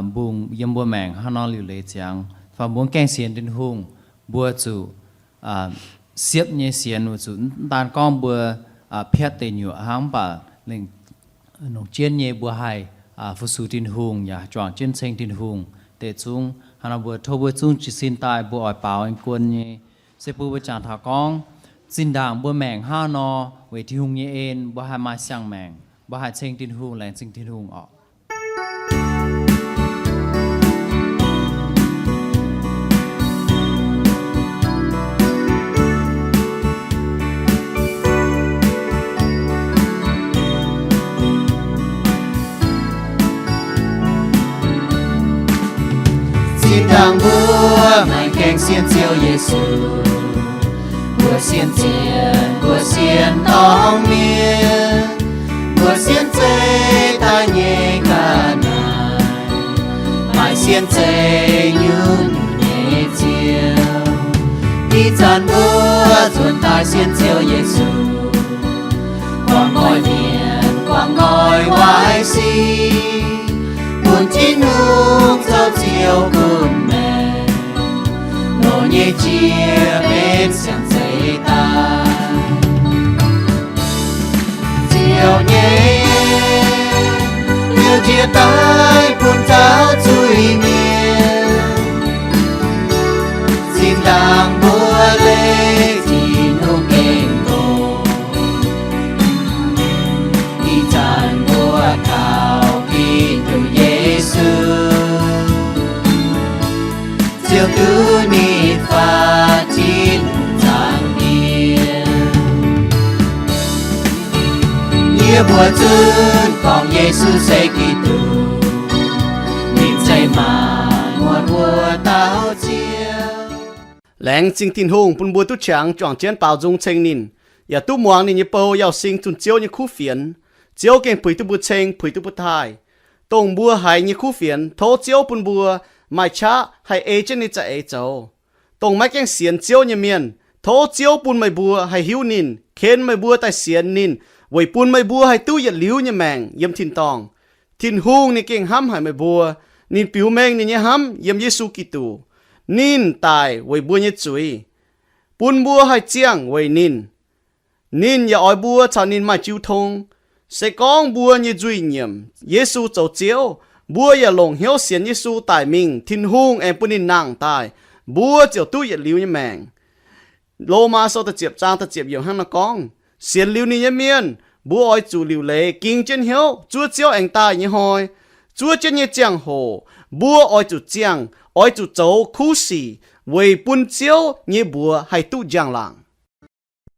mbungh yiem mbuo maengc hnangv nor liuc leiz ziangx. Fai mbuo mv gaengh sienx Tin-Hungh, mbuo zuqc siepv nyei sienx, weic zuqc mv daan gorngv mbuo piatv deic nyuoqc hnangv, mv baac lengc longc jienv nyei mbuo haih fu-sux Tin-Hungh yaac juangc jienv ceng Tin-Hungh deic zungv. Hnangv nor mbuo tov mbuo zungv jiez sin daaih mbuo oix baaux en guon nyei. Se bun mbuo jangx taux gorngv zinh ndaangc mbuo maengc hnangv nor weic Tin-Hungh nyei en mbuo haih maaih siang-maengc, mbuo haih ceng Tin-Hungh, laengz zingh Tin-Hungh orqc. Zinh ndaangc mbuo maiv gaengh sienx Ziouv Yesu, mbuo sienx zienh, mbuo sienx dorng mienh, mbuo sienx zeiv daaih nyei ga'naaiv, maaih sienx zeiv nyungc-nyungc nyei ziouv. Ih zanc mbuo nzuonx daaih sienx Ziouv Yesu, guangc nqoi mienh, guangc nqoi waaic sic, bun Tin-Hungh zoux Ziouv gunv maengc, longc nyei jiex benx siang-zeiv daaih. Ziouv nyei en liouh njiec daaih bun taux zuiz-mienh. Zinh ndaangc mbuo leih Tin-Hungh gengh doqc, ih zanc mbuo kaux Giduc Yesu, Ziouv duqv nitv faatv Tin-Hungh zaangc ndie. Yie mbuo zungv gorngv Yesu se Giduc, ninh zeiz maanc muotc wuov dauh Ziouv. Laengz zingh Tin-Hungh bun mbuo duqv qangx juangc jienv baaux nzung ceng ninh, yaac duqv muangx ninh nyei bou yauh sing zunh Ziouv nyei kuv fienx. Ziouv gengh puix duqv mbuo ceng, puix duqv mbuo taaih. Dongh mbuo haiz nyei kuv fienx, tov Ziouv bun mbuo maaih qaqv haih ei jienv ninh za'eix zoux. Dongh maiv gaengh sienx Ziouv nyei mienh, tov Ziouv bun meih mbuo haih hiuv ninh, ken meih mbuo daaih sienx ninh, weic bun meih mbuo haih duqv yietc liuz nyei maengc yiem tin-dorngh. Tin-Hungh ninh gengh hnamv haic meih mbuo. Ninh biux mengh ninh nyei hnamv yiem Yesu Giduc. Ninh daic weic mbuo nyei zuiz, bun mbuo haih ziangh weic ninh. Ninh yaac oix mbuo caux ninh maaih jiu tong. Se gorngv mbuo nyei nzuih nyiemc Yesu zoux Ziouv, mbuo yaac longc hnyouv sienx Yesu daic mingh, Tin-Hungh aengx bun ninh nangh daaih, mbuo ziouc duqv yietc liuz nyei maengc. Lomaa Sou da'ziepc zaang da'ziepc yiemc hnangv naaiv gorngv, sienx liuz ninh nyei mienh, mbuo oix zuqc liuc leiz ging jienv hnyouv zuov Ziouv aengx daaih nyei hnoi. Zuov jienv nyei ziangh hoc mbuo oix zuqc ziangh, oix zuqc zoux kuv sic weic bun Ziouv nyei mbuox haih duqv njang-laangc.